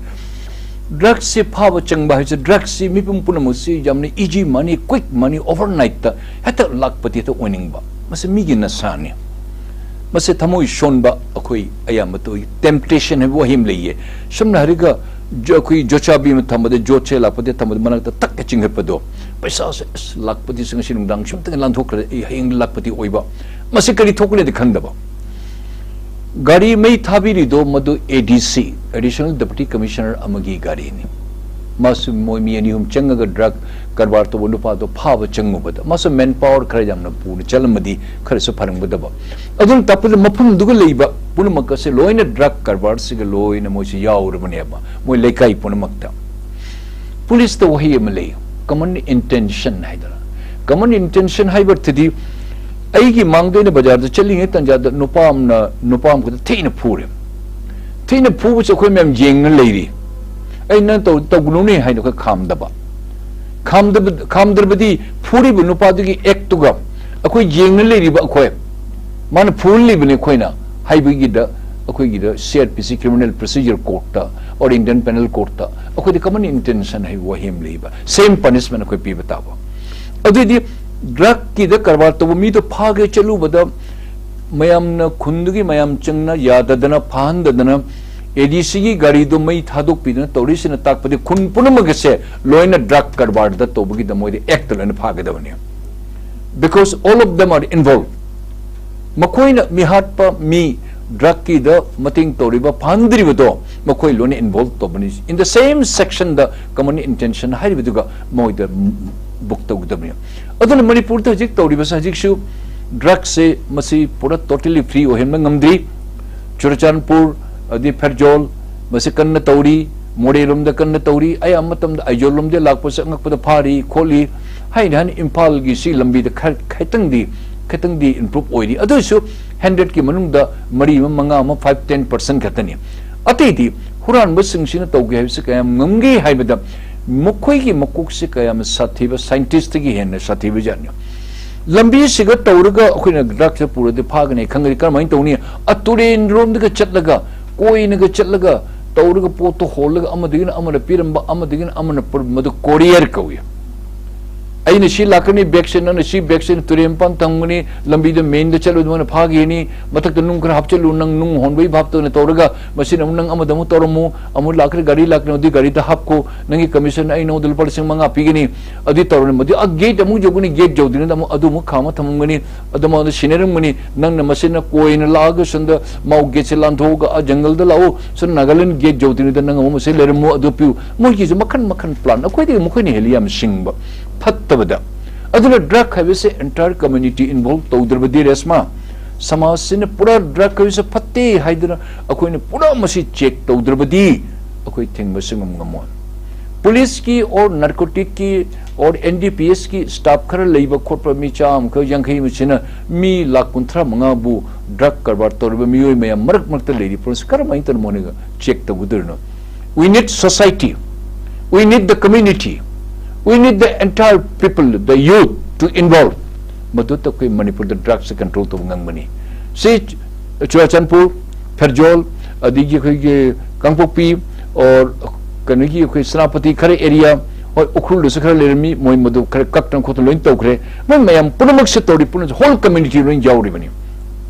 ꯗ꯭ꯔꯒꯁꯤ ꯐꯥꯕ ꯆꯪꯕ ꯍꯥꯏꯁꯦ, ꯗ꯭ꯔꯒꯁꯤ ꯃꯤꯄꯨꯝ ꯄꯨꯝꯅꯃꯛꯁꯤ ꯌꯥꯝꯅ ꯏꯖꯤ ꯃꯅꯤ, ꯀ꯭ꯋꯤꯛ ꯃꯅꯤ, ꯑꯣꯚꯔꯅꯥꯏꯠꯇ ꯍꯦꯛꯇ ꯂꯥꯛꯄꯗꯤ ꯍꯦꯛꯇ ꯑꯣꯏꯅꯤꯡꯕ, ꯃꯁꯤ ꯃꯤꯒꯤ ꯅꯁꯥꯅꯤ꯫ ꯃꯁꯤ ꯊꯃꯣꯏ ꯁꯣꯟꯕ, ꯑꯩꯈꯣꯏ ꯑꯌꯥꯝꯕ ꯇꯧꯏ꯫ ꯇꯦꯝꯞꯇꯦꯁꯟ ꯍꯥꯏꯕ ꯋꯥꯍꯩ ꯑꯃ ꯂꯩꯌꯦ꯫ ꯁꯝꯅ ꯍꯥꯏꯔꯒ, ꯖ-, ꯑꯩꯈꯣꯏ ꯖꯣꯠꯆꯥꯕꯤ ꯑꯃ ꯊꯝꯕꯗ, ꯖꯣꯠꯁꯦ ꯂꯥꯛꯄꯗ ꯊꯝꯕꯗ ꯃꯅꯥꯛꯇ ꯇꯛꯀ ꯆꯤꯡꯈꯠꯄꯗꯣ, ꯄꯩꯁꯥꯁꯦ ꯑꯁ ꯂꯥꯛꯄꯗꯤ ꯉꯁꯤ ꯅꯨꯡꯗꯥꯡ ꯁꯨꯝꯇꯪ ꯂꯥꯟꯊꯣꯛꯈ꯭ꯔꯦ, ꯑꯩ ꯍꯌꯦꯡ ꯂꯥꯛꯄꯗꯤ ꯑꯣꯏꯕ, ꯃꯁꯤ ꯀꯔꯤ ꯊꯣꯛꯀꯅꯤꯗꯤ ꯈꯟꯗꯕ꯫ ꯒꯥꯔꯤ ꯃꯩ ꯊꯥꯕꯤꯔꯤꯗꯣ ꯃꯗꯨ ꯑꯦ ꯗꯤ ꯁꯤ, ꯑꯦꯗꯤꯁꯅꯦꯜ ꯗꯦꯄꯨꯇꯤ ꯀꯃꯤꯁꯅꯔ ꯑꯃꯒꯤ ꯒꯥꯔꯤꯅꯤ꯫ ꯃꯥꯁꯨ ꯃꯣꯏ ꯃꯤ ꯑꯅꯤ ꯑꯍꯨꯝ ꯆꯪꯉꯒ ꯗ꯭ꯔꯒ ꯀꯔꯕꯥꯔ ꯇꯧꯕ ꯅꯨꯄꯥꯗꯣ ꯐꯥꯕ ꯆꯪꯉꯨꯕꯗ, ꯃꯥꯁꯨ ꯃꯦꯟ ꯄꯥꯋꯔ ꯈꯔ ꯌꯥꯝꯅ ꯄꯨꯅ ꯆꯠꯂꯝꯃꯗꯤ ꯈꯔꯁꯨ ꯐꯔꯝꯒꯗꯕ꯫ ꯑꯗꯨꯅ ꯇꯥꯛꯄꯗ ꯃꯐꯝꯗꯨꯒ ꯂꯩꯕ ꯄꯨꯝꯅꯃꯛ ꯑꯁꯦ ꯂꯣꯏꯅ ꯗ꯭ꯔꯒ ꯀꯔꯕꯥꯔꯁꯤꯒ ꯂꯣꯏꯅ ꯃꯣꯏꯁꯨ ꯌꯥꯎꯔꯕꯅꯦꯕ, ꯃꯣꯏ ꯂꯩꯀꯥꯏ ꯄꯨꯝꯅꯃꯛꯇ꯫ ꯄꯨꯂꯤꯁꯇ ꯋꯥꯍꯩ ꯑꯃ ꯂꯩ, ꯀꯃꯟ ꯏꯟꯇꯦꯟꯁꯟ ꯍꯥꯏꯗꯅ꯫ ꯀꯃꯟ ꯏꯟꯇꯦꯟꯁꯟ ꯍꯥꯏꯕ ꯑꯔꯊꯗꯤ, ꯑꯩꯒꯤ ꯃꯥꯡꯗ ꯑꯩꯅ ꯕꯖꯥꯔꯗ ꯆꯠꯂꯤꯉꯩ ꯇꯥꯟꯖꯥꯗ ꯅꯨꯄꯥ ꯑꯃꯅ ꯅꯨꯄꯥ ꯑꯃꯈꯛꯇ ꯊꯤꯅ ꯐꯨꯔꯦ꯫ ꯊꯤꯅ ꯐꯨꯕꯁꯦ ꯑꯩꯈꯣꯏ ꯃꯌꯥꯝ ꯌꯦꯡꯅ ꯂꯩꯔꯤ꯫ ꯑꯩꯅ ꯇꯧ-, "ꯇꯧꯒꯅꯨꯅꯦ" ꯍꯥꯏꯅ ꯑꯩꯈꯣꯏ ꯈꯥꯝꯗꯕ꯫ ꯈꯥꯝꯗꯕ-, ꯈꯥꯝꯗ꯭ꯔꯕꯗꯤ ꯐꯨꯔꯤꯕ ꯅꯨꯄꯥꯗꯨꯒꯤ ꯑꯦꯛꯇꯨꯒ ꯑꯩꯈꯣꯏ ꯌꯦꯡꯅ ꯂꯩꯔꯤꯕ ꯑꯩꯈꯣꯏ, ꯃꯥꯅ ꯐꯨꯍꯜꯂꯤꯕꯅꯤ ꯑꯩꯈꯣꯏꯅ ꯍꯥꯏꯕꯒꯤꯗ, ꯑꯩꯈꯣꯏꯒꯤꯗ ꯁꯤ R P C, criminal procedure ꯀꯣꯔꯠꯇ ꯑꯣꯔ ꯏꯟꯗꯤꯌꯟ ꯄꯦꯅꯦꯜ ꯀꯣꯔꯠꯇ ꯑꯩꯈꯣꯏꯗ ꯀꯃꯟ ꯏꯟꯇꯦꯟꯁꯟ ꯍꯥꯏꯕ ꯋꯥꯍꯩ ꯑꯃ ꯂꯩꯕ, ꯁꯦꯝ ꯄꯅꯤꯁꯃꯦꯟ ꯑꯩꯈꯣꯏ ꯄꯤꯕ ꯇꯥꯕ꯫ ꯑꯗꯨꯏꯗꯤ ꯗ꯭ꯔꯒꯀꯤꯗ ꯀꯔꯕꯥꯔ ꯇꯧꯕ ꯃꯤꯗꯣ ꯐꯥꯒꯦ ꯆꯠꯂꯨꯕꯗ ꯃꯌꯥꯝꯅ, ꯈꯨꯟꯗꯨꯒꯤ ꯃꯌꯥꯝ ꯆꯪꯅ ꯌꯥꯗꯗꯅ, ꯐꯥꯍꯟꯗꯗꯅ, ꯑꯦ ꯗꯤ ꯁꯤꯒꯤ ꯒꯥꯔꯤꯗꯣ ꯃꯩ ꯊꯥꯗꯣꯛꯄꯤꯗꯅ ꯇꯧꯔꯤꯁꯤꯅ ꯇꯥꯛꯄꯗꯤ ꯈꯨꯟ ꯄꯨꯝꯅꯃꯛ ꯑꯁꯦ ꯂꯣꯏꯅ ꯗ꯭ꯔꯒ ꯀꯔꯕꯥꯔꯗ ꯇꯧꯕꯒꯤꯗꯃꯛꯇ ꯑꯦꯛꯇ ꯂꯣꯏꯅ ꯐꯥꯒꯗꯕꯅꯤ꯫ Because all of them are involved. ꯃꯈꯣꯏꯅ ꯃꯤꯍꯥꯠꯄ, ꯃꯤ ꯗ꯭ꯔꯒꯀꯤꯗ ꯃꯇꯦꯡ ꯇꯧꯔꯤꯕ, ꯐꯥꯍꯟꯗ꯭ꯔꯤꯕꯗꯣ ꯃꯈꯣꯏ ꯂꯣꯏꯅ ꯏꯟꯚꯣꯜꯕ ꯇꯧꯕꯅꯤ꯫ In the same section ꯗ ꯀꯃꯟ ꯏꯟꯇꯦꯟꯁꯟ ꯍꯥꯏꯔꯤꯕꯗꯨꯒ ꯃꯣꯏꯗ ꯕꯨꯛ ꯇꯧꯒꯗꯕꯅꯤ꯫ ꯑꯗꯨꯅ ꯃꯅꯤꯄꯨꯔꯗ ꯍꯧꯖꯤꯛ ꯇꯧꯔꯤꯕꯁꯦ, ꯍꯧꯖꯤꯛꯁꯨ ꯗ꯭ꯔꯒꯁꯦ ꯃꯁꯤ ꯄꯨꯔꯥ ꯇꯣꯇꯦꯂꯤ ꯐ꯭ꯔꯤ ꯑꯣꯏꯍꯟꯕ ꯉꯝꯗ꯭ꯔꯤ꯫ ꯆꯨꯔꯆꯥꯟꯄꯨꯔ, ꯑꯗꯩ ꯐꯦꯔꯖꯣꯜ, ꯃꯁꯤ ꯀꯟꯅ ꯇꯧꯔꯤ, ꯃꯣꯔꯦꯔꯣꯝꯗ ꯀꯟꯅ ꯇꯧꯔꯤ, ꯑꯌꯥꯝꯕ ꯃꯇꯝꯗ ꯑꯥꯏꯖꯣꯜꯂꯣꯝꯗ ꯂꯥꯛꯄꯁꯦ ꯑꯉꯛꯄꯗ ꯐꯥꯔꯤ ꯈꯣꯠꯂꯤ ꯍꯥꯏꯅ ꯍꯥꯏꯅ ꯏꯝꯐꯥꯜꯒꯤ ꯁꯤ ꯂꯝꯕꯤꯗ ꯈꯔ ꯈꯤꯇꯪꯗꯤ, ꯈꯤꯇꯪꯗꯤ ꯏꯝꯄ꯭ꯔꯨꯞ ꯑꯣꯏꯔꯤ꯫ ꯑꯗꯨ ꯑꯣꯏꯔꯁꯨ ꯍꯟꯗ꯭ꯔꯦꯠꯀꯤ ꯃꯅꯨꯡꯗ ꯃꯔꯤ ꯑꯃ, ꯃꯉꯥ ꯑꯃ, ꯐꯥꯏꯚ ꯇꯦꯟ ꯄꯥꯔꯁꯦꯟ ꯈꯛꯇꯅꯤ꯫ ꯑꯇꯩꯗꯤ ꯍꯨꯔꯥꯟꯕꯁꯤꯡꯁꯤꯅ ꯇꯧꯒꯦ ꯍꯥꯏꯕꯁꯤ ꯀꯌꯥꯝ ꯉꯝꯒꯦ ꯍꯥꯏꯕꯗ, ꯃꯈꯣꯏꯒꯤ ꯃꯀꯣꯛꯁꯤ ꯀꯌꯥꯝ ꯁꯥꯊꯤꯕ, ꯁꯥꯏꯟꯇꯤꯁꯇꯒꯤ ꯍꯦꯟꯅ ꯁꯥꯊꯤꯕ ꯖꯥꯠꯅꯤ꯫ ꯂꯝꯕꯤꯁꯤꯒ ꯇꯧꯔꯒ ꯑꯩꯈꯣꯏꯅ ꯗ꯭ꯔꯒꯁꯦ ꯄꯨꯔꯗꯤ ꯐꯥꯒꯅꯤ ꯈꯪꯒꯅꯤ꯫ ꯀꯔꯝꯍꯥꯏꯅ ꯇꯧꯅꯤ? ꯑ, ꯇꯨꯔꯦꯟꯔꯣꯝꯗꯒ ꯆꯠꯂꯒ, ꯀꯣꯏꯅꯒ ꯆꯠꯂꯒ ꯇꯧꯔꯒ ꯄꯣꯠꯇꯣ ꯍꯣꯜꯂꯒ ꯑꯃꯗꯒꯤꯅ ꯑꯃꯅ ꯄꯤꯔꯝꯕ, ꯑꯃꯗꯒꯤꯅ ꯑꯃꯅ ꯄꯨꯔꯝꯕꯗꯨ ꯀꯣꯔꯤꯌꯔ ꯀꯧꯏ꯫ ꯑꯩꯅ ꯁꯤ ꯂꯥꯛꯀꯅꯤ, ꯕꯦꯒꯁꯦ ꯅꯪꯅ ꯁꯤ ꯕꯦꯒꯁꯦ ꯇꯨꯔꯦꯟ ꯃꯄꯥꯟ ꯊꯝꯒꯅꯤ, ꯂꯝꯕꯤꯗ ꯃꯦꯟꯗ ꯆꯠꯂꯨꯗ ꯃꯣꯏꯅ ꯐꯥꯈꯤꯅꯤ, ꯃꯊꯛꯇ ꯅꯨꯡ ꯈꯔ ꯍꯥꯞꯆꯤꯜꯂꯨ, ꯅꯪ ꯅꯨꯡ ꯍꯣꯟꯕꯒꯤ ꯚꯥꯞꯇ ꯑꯣꯏꯅ ꯇꯧꯔꯒ, ꯃꯁꯤꯅ ꯑꯃꯨꯛ ꯅꯪ ꯑꯃꯗ ꯑꯃꯨꯛ ꯇꯧꯔꯝꯃꯨ, ꯑꯃꯨꯛ ꯂꯥꯛꯈ꯭ꯔꯦ, ꯒꯥꯔꯤ ꯂꯥꯛꯀꯅꯤ, ꯑꯗꯨꯗꯤ ꯒꯥꯔꯤꯗ ꯍꯥꯞꯈꯣ, ꯅꯪꯒꯤ ꯀꯃꯤꯁꯟ ꯑꯩ ꯅꯉꯣꯟꯗ ꯂꯨꯄꯥ ꯂꯤꯁꯤꯡ ꯃꯉꯥ ꯄꯤꯒꯅꯤ, ꯑꯗꯨꯗꯤ ꯇꯧꯔꯅꯤ꯫ ꯃꯗꯨ ꯑ ꯒꯦꯠ ꯑꯃꯨꯛ ꯌꯧꯒꯅꯤ, ꯒꯦꯠ ꯌꯧꯗ꯭ꯔꯤꯉꯩꯗ ꯑꯃꯨꯛ ꯑꯗꯨ ꯑꯃꯨꯛ ꯈꯥꯝꯃ ꯊꯝꯃꯝꯒꯅꯤ, ꯑꯗꯨ ꯃꯉꯣꯟꯗ ꯁꯤꯟꯅꯔꯝꯒꯅꯤ, ꯅꯪꯅ ꯃꯁꯤꯅ ꯀꯣꯏꯅ ꯂꯥꯛꯑꯒ ꯁꯣꯝꯗ ꯃꯥꯎ ꯒꯦꯠꯁꯦ ꯂꯥꯟꯊꯣꯛꯑꯒ ꯑ ꯖꯪꯒꯜꯗ ꯂꯥꯛꯎ, ꯁꯣꯝ ꯅꯥꯒꯥꯂꯦꯟ ꯒꯦꯠ ꯌꯧꯗ꯭ꯔꯤꯉꯩꯗ ꯅꯪ ꯑꯃꯨꯛ ꯃꯁꯤ ꯂꯩꯔꯝꯃꯨ, ꯑꯗꯨ ꯄꯤꯌꯨ꯫ ꯃꯣꯏꯒꯤꯁꯨ ꯃꯈꯟ ꯃꯈꯟ ꯄ꯭ꯂꯥꯟ, ꯑꯩꯈꯣꯏꯗꯒꯤ ꯃꯈꯣꯏꯅ ꯍꯦꯜꯂꯤ ꯌꯥꯝ ꯁꯤꯡꯕ꯫ ꯐꯠꯇꯕꯗ꯫ ꯑꯗꯨꯅ ꯗ꯭ꯔꯒ ꯍꯥꯏꯕꯁꯦ ꯑꯦꯟꯇꯥꯌꯔ ꯀꯝꯃ꯭ꯌꯨꯅꯤꯇꯤ ꯏꯟꯚꯣꯜꯕ ꯇꯧꯗ꯭ꯔꯕꯗꯤ, ꯔꯦꯁꯃꯥ, ꯁꯃꯥꯖꯁꯤꯅ ꯄꯨꯔꯥ ꯗ꯭ꯔꯒ ꯍꯥꯏꯕꯁꯦ ꯐꯠꯇꯦ ꯍꯥꯏꯗꯅ ꯑꯩꯈꯣꯏꯅ ꯄꯨꯔꯥ ꯃꯁꯤ ꯆꯦꯛ ꯇꯧꯗ꯭ꯔꯕꯗꯤ ꯑꯩꯈꯣꯏ ꯊꯤꯡꯕ ꯁꯨꯡꯉꯝ ꯉꯝꯃꯣꯏ꯫ ꯄꯨꯂꯤꯁꯀꯤ ꯑꯣꯔ ꯅꯥꯔꯀꯣꯇꯤꯛꯀꯤ ꯑꯣꯔ ꯑꯦꯟ ꯗꯤ ꯄꯤ ꯑꯦꯁꯀꯤ ꯁ꯭ꯇꯥꯐ ꯈꯔ ꯂꯩꯕ ꯈꯣꯠꯄ ꯃꯤ ꯆꯥꯝꯃ ꯈꯔ, ꯌꯥꯡꯈꯩ ꯑꯃꯁꯤꯅ ꯃꯤ ꯂꯥꯈ ꯀꯨꯟꯊ꯭ꯔꯥ ꯃꯉꯥꯕꯨ ꯗ꯭ꯔꯒ ꯀꯔꯕꯥꯔ ꯇꯧꯔꯤꯕ ꯃꯤꯑꯣꯏ ꯃꯌꯥꯝ ꯃꯔꯛ ꯃꯔꯛꯇ ꯂꯩꯔꯤ ꯄꯨꯂꯤꯁ ꯀꯔꯝꯍꯥꯏꯅ ꯇꯧꯅ ꯃꯣꯏꯅ check ꯇꯧꯒꯗꯣꯔꯤꯅꯣ? We need society, we need the community, we need the entire people, the youth to involve. ꯃꯗꯨꯗ ꯑꯩꯈꯣꯏ ꯃꯅꯤꯄꯨꯔꯗ ꯗ꯭ꯔꯒꯁꯦ ꯀꯟꯇ꯭ꯔꯣꯜ ꯇꯧꯕ ꯉꯝꯒꯅꯤ꯫ ꯁꯤ ꯆꯨꯔꯥꯆꯥꯟꯄꯨꯔ, ꯐꯦꯔꯖꯣꯜ, ꯑꯗꯒꯤ ꯑꯩꯈꯣꯏꯒꯤ ꯀꯥꯡꯄꯣꯛꯄꯤ, ꯑꯣꯔ ꯀꯩꯅꯣꯒꯤ ꯑꯩꯈꯣꯏ ꯁꯦꯅꯥꯄꯇꯤ ꯈꯔ ꯑꯦꯔꯤꯌꯥ, ꯍꯣꯏ, ꯎꯈ꯭ꯔꯨꯜꯗꯁꯨ ꯈꯔ ꯂꯩꯔꯝꯃꯤ, ꯃꯣꯏ ꯃꯗꯨ ꯈꯔ ꯀꯛꯇꯅ ꯈꯣꯠꯇꯅ ꯂꯣꯏꯅ ꯇꯧꯈ꯭ꯔꯦ꯫ ꯃꯣꯏ ꯃꯌꯥꯝ ꯄꯨꯝꯅꯃꯛꯁꯦ ꯇꯧꯔꯤ, ꯄꯨꯝꯅꯃꯛ ꯍꯣꯜ ꯀꯝꯃ꯭ꯌꯨꯅꯤꯇꯤ ꯂꯣꯏꯅ ꯌꯥꯎꯔꯤꯕꯅꯤ꯫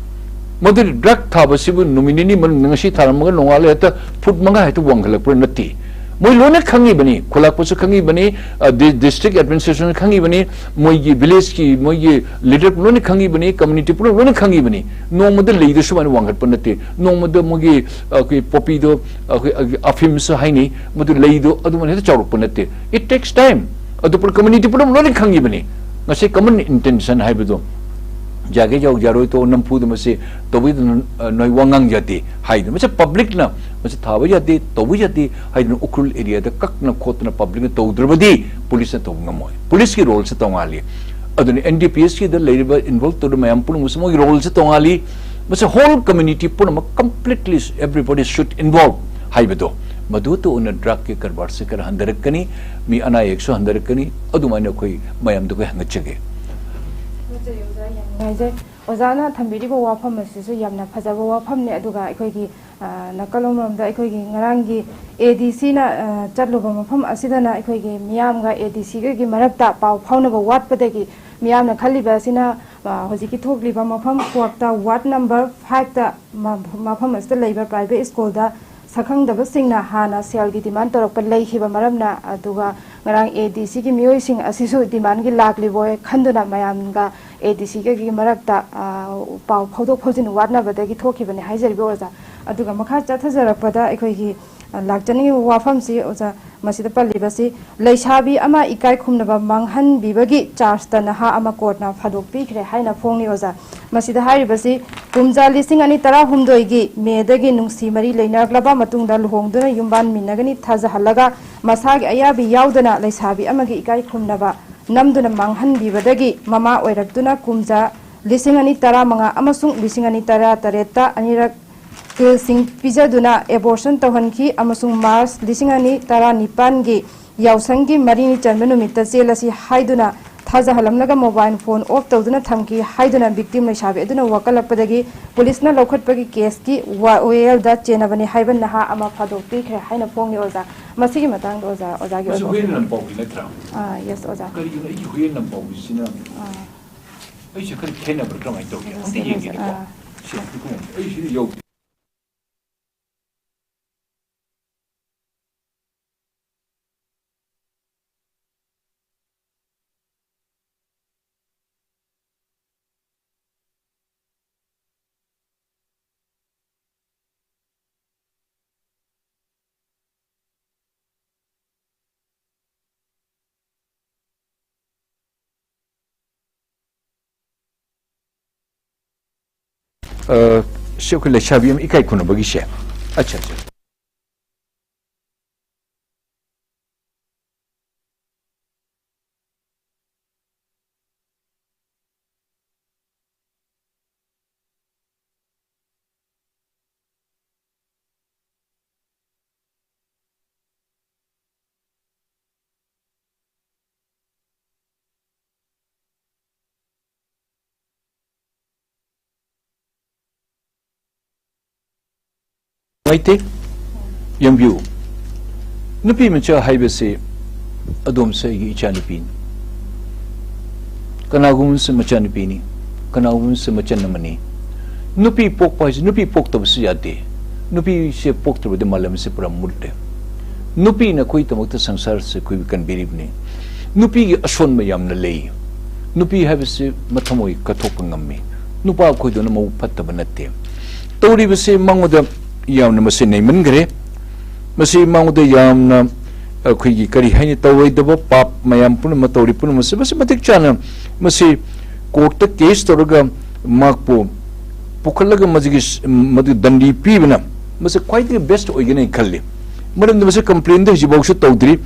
ꯃꯗꯨꯗꯤ ꯗ꯭ꯔꯒ ꯊꯥꯕꯁꯤꯕꯨ ꯅꯨꯃꯤꯠ ꯅꯤꯅꯤ ꯃꯅꯨꯡꯗ, ꯉꯁꯤ ꯊꯥꯔꯝꯃꯒ ꯅꯣꯡꯉꯥꯜꯂꯦ ꯍꯦꯛꯇ ꯐꯨꯠ ꯃꯉꯥ ꯍꯦꯛꯇ ꯋꯥꯡꯈꯠꯂꯛꯄ ꯅꯠꯇꯦ꯫ ꯃꯣꯏ ꯂꯣꯏꯅ ꯈꯪꯉꯤꯕꯅꯤ, ꯈꯨꯜꯂꯥꯛꯄꯁꯨ ꯈꯪꯉꯤꯕꯅꯤ, ꯑ, ꯗꯤ-, ꯗꯤꯁꯇ꯭ꯔꯤꯛ ꯑꯦꯗꯃꯤꯅꯤꯁꯇ꯭ꯔꯦꯁꯟ ꯈꯪꯉꯤꯕꯅꯤ, ꯃꯣꯏꯒꯤ ꯚꯤꯂꯦꯖꯀꯤ ꯃꯣꯏꯒꯤ ꯂꯤꯗꯔ ꯂꯣꯏꯅ ꯈꯪꯉꯤꯕꯅꯤ, ꯀꯝꯃ꯭ꯌꯨꯅꯤꯇꯤ ꯄꯨꯝꯅꯃꯛ ꯂꯣꯏꯅ ꯈꯪꯉꯤꯕꯅꯤ꯫ ꯅꯣꯡꯃꯗ ꯂꯩꯗꯣ ꯁꯨꯃꯥꯏꯅ ꯋꯥꯡꯈꯠꯄ ꯅꯠꯇꯦ, ꯅꯣꯡꯃꯗ ꯃꯣꯏꯒꯤ, ꯑ, ꯑꯩꯈꯣꯏ ꯄꯣꯄꯤꯗꯣ, ꯑ, ꯑꯩꯈꯣꯏ, ꯑ, ꯑꯐꯤꯝꯁꯨ ꯍꯥꯏꯅꯩ, ꯃꯗꯨ ꯂꯩꯗꯣ ꯑꯗꯨꯃꯥꯏꯅ ꯍꯦꯛꯇ ꯆꯥꯎꯔꯛꯄ ꯅꯠꯇꯦ꯫ It takes time. ꯑꯗꯨ ꯄꯨꯔꯥ ꯀꯝꯃ꯭ꯌꯨꯅꯤꯇꯤ ꯄꯨꯝꯅꯃꯛ ꯂꯣꯏꯅ ꯈꯪꯉꯤꯕꯅꯤ꯫ ꯉꯁꯤ ꯀꯃꯟ ꯏꯟꯇꯦꯟꯁꯟ ꯍꯥꯏꯕꯗꯣ, ꯌꯥꯒꯦ ꯌꯥꯎ ꯌꯥꯔꯣꯏ ꯇꯣ ꯅꯝꯐꯨꯗ ꯃꯁꯤ ꯇꯧꯕꯤꯗꯨꯅ, ꯑ, ꯅꯣꯏ ꯋꯥ ꯉꯥꯡ ꯌꯥꯗꯦ ꯍꯥꯏꯗꯅ, ꯃꯁꯤ ꯄꯕ꯭ꯂꯤꯛꯅ ꯃꯁꯤ ꯊꯥꯕ ꯌꯥꯗꯦ, ꯇꯧꯕ ꯌꯥꯗꯦ ꯍꯥꯏꯗꯅ ꯎꯈ꯭ꯔꯨꯜ ꯑꯦꯔꯤꯌꯥꯗ ꯀꯛꯅ ꯈꯣꯠꯇꯅ ꯄꯕ꯭ꯂꯤꯛꯅ ꯇꯧꯗ꯭ꯔꯕꯗꯤ ꯄꯨꯂꯤꯁꯅ ꯇꯧꯕ ꯉꯝꯃꯣꯏ꯫ ꯄꯨꯂꯤꯁꯀꯤ ꯔꯣꯜꯁꯦ ꯇꯣꯉꯥꯜꯂꯤ꯫ ꯑꯗꯨꯅ ꯑꯦꯟ ꯗꯤ ꯄꯤ ꯑꯦꯁꯀꯤꯗ ꯂꯩꯔꯤꯕ ꯏꯟꯚꯣꯜꯕ ꯇꯧꯔꯤꯕ ꯃꯌꯥꯝ ꯄꯨꯝꯅꯃꯛꯁꯦ ꯃꯣꯏꯒꯤ ꯔꯣꯜꯁꯦ ꯇꯣꯉꯥꯜꯂꯤ꯫ ꯃꯁꯤ whole community ꯄꯨꯝꯅꯃꯛ, completely everybody should involve ꯍꯥꯏꯕꯗꯣ, ꯃꯗꯨꯇ ꯑꯣꯏꯅ ꯗ꯭ꯔꯒꯀꯤ ꯀꯔꯕꯥꯔꯁꯤ ꯈꯔ ꯍꯟꯊꯔꯛꯀꯅꯤ, ꯃꯤ ꯑꯅꯥ ꯑꯌꯦꯛꯁꯨ ꯍꯟꯊꯔꯛꯀꯅꯤ꯫ ꯑꯗꯨꯃꯥꯏꯅ ꯑꯩꯈꯣꯏ ꯃꯌꯥꯝꯗ ꯑꯩꯈꯣꯏ ꯍꯪꯒꯠꯆꯒꯦ꯫ ꯅꯨꯡꯉꯥꯏꯖꯩ꯫ ꯑꯣꯖꯥꯅ ꯊꯝꯕꯤꯔꯤꯕ ꯋꯥꯐꯝ ꯑꯁꯤꯁꯨ ꯌꯥꯝꯅ ꯐꯖꯕ ꯋꯥꯐꯝꯅꯤ꯫ ꯑꯗꯨꯒ ꯑꯩꯈꯣꯏꯒꯤ, ꯑ, ꯅꯥꯀꯜ ꯑꯃꯔꯣꯝꯗ ꯑꯩꯈꯣꯏꯒꯤ ꯉꯔꯥꯡꯒꯤ ꯑꯦ ꯗꯤ ꯁꯤꯅ, ꯑ, ꯆꯠꯂꯨꯕ ꯃꯐꯝ ꯑꯁꯤꯗꯅ ꯑꯩꯈꯣꯏꯒꯤ ꯃꯤꯌꯥꯝꯒ ꯑꯦ ꯗꯤ ꯁꯤꯒꯒꯤ ꯃꯔꯛꯇ ꯄꯥꯎ ꯐꯥꯎꯅꯕ ꯋꯥꯠꯄꯗꯒꯤ ꯃꯤꯌꯥꯝꯅ ꯈꯜꯂꯤꯕ ꯑꯁꯤꯅ, ꯑ, ꯍꯧꯖꯤꯛꯀꯤ ꯊꯣꯛꯂꯤꯕ ꯃꯐꯝ ꯀ꯭ꯋꯥꯛꯇ ꯋꯥꯔꯗ ꯅꯝꯕꯔ ꯐꯥꯏꯚꯇ ꯃ-, ꯃꯐꯝ ꯑꯁꯤꯗ ꯂꯩꯕ ꯄ꯭ꯔꯥꯏꯚꯦꯠ ꯁ꯭ꯀꯨꯜꯗ ꯁꯛꯈꯪꯗꯕꯁꯤꯡꯅ ꯍꯥꯟꯅ ꯁꯦꯜꯒꯤ ꯗꯤꯃꯥꯟ ꯇꯧꯔꯛꯄ ꯂꯩꯈꯤꯕ ꯃꯔꯝꯅ, ꯑꯗꯨꯒ ꯉꯔꯥꯡ ꯑꯦ ꯗꯤ ꯁꯤꯒꯤ ꯃꯤꯑꯣꯏꯁꯤꯡ ꯑꯁꯤꯁꯨ ꯗꯤꯃꯥꯟꯒꯤ ꯂꯥꯛꯂꯤꯕꯣꯏ ꯈꯟꯗꯨꯅ ꯃꯌꯥꯝꯒ ꯑꯦ ꯗꯤ ꯁꯤꯒꯒꯤ ꯃꯔꯛꯇ, ꯑ, ꯄꯥꯎ ꯐꯥꯎꯗꯣꯛ ꯐꯥꯎꯖꯤꯟ ꯋꯥꯠꯅꯕꯗꯒꯤ ꯊꯣꯛꯈꯤꯕꯅꯤ ꯍꯥꯏꯖꯔꯤꯕ ꯑꯣꯖꯥ꯫ ꯑꯗꯨꯒ ꯃꯈꯥ ꯆꯠꯊꯖꯔꯛꯄꯗ ꯑꯩꯈꯣꯏꯒꯤ, ꯑ, ꯂꯥꯛꯆꯅꯤꯡꯉꯤꯕ ꯋꯥꯐꯝꯁꯤ ꯑꯣꯖꯥ, ꯃꯁꯤꯗ ꯄꯜꯂꯤꯕꯁꯤ ꯂꯩꯁꯥꯕꯤ ꯑꯃ ꯏꯀꯥꯏ ꯈꯨꯝꯅꯕ ꯃꯥꯡꯍꯟꯕꯤꯕꯒꯤ ꯆꯥꯔꯖꯇ ꯅꯍꯥ ꯑꯃ ꯀꯣꯔꯠꯅ ꯐꯥꯗꯣꯛꯄꯤꯈ꯭ꯔꯦ ꯍꯥꯏꯅ ꯐꯣꯡꯂꯤ ꯑꯣꯖꯥ꯫ ꯃꯁꯤꯗ ꯍꯥꯏꯔꯤꯕꯁꯤ ꯀꯨꯝꯖꯥ ꯂꯤꯁꯤꯡ ꯑꯅꯤ ꯇꯔꯥꯍꯨꯝꯗꯣꯏꯒꯤ ꯃꯦꯗꯒꯤ ꯅꯨꯡꯁꯤ ꯃꯔꯤ ꯂꯩꯅꯔꯛꯂꯕ ꯃꯇꯨꯡꯗ ꯂꯨꯍꯣꯡꯗꯨꯅ ꯌꯨꯝꯕꯥꯟꯃꯤꯟꯅꯒꯅꯤ ꯊꯥꯖꯍꯜꯂꯒ ꯃꯁꯥꯒꯤ ꯑꯌꯥꯕꯤ ꯌꯥꯎꯗꯅ ꯂꯩꯁꯥꯕꯤ ꯑꯃꯒꯤ ꯏꯀꯥꯏ ꯈꯨꯝꯅꯕ ꯅꯝꯗꯨꯅ ꯃꯥꯡꯍꯟꯕꯤꯕꯗꯒꯤ ꯃꯃꯥ ꯑꯣꯏꯔꯛꯇꯨꯅ ꯀꯨꯝꯖꯥ ꯂꯤꯁꯤꯡ ꯑꯅꯤ ꯇꯔꯥꯃꯉꯥ ꯑꯃꯁꯨꯡ ꯂꯤꯁꯤꯡ ꯑꯅꯤ ꯇꯔꯥꯇꯔꯦꯠꯇ ꯑꯅꯤꯔꯛ ꯄꯤꯜꯁꯤꯡ ꯄꯤꯖꯗꯨꯅ ꯑꯦꯕꯣꯔꯁꯟ ꯇꯧꯍꯟꯈꯤ ꯑꯃꯁꯨꯡ ꯃꯥꯔꯆ ꯂꯤꯁꯤꯡ ꯑꯅꯤ ꯇꯔꯥꯅꯤꯄꯥꯟꯒꯤ ꯌꯥꯎꯁꯪꯒꯤ ꯃꯔꯤꯅꯤ ꯆꯟꯕ ꯅꯨꯃꯤꯠꯇ ꯆꯦꯜꯂꯁꯤ ꯍꯥꯏꯗꯨꯅ ꯊꯥꯖꯍꯜꯂꯝꯂꯒ ꯃꯣꯕꯥꯏꯜ ꯐꯣꯟ ꯑꯣꯐ ꯇꯧꯗꯨꯅ ꯊꯝꯈꯤ ꯍꯥꯏꯗꯨꯅ ꯚꯤꯛꯇꯤꯝ ꯂꯩꯁꯥꯕꯤ ꯑꯗꯨꯅ ꯋꯥꯀꯠꯂꯛꯄꯗꯒꯤ ꯄꯨꯂꯤꯁꯅ ꯂꯧꯈꯠꯄꯒꯤ ꯀꯦꯁꯀꯤ ꯋꯥ-, ꯋꯥꯌꯦꯜꯗ ꯆꯦꯟꯅꯕꯅꯤ ꯍꯥꯏꯕ ꯅꯍꯥ ꯑꯃ ꯐꯥꯗꯣꯛꯄꯤꯈ꯭ꯔꯦ ꯍꯥꯏꯅ ꯐꯣꯡꯉꯤ ꯑꯣꯖꯥ꯫ ꯃꯁꯤꯒꯤ ꯃꯇꯥꯡꯗ ꯑꯣꯖꯥ, ꯑꯣꯖꯥꯒꯤ ꯃꯁꯤ ꯑꯣꯏꯕ ꯍꯨꯏꯌꯦꯟ ꯋꯥꯐꯝ꯫ ꯂꯝꯄꯥꯎꯒꯤ ꯅꯠꯇ꯭ꯔꯥ? ꯑꯥ, ꯌꯦꯁ, ꯑꯣꯖꯥ꯫ ꯀꯔꯤꯒꯤꯅꯣ ꯑꯩꯒꯤ ꯍꯨꯏꯌꯦꯟ ꯂꯝꯄꯥꯎꯒꯤꯁꯤꯅ? ꯑꯥ꯫ ꯑꯩꯁꯦ ꯈꯔ ꯈꯦꯠꯅꯕ꯭ꯔꯥ ꯀꯃꯥꯏꯅ ꯇꯧꯒꯦ? ꯑꯗꯨ ꯑꯝꯇ ꯁꯦꯝꯃꯁꯦ, ꯌꯦꯡꯒꯦꯅꯦꯀꯣ꯫ ꯑꯥ꯫ ꯁꯤ ꯑꯝꯇ ꯀꯨꯝꯃꯣ꯫ ꯑꯩ ꯁꯤꯗ ꯌꯧꯗꯦ꯫ ꯑ, ꯁꯤ ꯑꯩꯈꯣꯏ ꯂꯩꯁꯥꯕꯤ ꯑꯃ ꯏꯀꯥꯏ ꯈꯨꯝꯅꯕꯒꯤꯁꯦ꯫ ꯑꯠꯆꯥ, ꯑꯠꯆꯥ꯫ ꯂꯩꯇꯦ꯫ ꯌꯦꯡꯕꯤꯌꯨ, ꯅꯨꯄꯤ ꯃꯆꯥ ꯍꯥꯏꯕꯁꯤ ꯑꯗꯣꯝꯁꯦ ꯑꯩꯒꯤ ꯏꯆꯥꯅꯨꯄꯤꯅꯤ, ꯀꯅꯥꯒꯨꯝꯕꯁꯦ ꯃꯆꯥꯅꯨꯄꯤꯅꯤ, ꯀꯅꯥꯒꯨꯝꯕꯁꯦ ꯃꯆꯟ ꯑꯃꯅꯤ꯫ ꯅꯨꯄꯤ ꯄꯣꯛꯄ ꯍꯥꯏꯁꯤ, ꯅꯨꯄꯤ ꯄꯣꯛꯇꯕꯁꯨ ꯌꯥꯗꯦ꯫ ꯅꯨꯄꯤꯁꯦ ꯄꯣꯛꯇ꯭ꯔꯕꯗꯤ ꯃꯥꯂꯦꯝꯁꯦ ꯄꯨꯔꯥ ꯃꯨꯠꯂꯦ꯫ ꯅꯨꯄꯤꯅ ꯑꯩꯈꯣꯏꯒꯤꯗꯃꯛꯇ ꯁꯪꯁꯥꯔꯁꯦ ꯑꯩꯈꯣꯏꯕꯨ ꯀꯟꯕꯤꯔꯤꯕꯅꯤ꯫ ꯅꯨꯄꯤꯒꯤ ꯑꯁꯣꯟꯕ ꯌꯥꯝꯅ ꯂꯩ꯫ ꯅꯨꯄꯤ ꯍꯥꯏꯕꯁꯤ ꯃꯊꯃꯣꯏ ꯀꯠꯊꯣꯛꯄ ꯉꯝꯃꯤ꯫ ꯅꯨꯄꯥ ꯑꯩꯈꯣꯏꯗꯧꯅ ꯃꯕꯨꯛ ꯐꯠꯇꯕ ꯅꯠꯇꯦ꯫ ꯇꯧꯔꯤꯕꯁꯤ ꯃꯉꯣꯟꯗ ꯌꯥꯝꯅ ꯃꯁꯤ ꯅꯩꯃꯟꯈ꯭ꯔꯦ꯫ ꯃꯁꯤ ꯃꯉꯣꯟꯗ ꯌꯥꯝꯅ ꯑꯩꯈꯣꯏꯒꯤ ꯀꯔꯤ ꯍꯥꯏꯅꯤ, ꯇꯧꯔꯣꯏꯗꯕ ꯄꯥꯞ ꯃꯌꯥꯝ ꯄꯨꯝꯅꯃꯛ ꯇꯧꯔꯤ ꯄꯨꯝꯅꯃꯛꯁꯦ ꯃꯁꯤ ꯃꯇꯤꯛ ꯆꯥꯅ ꯃꯁꯤ ꯀꯣꯔꯠꯇ ꯀꯦꯁ ꯇꯧꯔꯒ ꯃꯍꯥꯛꯄꯨ ꯄꯨꯈꯠꯂꯒ ꯃꯁꯤꯒꯤ ꯃꯗꯨ ꯗꯟꯗꯤ ꯄꯤꯕꯅ ꯃꯁꯤ ꯈ꯭ꯋꯥꯏꯗꯒꯤ ꯕꯦꯁ ꯑꯣꯏꯒꯅꯤ ꯈꯜꯂꯤ꯫ ꯃꯔꯝꯗꯤ ꯃꯁꯤ ꯀꯝꯄ꯭ꯂꯦꯟꯗ ꯍꯧꯖꯤꯛꯐꯥꯎꯁꯨ ꯇꯧꯗ꯭ꯔꯤ꯫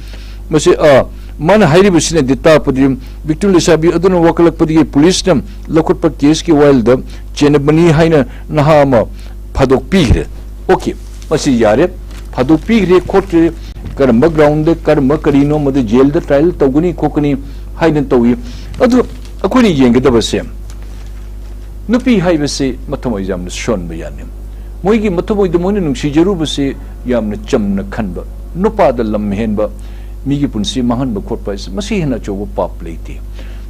ꯃꯁꯤ, ꯑ, ꯃꯥꯅ ꯍꯥꯏꯔꯤꯕꯁꯤꯅꯗꯤ ꯇꯥꯛꯄꯗꯤ ꯚꯤꯛꯇꯤꯝ ꯂꯩꯁꯥꯕꯤ ꯑꯗꯨꯅ ꯋꯥꯀꯠꯂꯛꯄꯗꯒꯤ ꯄꯨꯂꯤꯁꯅ ꯂꯧꯈꯠꯄ ꯀꯦꯁꯀꯤ ꯋꯥꯌꯦꯜꯗ ꯆꯦꯟꯅꯕꯅꯤ ꯍꯥꯏꯅ ꯅꯍꯥ ꯑꯃ ꯐꯥꯗꯣꯛꯄꯤꯈ꯭ꯔꯦ꯫ ꯑꯣꯀꯦ, ꯃꯁꯤ ꯌꯥꯔꯦ, ꯐꯥꯗꯣꯛꯄꯤꯈ꯭ꯔꯦ ꯈꯣꯠꯈ꯭ꯔꯦ, ꯀꯔꯝꯕ ꯒ꯭ꯔꯥꯎꯟꯗ, ꯀꯔꯝꯕ ꯀꯔꯤꯅꯣ, ꯃꯗꯨ ꯖꯦꯜꯗ ꯇ꯭ꯔꯥꯏꯌꯦꯜ ꯇꯧꯒꯅꯤ ꯈꯣꯠꯀꯅꯤ ꯍꯥꯏꯅ ꯇꯧꯏ꯫ ꯑꯗꯨ ꯑꯩꯈꯣꯏꯅ ꯌꯦꯡꯒꯗꯕꯁꯦ, ꯅꯨꯄꯤ ꯍꯥꯏꯕꯁꯤ ꯃꯊꯃꯣꯏ ꯌꯥꯝꯅ ꯁꯣꯟꯕ ꯌꯥꯅꯤ꯫ ꯃꯣꯏꯒꯤ ꯃꯊꯃꯣꯏꯗ ꯃꯣꯏꯅ ꯅꯨꯡꯁꯤꯖꯔꯨꯕꯁꯤ ꯌꯥꯝꯅ ꯆꯝꯅ ꯈꯟꯕ, ꯅꯨꯄꯥꯗ ꯂꯝ ꯍꯦꯟꯕ, ꯃꯤꯒꯤ ꯄꯨꯟꯁꯤ ꯃꯥꯡꯍꯟꯕ ꯈꯣꯠꯄ ꯍꯥꯏꯁꯤ, ꯃꯁꯤ ꯍꯦꯟꯅ ꯑꯆꯧꯕ ꯄꯥꯞ ꯂꯩꯇꯦ꯫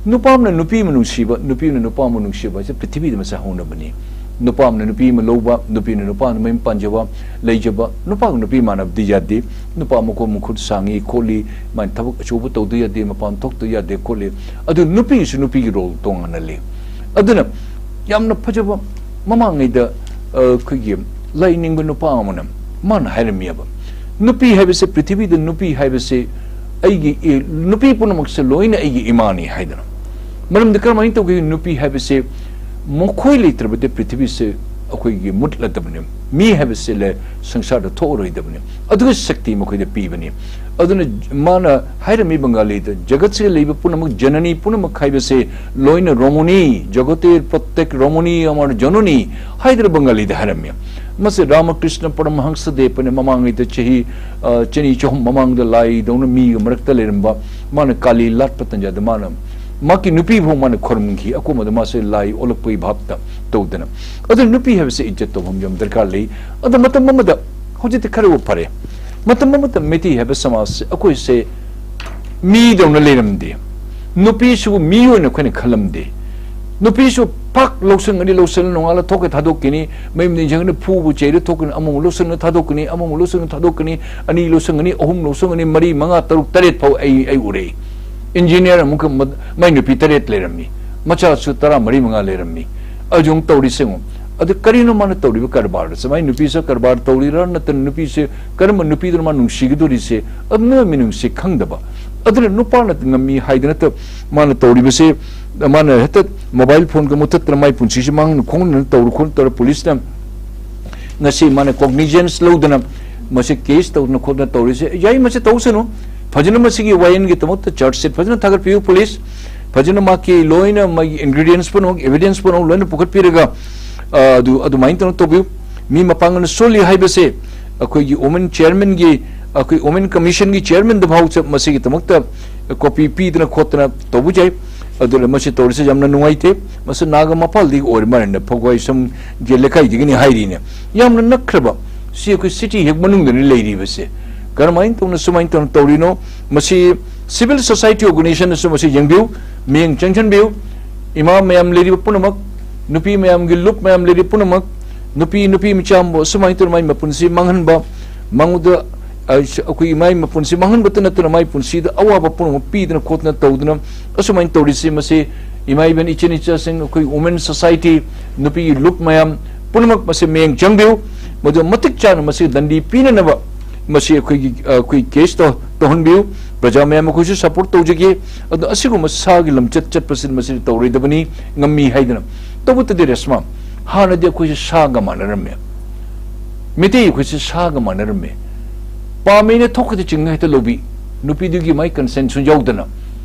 ꯅꯨꯄꯥ ꯑꯃꯅ ꯅꯨꯄꯤ ꯑꯃ ꯅꯨꯡꯁꯤꯕ, ꯅꯨꯄꯤ ꯑꯃꯅ ꯅꯨꯄꯥ ꯑꯃ ꯅꯨꯡꯁꯤꯕ ꯍꯥꯏꯁꯦ ꯄ꯭ꯔꯤꯊꯤꯕꯤꯗ ꯃꯁꯤ ꯍꯧꯅꯕꯅꯤ꯫ ꯅꯨꯄꯥ ꯑꯃꯅ ꯅꯨꯄꯤ ꯑꯃ ꯂꯧꯕ, ꯅꯨꯄꯤ ꯑꯃꯅ ꯅꯨꯄꯥ ꯑꯃ ꯃꯌꯨꯝ ꯄꯥꯟꯖꯕ, ꯂꯩꯖꯕ, ꯅꯨꯄꯥꯒ ꯅꯨꯄꯤ ꯃꯥꯟꯅꯕꯗꯤ ꯌꯥꯗꯦ꯫ ꯅꯨꯄꯥ ꯃꯈꯣꯡ ꯃꯈꯨꯠ ꯁꯥꯡꯉꯤ ꯈꯣꯠꯂꯤ, ꯃꯥꯅ ꯊꯕꯛ ꯑꯆꯧꯕ ꯇꯧꯗ ꯌꯥꯗꯦ, ꯃꯄꯥꯟ ꯊꯣꯛꯇ ꯌꯥꯗꯦ ꯈꯣꯠꯂꯤ꯫ ꯑꯗꯨ ꯅꯨꯄꯤꯒꯤꯁꯨ ꯅꯨꯄꯤꯒꯤ ꯔꯣꯜ ꯇꯣꯉꯥꯟꯅ ꯂꯩ꯫ ꯑꯗꯨꯅ ꯌꯥꯝꯅ ꯐꯖꯕ, ꯃꯃꯥꯡꯉꯩꯗ, ꯑ, ꯑꯩꯈꯣꯏꯒꯤ ꯂꯥꯏꯅꯤꯡꯕ ꯅꯨꯄꯥ ꯑꯃꯅ ꯃꯥꯅ ꯍꯥꯏꯔꯝꯃꯤꯑꯕ, ꯅꯨꯄꯤ ꯍꯥꯏꯕꯁꯦ, ꯄ꯭ꯔꯤꯊꯤꯕꯤꯗ ꯅꯨꯄꯤ ꯍꯥꯏꯕꯁꯦ ꯑꯩꯒꯤ ꯏ-, ꯅꯨꯄꯤ ꯄꯨꯝꯅꯃꯛꯁꯦ ꯂꯣꯏꯅ ꯑꯩꯒꯤ ꯏꯃꯥꯅꯤ ꯍꯥꯏꯗꯅ꯫ ꯃꯔꯝꯗꯤ ꯀꯔꯝꯍꯥꯏꯅ ꯇꯧꯒꯦ? ꯅꯨꯄꯤ ꯍꯥꯏꯕꯁꯦ ꯃꯈꯣꯏ ꯂꯩꯇ꯭ꯔꯕꯗꯤ ꯄ꯭ꯔꯤꯊꯤꯕꯤꯁꯦ ꯑꯩꯈꯣꯏꯒꯤ ꯃꯨꯠꯂꯗꯕꯅꯤ꯫ ꯃꯤ ꯍꯥꯏꯕꯁꯤ ꯂꯩ, ꯁꯪꯁꯥꯔꯗ ꯊꯣꯛꯑꯔꯣꯏꯗꯕꯅꯤ꯫ ꯑꯗꯨꯒ ꯁꯛꯇꯤ ꯃꯈꯣꯏꯗ ꯄꯤꯕꯅꯤ꯫ ꯑꯗꯨꯅ ꯃꯥꯅ ꯍꯥꯏꯔꯝꯃꯤ ꯕꯪꯒꯥꯂꯤꯗ, "ꯖꯒꯠꯁꯤꯗ ꯂꯩꯕ ꯄꯨꯝꯅꯃꯛ, ꯖꯅꯅꯤ ꯄꯨꯝꯅꯃꯛ ꯍꯥꯏꯕꯁꯦ ꯂꯣꯏꯅ ꯔꯣꯃꯣꯅꯤ, ꯖꯒꯇꯦ ꯄ꯭ꯔꯣꯇꯦꯛ ꯔꯣꯃꯣꯅꯤ ꯑꯃꯔ ꯖꯅꯅꯤ" ꯍꯥꯏꯗꯅ ꯕꯪꯒꯥꯂꯤꯗ ꯍꯥꯏꯔꯝꯃꯤ꯫ ꯃꯁꯤ ꯔꯥꯃꯀ꯭ꯔꯤꯁꯅ ꯄꯔꯃꯍꯪꯁ ꯗꯦꯕꯅ ꯃꯃꯥꯡꯉꯩꯗ ꯆꯍꯤ, ꯑ, ꯆꯅꯤ ꯆꯍꯨꯝ ꯃꯃꯥꯡꯗ ꯂꯥꯏꯗꯧꯅ ꯃꯤꯒ ꯃꯔꯛꯇ ꯂꯩꯔꯝꯕ, ꯃꯥꯅ ꯀꯥꯂꯤ ꯂꯥꯠꯄ ꯇꯟꯖꯥꯗ ꯃꯥꯅ ꯃꯍꯥꯛꯀꯤ ꯅꯨꯄꯤ ꯐꯥꯎ ꯃꯥꯅ ꯈꯣꯏꯔꯝꯈꯤ꯫ ꯑꯀꯣꯟꯕꯗ ꯃꯥꯁꯦ ꯂꯥꯏ ꯑꯣꯜꯂꯛꯄꯒꯤ ꯚꯥꯞꯇ ꯇꯧꯗꯅ꯫ ꯑꯗꯨꯅ ꯅꯨꯄꯤ ꯍꯥꯏꯕꯁꯦ ꯏꯖꯠ ꯇꯧꯐꯝ ꯌꯥꯝ ꯗꯔꯀꯥꯔ ꯂꯩ꯫ ꯑꯗꯣ ꯃꯇꯝ ꯑꯃꯗ, ꯍꯧꯖꯤꯛꯇꯤ ꯈꯔꯕꯨ ꯐꯔꯦ, ꯃꯇꯝ ꯑꯃꯗ ꯃꯩꯇꯩ ꯍꯥꯏꯕ ꯁꯃꯥꯖꯁꯦ ꯑꯩꯈꯣꯏꯁꯦ ꯃꯤꯗꯧꯅ ꯂꯩꯔꯝꯗꯦ꯫ ꯅꯨꯄꯤꯁꯤꯕꯨ ꯃꯤ ꯑꯣꯏꯅ ꯑꯩꯈꯣꯏꯅ ꯈꯜꯂꯝꯗꯦ꯫ ꯅꯨꯄꯤꯁꯨ ꯄꯥꯛ ꯂꯧꯁꯪꯒꯅꯤ, ꯂꯧꯁꯪ ꯅꯣꯡꯉꯥꯜꯂ ꯊꯣꯛꯀꯦ ꯊꯥꯗꯣꯛꯀꯅꯤ, ꯃꯌꯨꯝꯗ ꯏꯟꯖꯪꯅ ꯐꯨꯕ ꯆꯩꯔ ꯊꯣꯛꯀꯅꯤ, ꯑꯃꯃꯨꯛ ꯂꯧꯁꯪꯅ ꯊꯥꯗꯣꯛꯀꯅꯤ, ꯑꯃꯃꯨꯛ ꯂꯧꯁꯪꯅ ꯊꯥꯗꯣꯛꯀꯅꯤ, ꯑꯅꯤ ꯂꯧꯁꯪꯒꯅꯤ, ꯑꯍꯨꯝ ꯂꯧꯁꯪꯒꯅꯤ, ꯃꯔꯤ, ꯃꯉꯥ, ꯇꯔꯨꯛ, ꯇꯔꯦꯠ ꯐꯥꯎ ꯑꯩ, ꯑꯩ ꯎꯔꯛꯏ꯫ ꯏꯟꯖꯤꯅꯤꯌꯥꯔ ꯑꯃꯨꯛꯀ ꯃ-, ꯃꯥꯏ ꯅꯨꯄꯤ ꯇꯔꯦꯠ ꯂꯩꯔꯝꯃꯤ, ꯃꯆꯥꯁꯨ ꯇꯔꯥ ꯃꯔꯤ ꯃꯉꯥ ꯂꯩꯔꯝꯃꯤ꯫ ꯑꯗꯨ ꯌꯦꯡꯉꯨ ꯇꯧꯔꯤꯁꯦ ꯌꯦꯡꯉꯨ꯫ ꯑꯗꯨ ꯀꯔꯤꯅꯣ ꯃꯥꯅ ꯇꯧꯔꯤꯕ ꯀꯔꯕꯥꯔꯁꯦ? ꯃꯥꯏ ꯅꯨꯄꯤꯁꯦ ꯀꯔꯕꯥꯔ ꯇꯧꯔꯤꯔꯥ, ꯅꯠꯇꯅ ꯅꯨꯄꯤꯁꯦ ꯀꯔꯝꯕ ꯅꯨꯄꯤꯗꯨꯅ ꯃꯥ ꯅꯨꯡꯁꯤꯒꯗꯧꯔꯤꯁꯦ? ꯑꯗꯨ ꯃꯤꯑꯣꯏ ꯃꯤꯅꯨꯡꯁꯤ ꯈꯪꯗꯕ꯫ ꯑꯗꯨꯅ ꯅꯨꯄꯥꯅ ꯉꯝꯃꯤ ꯍꯥꯏꯗꯅ ꯅꯠꯇ-, ꯃꯥꯅ ꯇꯧꯔꯤꯕꯁꯦ, ꯃꯥꯅ ꯍꯦꯛꯇ ꯃꯣꯕꯥꯏꯜ ꯐꯣꯟꯒ ꯃꯨꯊꯠꯇꯅ ꯃꯥꯏ ꯄꯨꯟꯁꯤꯁꯦ ꯃꯥꯡꯍꯟ ꯈꯣꯡꯍꯟꯗꯅ ꯇꯧꯔ ꯈꯣꯠ ꯇꯧꯔ ꯄꯨꯂꯤꯁꯅ ꯉꯁꯤ ꯃꯥꯅ ꯀꯣꯒꯅꯤꯖꯦꯟꯁ ꯂꯧꯗꯅ ꯃꯁꯤ ꯀꯦꯁ ꯇꯧꯗꯅ ꯈꯣꯠꯇꯅ ꯇꯧꯔꯤꯁꯦ꯫ ꯌꯥꯏ, ꯃꯁꯤ ꯇꯧꯁꯅꯨ꯫ ꯐꯖꯅ ꯃꯁꯤꯒꯤ ꯋꯥꯌꯦꯜꯒꯤꯗꯃꯛꯇ ꯆꯥꯔꯖ ꯁꯤꯠ ꯐꯖꯅ ꯊꯥꯒꯠꯄꯤꯌꯨ ꯄꯨꯂꯤꯁ꯫ ꯐꯖꯅ ꯃꯥꯒꯤ ꯂꯣꯏꯅ ꯃꯥꯒꯤ ꯏꯟꯒ꯭ꯔꯤꯗꯤꯌꯦꯟꯁ ꯄꯨꯝꯅꯃꯛ, ꯑꯦꯚꯤꯗꯦꯟꯁ ꯄꯨꯝꯅꯃꯛ ꯂꯣꯏꯅ ꯄꯨꯈꯠꯄꯤꯔꯒ, ꯑ, ꯑꯗꯨ, ꯑꯗꯨꯃꯥꯏꯅ ꯇꯧꯅ ꯇꯧꯕꯤꯌꯨ꯫ ꯃꯤ ꯃꯄꯥꯡꯒꯜꯅ ꯁꯣꯜꯂꯤ ꯍꯥꯏꯕꯁꯦ ꯑꯩꯈꯣꯏꯒꯤ ꯋꯨꯃꯦꯟ ꯆꯤꯌꯔꯃꯦꯟꯒꯤ, ꯑꯩꯈꯣꯏ ꯋꯨꯃꯦꯟ ꯀꯃꯤꯁꯟꯒꯤ ꯆꯤꯌꯔꯃꯦꯟꯗ ꯐꯥꯎ ꯆꯠ-, ꯃꯁꯤꯒꯤꯗꯃꯛꯇ ꯀꯣꯄꯤ ꯄꯤꯗꯅ ꯈꯣꯠꯇꯅ ꯇꯧꯕ ꯌꯥꯏ꯫ ꯑꯗꯨꯅ ꯃꯁꯤ ꯇꯧꯔꯤꯁꯦ ꯌꯥꯝꯅ ꯅꯨꯡꯉꯥꯏꯇꯦ꯫ ꯃꯁꯤ ꯅꯥꯒꯥ ꯃꯄꯥꯜꯗꯒꯤ ꯑꯣꯏꯔ ꯃꯥꯜꯂꯦ, ꯐꯧꯒ꯭ꯋꯥꯏꯁꯝꯒꯤ ꯂꯩꯀꯥꯏꯗꯒꯤꯅꯤ ꯍꯥꯏꯔꯤꯅꯦ꯫ ꯌꯥꯝꯅ ꯅꯛꯈ꯭ꯔꯕ, ꯁꯤ ꯑꯩꯈꯣꯏ ꯁꯤꯇꯤ ꯍꯦꯛ ꯃꯅꯨꯡꯗꯅꯤ ꯂꯩꯔꯤꯕꯁꯦ꯫ ꯀꯔꯝꯍꯥꯏꯅ ꯇꯧꯅ ꯁꯨꯃꯥꯏꯅ ꯇꯧꯅ ꯇꯧꯔꯤꯅꯣ? ꯃꯁꯤ ꯁꯤꯚꯤꯜ ꯁꯣꯁꯥꯏꯇꯤ ꯑꯣꯔꯒꯅꯥꯏꯖꯦꯁꯟꯅꯁꯨ ꯃꯁꯤ ꯌꯦꯡꯕꯤꯌꯨ, ꯃꯤꯠꯌꯦꯡ ꯆꯪꯁꯤꯟꯕꯤꯌꯨ꯫ ꯏꯃꯥ ꯃꯌꯥꯝ ꯂꯩꯔꯤꯕ ꯄꯨꯝꯅꯃꯛ, ꯅꯨꯄꯤ ꯃꯌꯥꯝꯒꯤ ꯂꯨꯞ ꯃꯌꯥꯝ ꯂꯩꯔꯤꯕ ꯄꯨꯝꯅꯃꯛ, ꯅꯨꯄꯤ, ꯅꯨꯄꯤ ꯃꯆꯥ ꯑꯃꯕꯨ ꯑꯁꯨꯃꯥꯏꯅ ꯇꯧꯅ ꯃꯥꯏ ꯃꯄꯨꯟꯁꯤ ꯃꯥꯡꯍꯟꯕ, ꯃꯉꯣꯟꯗ, ꯑ, ꯑꯩꯈꯣꯏꯒꯤ ꯃꯥꯏ ꯃꯄꯨꯟꯁꯤ ꯃꯥꯡꯍꯟꯕꯇ ꯅꯠꯇꯅ ꯃꯥꯏ ꯄꯨꯟꯁꯤꯗ ꯑꯋꯥꯕ ꯄꯨꯝꯅꯃꯛ ꯄꯤꯗꯅ ꯈꯣꯠꯇꯅ ꯇꯧꯗꯅ ꯑꯁꯨꯃꯥꯏꯅ ꯇꯧꯔꯤꯁꯤ, ꯃꯁꯤ ꯏꯃꯥ ꯏꯕꯦꯟ ꯏꯆꯤꯟ ꯏꯆꯥꯁꯤꯡ, ꯑꯩꯈꯣꯏ ꯋꯨꯃꯦꯟ ꯁꯣꯁꯥꯏꯇꯤ, ꯅꯨꯄꯤꯒꯤ ꯂꯨꯞ ꯃꯌꯥꯝ ꯄꯨꯝꯅꯃꯛ ꯃꯁꯤ ꯃꯤꯠꯌꯦꯡ ꯆꯪꯕꯤꯌꯨ꯫ ꯃꯗꯨ ꯃꯇꯤꯛ ꯆꯥꯅ ꯃꯁꯤ ꯗꯟꯗꯤ ꯄꯤꯅꯅꯕ ꯃꯁꯤ ꯑꯩꯈꯣꯏꯒꯤ, ꯑ, ꯑꯩꯈꯣꯏ ꯀꯦꯁ ꯇꯧ-, ꯇꯧꯍꯟꯕꯤꯌꯨ꯫ ꯄ꯭ꯔꯖꯥ ꯃꯌꯥꯝ ꯑꯩꯈꯣꯏꯁꯨ ꯁꯄꯣꯔꯠ ꯇꯧꯖꯒꯦ꯫ ꯑꯗꯣ ꯑꯁꯤꯒꯨꯝꯕ ꯁꯥꯒꯤ ꯂꯝꯆꯠ ꯆꯠꯄꯁꯤ ꯃꯁꯤ ꯇꯧꯔꯣꯏꯗꯕꯅꯤ, ꯉꯝꯃꯤ ꯍꯥꯏꯗꯅ꯫ ꯇꯧꯕꯇꯗꯤ ꯔꯦꯁꯃꯥ, ꯍꯥꯟꯅꯗꯤ ꯑꯩꯈꯣꯏꯁꯦ ꯁꯥꯒ ꯃꯥꯟꯅꯔꯝꯃꯦ꯫ ꯃꯤꯇꯩ ꯑꯩꯈꯣꯏꯁꯦ ꯁꯥꯒ ꯃꯥꯟꯅꯔꯝꯃꯦ꯫ ꯄꯥꯝꯃꯦꯅ ꯊꯣꯛꯈꯤꯗ ꯆꯤꯡꯅ ꯍꯦꯛꯇ ꯂꯧꯕꯤ꯫ ꯅꯨꯄꯤꯗꯨꯒꯤ ꯃꯥꯏ ꯀꯟꯁꯦꯟꯁꯨ ꯌꯥꯎꯗꯅ꯫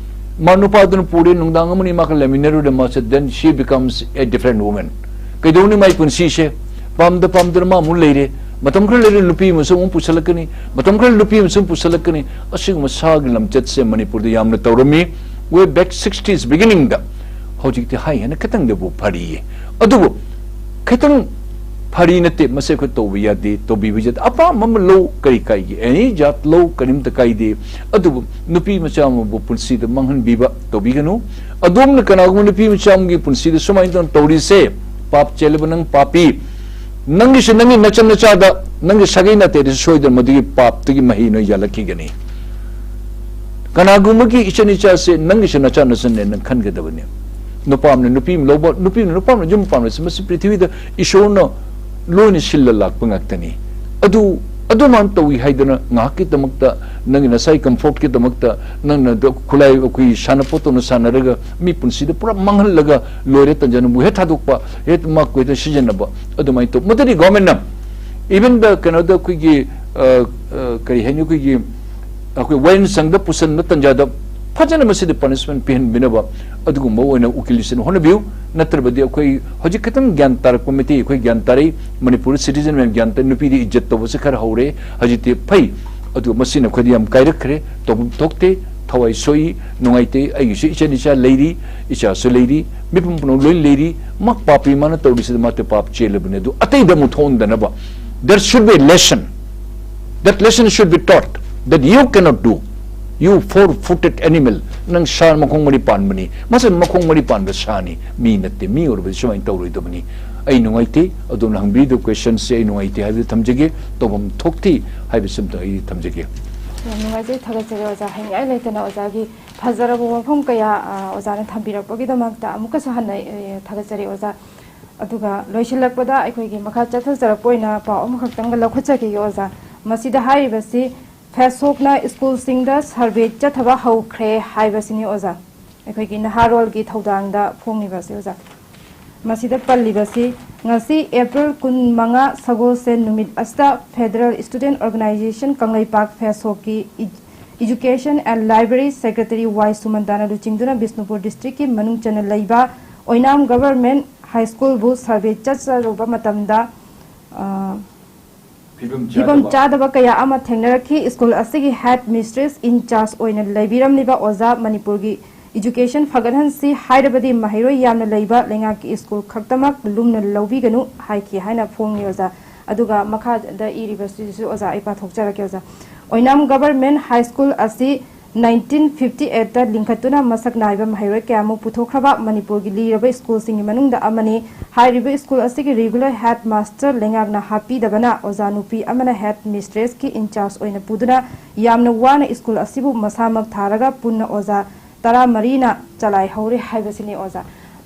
ꯃꯥ ꯅꯨꯄꯥꯗꯨꯅ ꯄꯨꯔꯦ, ꯅꯨꯡꯗꯥꯡ ꯑꯃꯅꯤ ꯃꯥꯒ ꯂꯩꯃꯤꯟꯅꯔꯨꯔꯦ, ꯃꯥꯁꯦ, then she becomes a different woman꯫ ꯀꯩꯗꯧꯅꯤ ꯃꯥꯏ ꯄꯨꯟꯁꯤꯁꯦ? ꯄꯥꯝꯗ ꯄꯥꯝꯗꯅ ꯃꯥ ꯑꯃꯨꯛ ꯂꯩꯔꯦ꯫ ꯃꯇꯝ ꯈꯔ ꯂꯩꯔ ꯅꯨꯄꯤ ꯑꯃꯁꯨ ꯑꯃꯨꯛ ꯄꯨꯁꯜꯂꯛꯀꯅꯤ, ꯃꯇꯝ ꯈꯔ ꯅꯨꯄꯤ ꯑꯃꯁꯨ ꯑꯃꯨꯛ ꯄꯨꯁꯜꯂꯛꯀꯅꯤ꯫ ꯑꯁꯤꯒꯨꯝꯕ ꯁꯥꯒꯤ ꯂꯝꯆꯠꯁꯦ ꯃꯅꯤꯄꯨꯔꯗ ꯌꯥꯝꯅ ꯇꯧꯔꯝꯃꯤ꯫ Way back sixties beginning ꯗ꯫ ꯍꯧꯖꯤꯛꯇꯤ ꯍꯥꯏ ꯍꯦꯟꯅ ꯈꯤꯇꯪꯗꯕꯨ ꯐꯔꯤꯌꯦ꯫ ꯑꯗꯨꯕꯨ ꯈꯤꯇꯪ ꯐꯔꯤ ꯅꯠꯇꯦ, ꯃꯁꯤ ꯑꯩꯈꯣꯏ ꯇꯧꯕ ꯌꯥꯗꯦ, ꯇꯧꯕꯤꯕ ꯌꯥꯗꯦ꯫ ꯑꯄꯥꯝꯕ ꯑꯃ ꯂꯧ, ꯀꯔꯤ ꯀꯥꯏꯒꯦ? ꯑꯦꯅꯤ ꯖꯥꯠ ꯂꯧ, ꯀꯔꯤꯝꯇ ꯀꯥꯏꯗꯦ꯫ ꯑꯗꯨꯕꯨ ꯅꯨꯄꯤ ꯃꯆꯥ ꯑꯃꯕꯨ ꯄꯨꯟꯁꯤꯗ ꯃꯥꯡꯍꯟꯕꯤꯕ ꯇꯧꯕꯤꯒꯅꯨ꯫ ꯑꯗꯣꯝꯅ ꯀꯅꯥꯒꯨꯝꯕ ꯅꯨꯄꯤ ꯃꯆꯥ ꯑꯃꯒꯤ ꯄꯨꯟꯁꯤꯗ ꯁꯨꯃꯥꯏꯅ ꯇꯧꯅ ꯇꯧꯔꯤꯁꯦ, ꯄꯥꯞ ꯆꯦꯜꯂꯕ ꯅꯪ ꯄꯥꯄꯤ꯫ ꯅꯪꯒꯤꯁꯨ, ꯅꯪꯒꯤ ꯅꯆꯟ ꯅꯆꯥꯗ, ꯅꯪꯒꯤ ꯁꯥꯒꯩ ꯅꯥꯇꯩꯗꯁꯨ ꯁꯣꯏꯗꯅ ꯃꯗꯨꯒꯤ ꯄꯥꯞꯇꯨꯒꯤ ꯃꯍꯩ ꯅꯣꯏ ꯌꯥꯜꯂꯛꯈꯤꯒꯅꯤ꯫ ꯀꯅꯥꯒꯨꯝꯕꯒꯤ ꯏꯆꯟ ꯏꯆꯥꯁꯦ ꯅꯪꯒꯤꯁꯨ ꯅꯆꯥ ꯅꯆꯟꯅꯦ ꯅꯪ ꯈꯟꯒꯗꯕꯅꯤ꯫ ꯅꯨꯄꯥ ꯑꯃꯅ ꯅꯨꯄꯤ ꯑꯃ ꯂꯧꯕ, ꯅꯨꯄꯤ ꯑꯃꯅ ꯅꯨꯄꯥ ꯑꯃꯅ ꯌꯨꯝ ꯄꯥꯟꯕꯁꯦ, ꯃꯁꯤ ꯄ꯭ꯔꯤꯊꯤꯕꯤꯗ ꯏꯁꯣꯔꯅ ꯂꯣꯏꯅ ꯁꯤꯜꯂ ꯂꯥꯛꯄ ꯉꯥꯛꯇꯅꯤ꯫ ꯑꯗꯨ, ꯑꯗꯨꯃꯥꯏꯅ ꯇꯧꯏ ꯍꯥꯏꯗꯅ ꯉꯥꯏꯍꯥꯛꯀꯤꯗꯃꯛꯇ, ꯅꯪꯒꯤ ꯅꯁꯥꯒꯤ ꯀꯝꯐꯣꯔꯠꯀꯤꯗꯃꯛꯇ ꯅꯪꯅ ꯗ-, ꯈꯨꯠꯂꯥꯏ, ꯑꯩꯈꯣꯏꯒꯤ ꯁꯥꯟꯅꯄꯣꯠꯇꯧꯅ ꯁꯥꯟꯅꯔꯒ ꯃꯤ ꯄꯨꯟꯁꯤꯗ ꯄꯨꯔꯥ ꯃꯥꯡꯍꯜꯂꯒ ꯂꯣꯏꯔꯦ, ꯇꯟꯖꯥꯅꯕꯨ ꯍꯦꯛ ꯊꯥꯗꯣꯛꯄ, ꯍꯦꯛ ꯃꯥ ꯀꯣꯏꯗ ꯁꯤꯖꯤꯟꯅꯕ, ꯑꯗꯨꯃꯥꯏꯅ ꯇꯧ꯫ ꯃꯗꯨꯗꯤ ꯒꯣꯔꯃꯦꯟꯅ, even the ꯀꯩꯅꯣꯗ ꯑꯩꯈꯣꯏꯒꯤ, ꯑ, ꯑ, ꯀꯔꯤ ꯍꯥꯏꯅꯤ, ꯑꯩꯈꯣꯏꯒꯤ, ꯑꯩꯈꯣꯏ ꯋꯥꯌꯦꯜ ꯁꯪꯗ ꯄꯨꯁꯟꯕ ꯇꯟꯖꯥꯗ ꯐꯖꯅ ꯃꯁꯤꯗ ꯄꯅꯤꯁꯃꯦꯟ ꯄꯤꯍꯟꯕꯤꯅꯕ ꯑꯗꯨꯒꯨꯝꯕ ꯑꯣꯏꯅ ꯎꯀꯤꯜꯁꯤꯡꯅ ꯍꯣꯠꯅꯕꯤꯌꯨ꯫ ꯅꯠꯇ꯭ꯔꯕꯗꯤ ꯑꯩꯈꯣꯏ ꯍꯧꯖꯤꯛ ꯈꯤꯇꯪ ꯒ꯭ꯌꯥꯟ ꯇꯥꯔꯛꯄ ꯃꯩꯇꯩ ꯑꯩꯈꯣꯏ ꯒ꯭ꯌꯥꯟ ꯇꯥꯔꯛꯏ꯫ ꯃꯅꯤꯄꯨꯔ ꯁꯤꯇꯤꯖꯟ ꯃꯌꯥꯝ ꯒ꯭ꯌꯥꯟ ꯇꯥꯏ꯫ ꯅꯨꯄꯤꯗꯤ ꯏꯖꯠ ꯇꯧꯕꯁꯦ ꯈꯔ ꯍꯧꯔꯦ꯫ ꯍꯧꯖꯤꯛꯇꯤ ꯐꯩ꯫ ꯑꯗꯨ ꯃꯁꯤꯅ ꯑꯩꯈꯣꯏꯗ ꯌꯥꯝ ꯀꯥꯏꯔꯛꯈ꯭ꯔꯦ꯫ ꯇꯧꯐꯝ ꯊꯣꯛꯇꯦ꯫ ꯊꯋꯥꯏ ꯁꯣꯛꯏ꯫ ꯅꯨꯡꯉꯥꯏꯇꯦ꯫ ꯑꯩꯒꯤꯁꯨ ꯏꯆꯟ ꯏꯆꯥ ꯂꯩꯔꯤ꯫ ꯏꯆꯥꯁꯨ ꯂꯩꯔꯤ꯫ ꯃꯤꯄꯨꯝ ꯄꯨꯝꯅꯃꯛ ꯂꯣꯏ ꯂꯩꯔꯤ꯫ ꯃꯥ ꯄꯥꯄꯤ ꯃꯥꯅ ꯇꯧꯔꯤꯁꯤꯗ ꯃꯥ ꯄꯥꯞ ꯆꯦꯜꯂꯕꯅꯤ꯫ ꯑꯗꯨ ꯑꯇꯩꯗ ꯑꯃꯨꯛ ꯊꯣꯛꯍꯟꯗꯅꯕ꯫ There should be a lesson. That lesson should be taught that you cannot do. You four-footed animal. ꯅꯪ ꯁꯥ ꯃꯈꯣꯡ ꯃꯔꯤ ꯄꯥꯟꯕꯅꯤ꯫ ꯃꯁꯤ ꯃꯈꯣꯡ ꯃꯔꯤ ꯄꯥꯟꯕ ꯁꯥꯅꯤ꯫ ꯃꯤ ꯅꯠꯇꯦ꯫ ꯃꯤ ꯑꯣꯏꯔꯕꯗꯤ ꯁꯨꯃꯥꯏꯅ ꯇꯧꯔꯣꯏꯗꯕꯅꯤ꯫ ꯑꯩ ꯅꯨꯡꯉꯥꯏꯇꯦ꯫ ꯑꯗꯣꯝꯅ ꯍꯪꯕꯤꯔꯤꯗꯨ questionꯁꯦ ꯑꯩ ꯅꯨꯡꯉꯥꯏꯇꯦ ꯍꯥꯏꯕꯗꯨ ꯊꯝꯖꯒꯦ꯫ ꯇꯧꯐꯝ ꯊꯣꯛꯇꯦ ꯍꯥꯏꯕꯁꯤꯃꯇꯪ ꯑꯩ ꯊꯝꯖꯒꯦ꯫ ꯌꯥꯝ ꯅꯨꯡꯉꯥꯏꯖꯩ, ꯊꯥꯒꯠꯆꯔꯤ ꯑꯣꯖꯥ꯫ ꯍꯥꯏꯅꯤꯡꯉꯥꯏ ꯂꯩꯇꯅ ꯑꯣꯖꯥꯒꯤ ꯐꯖꯔꯕ ꯋꯥꯐꯝ ꯀꯌꯥ, ꯑ, ꯑꯣꯖꯥꯅ ꯊꯝꯕꯤꯔꯛꯄꯒꯤꯗꯃꯛꯇ ꯑꯃꯨꯛꯀꯁꯨ ꯍꯟꯅ, ꯑ, ꯊꯥꯒꯠꯆꯔꯤ ꯑꯣꯖꯥ꯫ ꯑꯗꯨꯒ ꯂꯣꯏꯁꯤꯜꯂꯛꯄꯗ ꯑꯩꯈꯣꯏꯒꯤ ꯃꯈꯥ ꯆꯠꯊꯖꯔꯛꯄ ꯑꯣꯏꯅ ꯄꯥꯎ ꯑꯃꯈꯛꯇꯪꯒ ꯂꯧꯈꯠꯆꯈꯤꯒꯦ ꯑꯣꯖꯥ꯫ ꯃꯁꯤꯗ ꯍꯥꯏꯔꯤꯕꯁꯤ ꯐꯦꯁꯣꯛꯅ ꯁ꯭ꯀꯨꯜꯁꯤꯡꯗ ꯁꯔꯚꯦ ꯆꯠꯊꯕ ꯍꯧꯈ꯭ꯔꯦ ꯍꯥꯏꯕꯁꯤꯅꯤ ꯑꯣꯖꯥ꯫ ꯑꯩꯈꯣꯏꯒꯤ ꯅꯍꯥꯔꯣꯜꯒꯤ ꯊꯧꯗꯥꯡꯗ ꯐꯣꯡꯂꯤꯕꯁꯤ ꯑꯣꯖꯥ꯫ ꯃꯁꯤꯗ ꯄꯜꯂꯤꯕꯁꯤ ꯉꯁꯤ ꯑꯦꯄ꯭ꯔꯤꯜ ꯀꯨꯟꯃꯉꯥ ꯁꯒꯣꯜꯁꯦꯟ ꯅꯨꯃꯤꯠ ꯑꯁꯤꯗ Federal Student Organization ꯀꯪꯂꯩꯄꯥꯛ ꯐꯦꯁꯣꯛꯀꯤ ꯏ-, Education and Library Secretary Y ꯁꯨꯃꯟꯇꯥꯅ ꯂꯨꯆꯤꯡꯗꯨꯅ ꯕꯤꯁꯅꯨꯄꯨꯔ ꯗꯤꯁꯇ꯭ꯔꯤꯛꯀꯤ ꯃꯅꯨꯡ ꯆꯟꯅ ꯂꯩꯕ ꯑꯣꯏꯅꯥꯝ ꯒꯚꯔꯟꯃꯦꯟꯠ ꯍꯥꯏ ꯁ꯭ꯀꯨꯜꯕꯨ ꯁꯔꯚꯦ ꯆꯠꯆꯔꯨꯕ ꯃꯇꯝꯗ, ꯑ, ꯐꯤꯕꯝ ꯐꯤꯕꯝ ꯆꯥꯗꯕ꯫ ꯆꯥꯗꯕ ꯀꯌꯥ ꯑꯃ ꯊꯦꯡꯅꯔꯛꯈꯤ꯫ ꯁ꯭ꯀꯨꯜ ꯑꯁꯤꯒꯤ ꯍꯦꯗ ꯃꯤꯁꯇ꯭ꯔꯦꯁ ꯏꯟ ꯆꯥꯔꯖ ꯑꯣꯏꯅ ꯂꯩꯕꯤꯔꯝꯂꯤꯕ ꯑꯣꯖꯥ ꯃꯅꯤꯄꯨꯔꯒꯤ Education ꯐꯒꯠꯍꯟꯁꯤ ꯍꯥꯏꯔꯕꯗꯤ ꯃꯍꯩꯔꯣꯏ ꯌꯥꯝꯅ ꯂꯩꯕ ꯂꯩꯉꯥꯛꯀꯤ ꯁ꯭ꯀꯨꯜ ꯈꯛꯇꯃꯛ ꯂꯨꯝꯅ ꯂꯧꯕꯤꯒꯅꯨ ꯍꯥꯏꯈꯤ ꯍꯥꯏꯅ ꯐꯣꯡꯉꯤ ꯑꯣꯖꯥ꯫ ꯑꯗꯨꯒ ꯃꯈꯥꯗ ꯏꯔꯤꯕꯁꯤꯁꯨ ꯑꯣꯖꯥ ꯑꯩ ꯄꯥꯊꯣꯛꯆꯔꯛꯀꯦ ꯑꯣꯖꯥ꯫ ꯑꯣꯏꯅꯥꯝ Government High School ꯑꯁꯤ nineteen fifty eight ꯇ ꯂꯤꯡꯈꯠꯇꯨꯅ ꯃꯁꯛ ꯅꯥꯏꯕ ꯃꯍꯩꯔꯣꯏ ꯀꯌꯥ ꯑꯃ ꯄꯨꯊꯣꯛꯈ꯭ꯔꯕ ꯃꯅꯤꯄꯨꯔꯒꯤ ꯂꯤꯔꯕ ꯁ꯭ꯀꯨꯜꯁꯤꯡꯒꯤ ꯃꯅꯨꯡꯗ ꯑꯃꯅꯤ꯫ ꯍꯥꯏꯔꯤꯕ ꯁ꯭ꯀꯨꯜ ꯑꯁꯤꯒꯤ regular head master ꯂꯩꯉꯥꯛꯅ ꯍꯥꯞꯄꯤꯗꯕꯅ ꯑꯣꯖꯥ ꯅꯨꯄꯤ ꯑꯃꯅ head mistress ꯀꯤ in charge ꯑꯣꯏꯅ ꯄꯨꯗꯨꯅ ꯌꯥꯝꯅ ꯋꯥꯅ ꯁ꯭ꯀꯨꯜ ꯑꯁꯤꯕꯨ ꯃꯁꯥꯃꯛ ꯊꯥꯔꯒ ꯄꯨꯟꯅ ꯑꯣꯖꯥ ꯇꯔꯥꯃꯔꯤꯅ ꯆꯂꯥꯏꯍꯧꯔꯤ ꯍꯥꯏꯕꯁꯤꯅꯤ ꯑꯣꯖꯥ꯫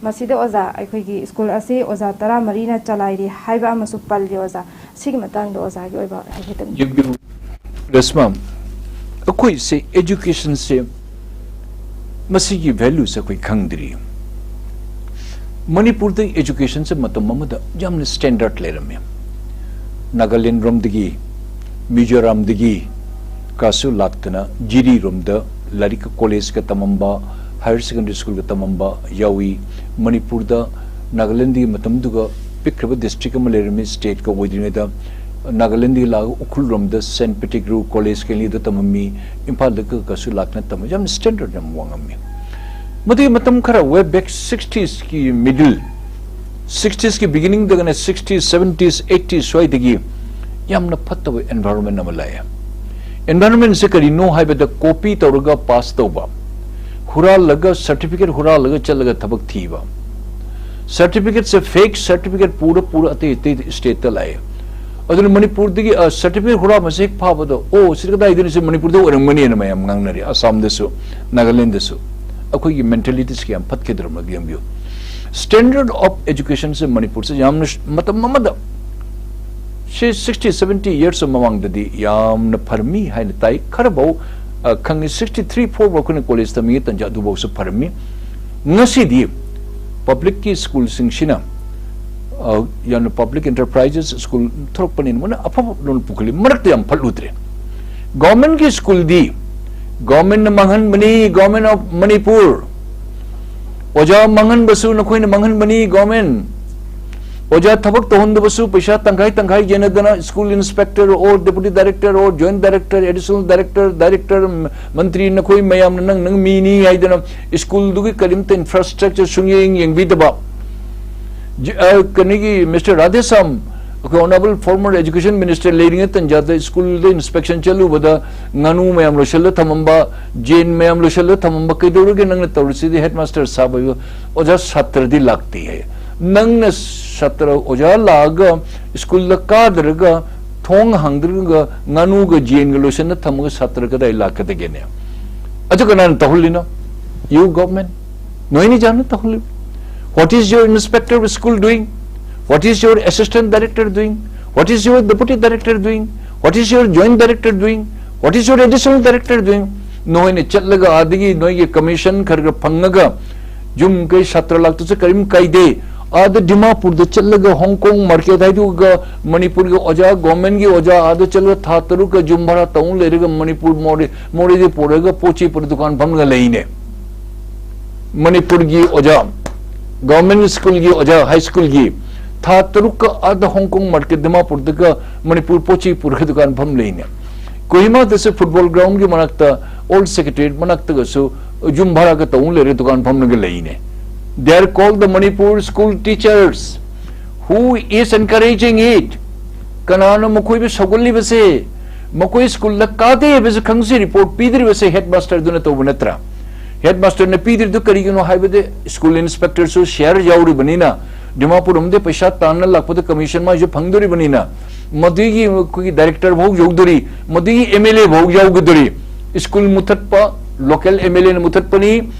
ꯃꯁꯤꯗ ꯑꯣꯖꯥ ꯑꯩꯈꯣꯏꯒꯤ ꯁ꯭ꯀꯨꯜ ꯑꯁꯤ ꯑꯣꯖꯥ ꯇꯔꯥꯃꯔꯤꯅ ꯆꯂꯥꯏꯔꯤ ꯍꯥꯏꯕ ꯑꯃꯁꯨ ꯄꯜꯂꯤ ꯑꯣꯖꯥ꯫ ꯁꯤꯒꯤ ꯃꯇꯥꯡꯗ ꯑꯣꯖꯥꯒꯤ ꯑꯣꯏꯕ ꯍꯥꯏꯐꯦꯠꯇꯪ꯫ ꯌꯦꯡꯕꯤꯌꯨ ꯔꯦꯁꯃꯥ, ꯑꯩꯈꯣꯏꯁꯦ education ꯁꯦ ꯃꯁꯤꯒꯤ value ꯁꯦ ꯑꯩꯈꯣꯏ ꯈꯪꯗ꯭ꯔꯤ꯫ ꯃꯅꯤꯄꯨꯔꯗ education ꯁꯦ ꯃꯇꯝ ꯑꯃꯗ ꯌꯥꯝꯅ standard ꯂꯩꯔꯝꯃꯤ꯫ ꯅꯥꯒꯥꯂꯦꯟ ꯔꯣꯝꯗꯒꯤ, ꯃꯤꯖꯣꯔꯥꯝꯗꯒꯤ ꯀꯥꯁꯨ ꯂꯥꯛꯇꯅ ꯖꯤꯔꯤ ꯔꯣꯝꯗ ꯂꯥꯏꯔꯤꯛ college ꯀ ꯇꯝꯃꯝꯕ, higher secondary school ꯒ ꯇꯝꯃꯝꯕ ꯌꯥꯎꯏ꯫ ꯃꯅꯤꯄꯨꯔꯗ ꯅꯥꯒꯥꯂꯦꯟꯗꯒꯤ ꯃꯇꯝꯗꯨꯒ ꯄꯤꯛꯈ꯭ꯔꯕ district ꯑꯃ ꯂꯩꯔꯝꯃꯤ state ꯀ ꯑꯣꯏꯗ꯭ꯔꯤꯉꯩꯗ꯫ ꯅꯥꯒꯥꯂꯦꯟꯗꯒꯤ ꯂꯥꯛꯑꯒ ꯎꯈ꯭ꯔꯨꯜ ꯔꯣꯝꯗ Saint Pettigrew College ꯀ ꯂꯤꯗ ꯇꯝꯃꯝꯃꯤ꯫ ꯏꯝꯐꯥꯜꯗ ꯀ-, ꯀꯁꯨ ꯂꯥꯛꯇꯅ ꯇꯝꯃꯤ꯫ ꯌꯥꯝ standard ꯌꯥꯝ ꯋꯥꯡꯉꯝꯃꯤ꯫ ꯃꯗꯨꯒꯤ ꯃꯇꯝ ꯈꯔ way back sixties ꯀꯤ middle, sixties ꯀꯤ beginning ꯗꯒꯅ sixties, seventies, eighties ꯁ꯭ꯋꯥꯏꯗꯒꯤ ꯌꯥꯝꯅ ꯐꯠꯇꯕ environment ꯑꯃ ꯂꯥꯛꯑꯦ꯫ Environment ꯁꯦ ꯀꯔꯤꯅꯣ ꯍꯥꯏꯕꯗ copy ꯇꯧꯔꯒ pass ꯇꯧꯕ, ꯍꯨꯔꯥꯜꯂꯒ certificate ꯍꯨꯔꯥꯜꯂꯒ ꯆꯠꯂꯒ ꯊꯕꯛ ꯊꯤꯕ, certificate ꯁꯦ fake certificate ꯄꯨꯔ ꯄꯨꯔ ꯑꯇꯩ ꯑꯇꯩ state ꯇ ꯂꯥꯛꯑꯦ꯫ ꯑꯗꯨꯅ ꯃꯅꯤꯄꯨꯔꯗꯒꯤ, ꯑ, certificate ꯍꯨꯔꯥꯟꯕꯁꯦ ꯍꯦꯛ ꯐꯥꯕꯗ, "ꯑꯣ, ꯁꯤ ꯀꯗꯥꯏꯗꯅꯣ? ꯁꯤ ꯃꯅꯤꯄꯨꯔꯗ ꯑꯣꯏꯔꯝꯒꯅꯤꯅ" ꯃꯌꯥꯝ ꯉꯥꯡꯅꯔꯤ, ꯑꯁꯥꯝꯗꯁꯨ, ꯅꯥꯒꯥꯂꯦꯟꯗꯁꯨ꯫ ꯑꯩꯈꯣꯏꯒꯤ mentality ꯁꯤ ꯀꯌꯥꯝ ꯐꯠꯈꯤꯗ꯭ꯔꯕꯅꯣ ꯌꯦꯡꯕꯤꯌꯨ꯫ Standard of education ꯁꯦ ꯃꯅꯤꯄꯨꯔꯁꯦ ꯌꯥꯝꯅ ꯃꯇꯝ ꯑꯃꯗ, ꯁꯤ sixty, seventy years ꯃꯃꯥꯡꯗꯗꯤ ꯌꯥꯝꯅ ꯐꯔꯝꯃꯤ ꯍꯥꯏꯅ ꯇꯥꯏ꯫ ꯈꯔꯐꯥꯎ, ꯑ, ꯈꯪꯉꯤ, sixty three four ꯐꯥꯎ ꯑꯩꯈꯣꯏꯅ college ꯇꯝꯃꯤꯉꯩ ꯇꯟꯖꯥ ꯑꯗꯨꯐꯥꯎꯁꯨ ꯐꯔꯝꯃꯤ꯫ ꯉꯁꯤꯗꯤ public ꯀꯤ school ꯁꯤꯡꯁꯤꯅ, ꯑ, ꯌꯥꯝꯅ public enterprises school ꯊꯣꯔꯛꯄꯅꯤꯅ ꯃꯣꯏꯅ ꯑꯐꯕ ꯂꯣꯟ ꯄꯨꯈꯠꯂꯤ꯫ ꯃꯔꯛꯇ ꯌꯥꯝ ꯐꯠꯂꯨꯗ꯭ꯔꯦ꯫ Government ꯀꯤ school ꯗꯤ government ꯅ ꯃꯥꯡꯍꯟꯕꯅꯤ, Government of Manipur꯫ ꯑꯣꯖꯥ ꯃꯥꯡꯍꯟꯕꯁꯨ ꯅꯈꯣꯏꯅ ꯃꯥꯡꯍꯟꯕꯅꯤ, government꯫ ꯑꯣꯖꯥ ꯊꯕꯛ ꯇꯧꯍꯟꯗꯕꯁꯨ ꯄꯩꯁꯥ ꯇꯪꯈꯥꯏ ꯇꯪꯈꯥꯏ ꯌꯦꯟꯅꯗꯅ school inspector or deputy director or joint director, additional director, director, ꯃꯟꯇ꯭ꯔꯤ ꯅꯈꯣꯏ ꯃꯌꯥꯝꯅ ꯅꯪ ꯅꯪ ꯃꯤꯅꯤ ꯍꯥꯏꯗꯅ schoolꯗꯨꯒꯤ ꯀꯔꯤꯝꯇ infrastructure ꯁꯨꯡꯌꯦꯡ ꯌꯦꯡꯕꯤꯗꯕ꯫ ꯀꯩꯅꯣꯒꯤ Mister Radheshyam, ꯑꯩꯈꯣꯏ honourable former education minister ꯂꯩꯔꯤꯉꯩ ꯇꯟꯖꯥꯗ schoolꯗ inspection ꯆꯠꯂꯨꯕꯗ ꯉꯥꯅꯨ ꯃꯌꯥꯝ ꯂꯣꯏꯁꯤꯜꯂ ꯊꯝꯃꯝꯕ, ꯌꯦꯟ ꯃꯌꯥꯝ ꯂꯣꯏꯁꯤꯜꯂ ꯊꯝꯃꯝꯕ, "ꯀꯩꯗꯧꯔꯒꯦ ꯅꯪꯅ ꯇꯧꯔꯤꯁꯤꯗꯤ?" Headmaster ꯁꯥꯕ, "ꯑꯣꯖꯥ, ꯁꯥꯇ꯭ꯔꯗꯤ ꯂꯥꯛꯇꯦ" ꯍꯥꯏ꯫ ꯅꯪꯅ ꯁꯥꯇ꯭ꯔ ꯑꯣꯖꯥ ꯂꯥꯛꯑꯒ schoolꯗ ꯀꯥꯗ꯭ꯔꯒ, ꯊꯣꯡ ꯍꯥꯡꯗ꯭ꯔꯒ, ꯉꯥꯅꯨꯒ ꯌꯦꯟꯒ ꯂꯣꯏꯁꯤꯟꯅ ꯊꯝꯃꯒ ꯁꯥꯇ꯭ꯔ ꯀꯗꯥꯏ ꯂꯥꯛꯀꯗꯒꯦꯅꯦ? ꯑꯗꯨ ꯀꯅꯥꯅ ꯇꯧꯍꯜꯂꯤꯅꯣ? You government. ꯅꯣꯏꯅ ꯖꯥꯅ ꯇꯧꯍꯜꯂꯤ꯫ What is your inspector of school doing? What is your assistant director doing? What is your deputy director doing? What is your joint director doing? What is your additional director doing? ꯅꯣꯏꯅ ꯆꯠꯂꯒ ꯑꯥꯗꯒꯤ ꯅꯣꯏꯒꯤ commission ꯈꯔ ꯈꯔ ꯐꯪꯉꯒ ꯌꯨꯝ ꯀꯩ ꯁꯥꯇ꯭ꯔ ꯂꯥꯛꯇꯁꯨ ꯀꯔꯤꯝ ꯀꯥꯏꯗꯦ꯫ ꯑꯥꯗ ꯗꯤꯃꯥꯄꯨꯔꯗ ꯆꯠꯂꯒ ꯍꯣꯡꯀꯣꯡ market ꯍꯥꯏꯗꯣꯛꯑꯒ ꯃꯅꯤꯄꯨꯔꯒꯤ ꯑꯣꯖꯥ, governmentꯀꯤ ꯑꯣꯖꯥ ꯑꯥꯗ ꯆꯠꯂꯒ ꯊꯥ ꯇꯔꯨꯛꯀ ꯌꯨꯝ ꯚꯔꯥ ꯇꯧ ꯂꯩꯔꯒ ꯃꯅꯤꯄꯨꯔ ꯃꯣꯔꯦ, ꯃꯣꯔꯦꯗꯒꯤ ꯄꯨꯔꯒ ꯄꯣꯠ ꯆꯩ ꯄꯨꯔ ꯗꯨꯀꯥꯟ ꯐꯝꯂꯒ ꯂꯩꯅꯦ꯫ ꯃꯅꯤꯄꯨꯔꯒꯤ ꯑꯣꯖꯥ, government schoolꯒꯤ ꯑꯣꯖꯥ, high schoolꯒꯤ ꯊꯥ ꯇꯔꯨꯛꯀ ꯑꯥꯗ ꯍꯣꯡꯀꯣꯡ market ꯗꯤꯃꯥꯄꯨꯔꯗꯒ ꯃꯅꯤꯄꯨꯔ ꯄꯣꯠ ꯆꯩ ꯄꯨꯔꯒ ꯗꯨꯀꯥꯟ ꯐꯝ ꯂꯩꯅꯦ꯫ ꯀꯣꯍꯤꯃꯥꯗꯁꯨ football groundꯒꯤ ꯃꯅꯥꯛꯇ, old secretariat ꯃꯅꯥꯛꯇꯒꯁꯨ ꯌꯨꯝ ꯚꯔꯥꯒ ꯇꯧ ꯂꯩꯔꯒ ꯗꯨꯀꯥꯟ ꯐꯝꯂꯒ ꯂꯩꯅꯦ꯫ They are called the Manipur school teachers. Who is encouraging it? ꯀꯅꯥꯅꯣ ꯃꯈꯣꯏꯕꯨ ꯁꯧꯒꯠꯂꯤꯕꯁꯦ? ꯃꯈꯣꯏ schoolꯗ ꯀꯥꯗꯦ ꯍꯥꯏꯕꯁꯤ ꯈꯪꯁꯤ report ꯄꯤꯗ꯭ꯔꯤꯕꯁꯦ headmasterꯗꯨꯅ ꯇꯧꯕ ꯅꯠꯇ꯭ꯔꯥ? Headmasterꯅ ꯄꯤꯗ꯭ꯔꯤꯗꯨ ꯀꯔꯤꯒꯤꯅꯣ ꯍꯥꯏꯕꯗꯤ school inspectorꯁꯨ share ꯌꯥꯎꯔꯤꯕꯅꯤꯅ, ꯗꯤꯃꯥꯄꯨꯔ ꯑꯃꯗꯤ ꯄꯩꯁꯥ ꯇꯥꯟꯅ ꯂꯥꯛꯄꯗ commission ꯃꯥꯏꯁꯨ ꯐꯪꯗꯣꯔꯤꯕꯅꯤꯅ, ꯃꯗꯨꯒꯤ ꯑꯩꯈꯣꯏꯒꯤ director ꯐꯥꯎ ꯌꯧꯗꯣꯔꯤ, ꯃꯗꯨꯒꯤ MLA ꯐꯥꯎ ꯌꯥꯎꯒꯗꯣꯔꯤ꯫ School ꯃꯨꯊꯠꯄ local MLAꯅ ꯃꯨꯊꯠꯄꯅꯤ꯫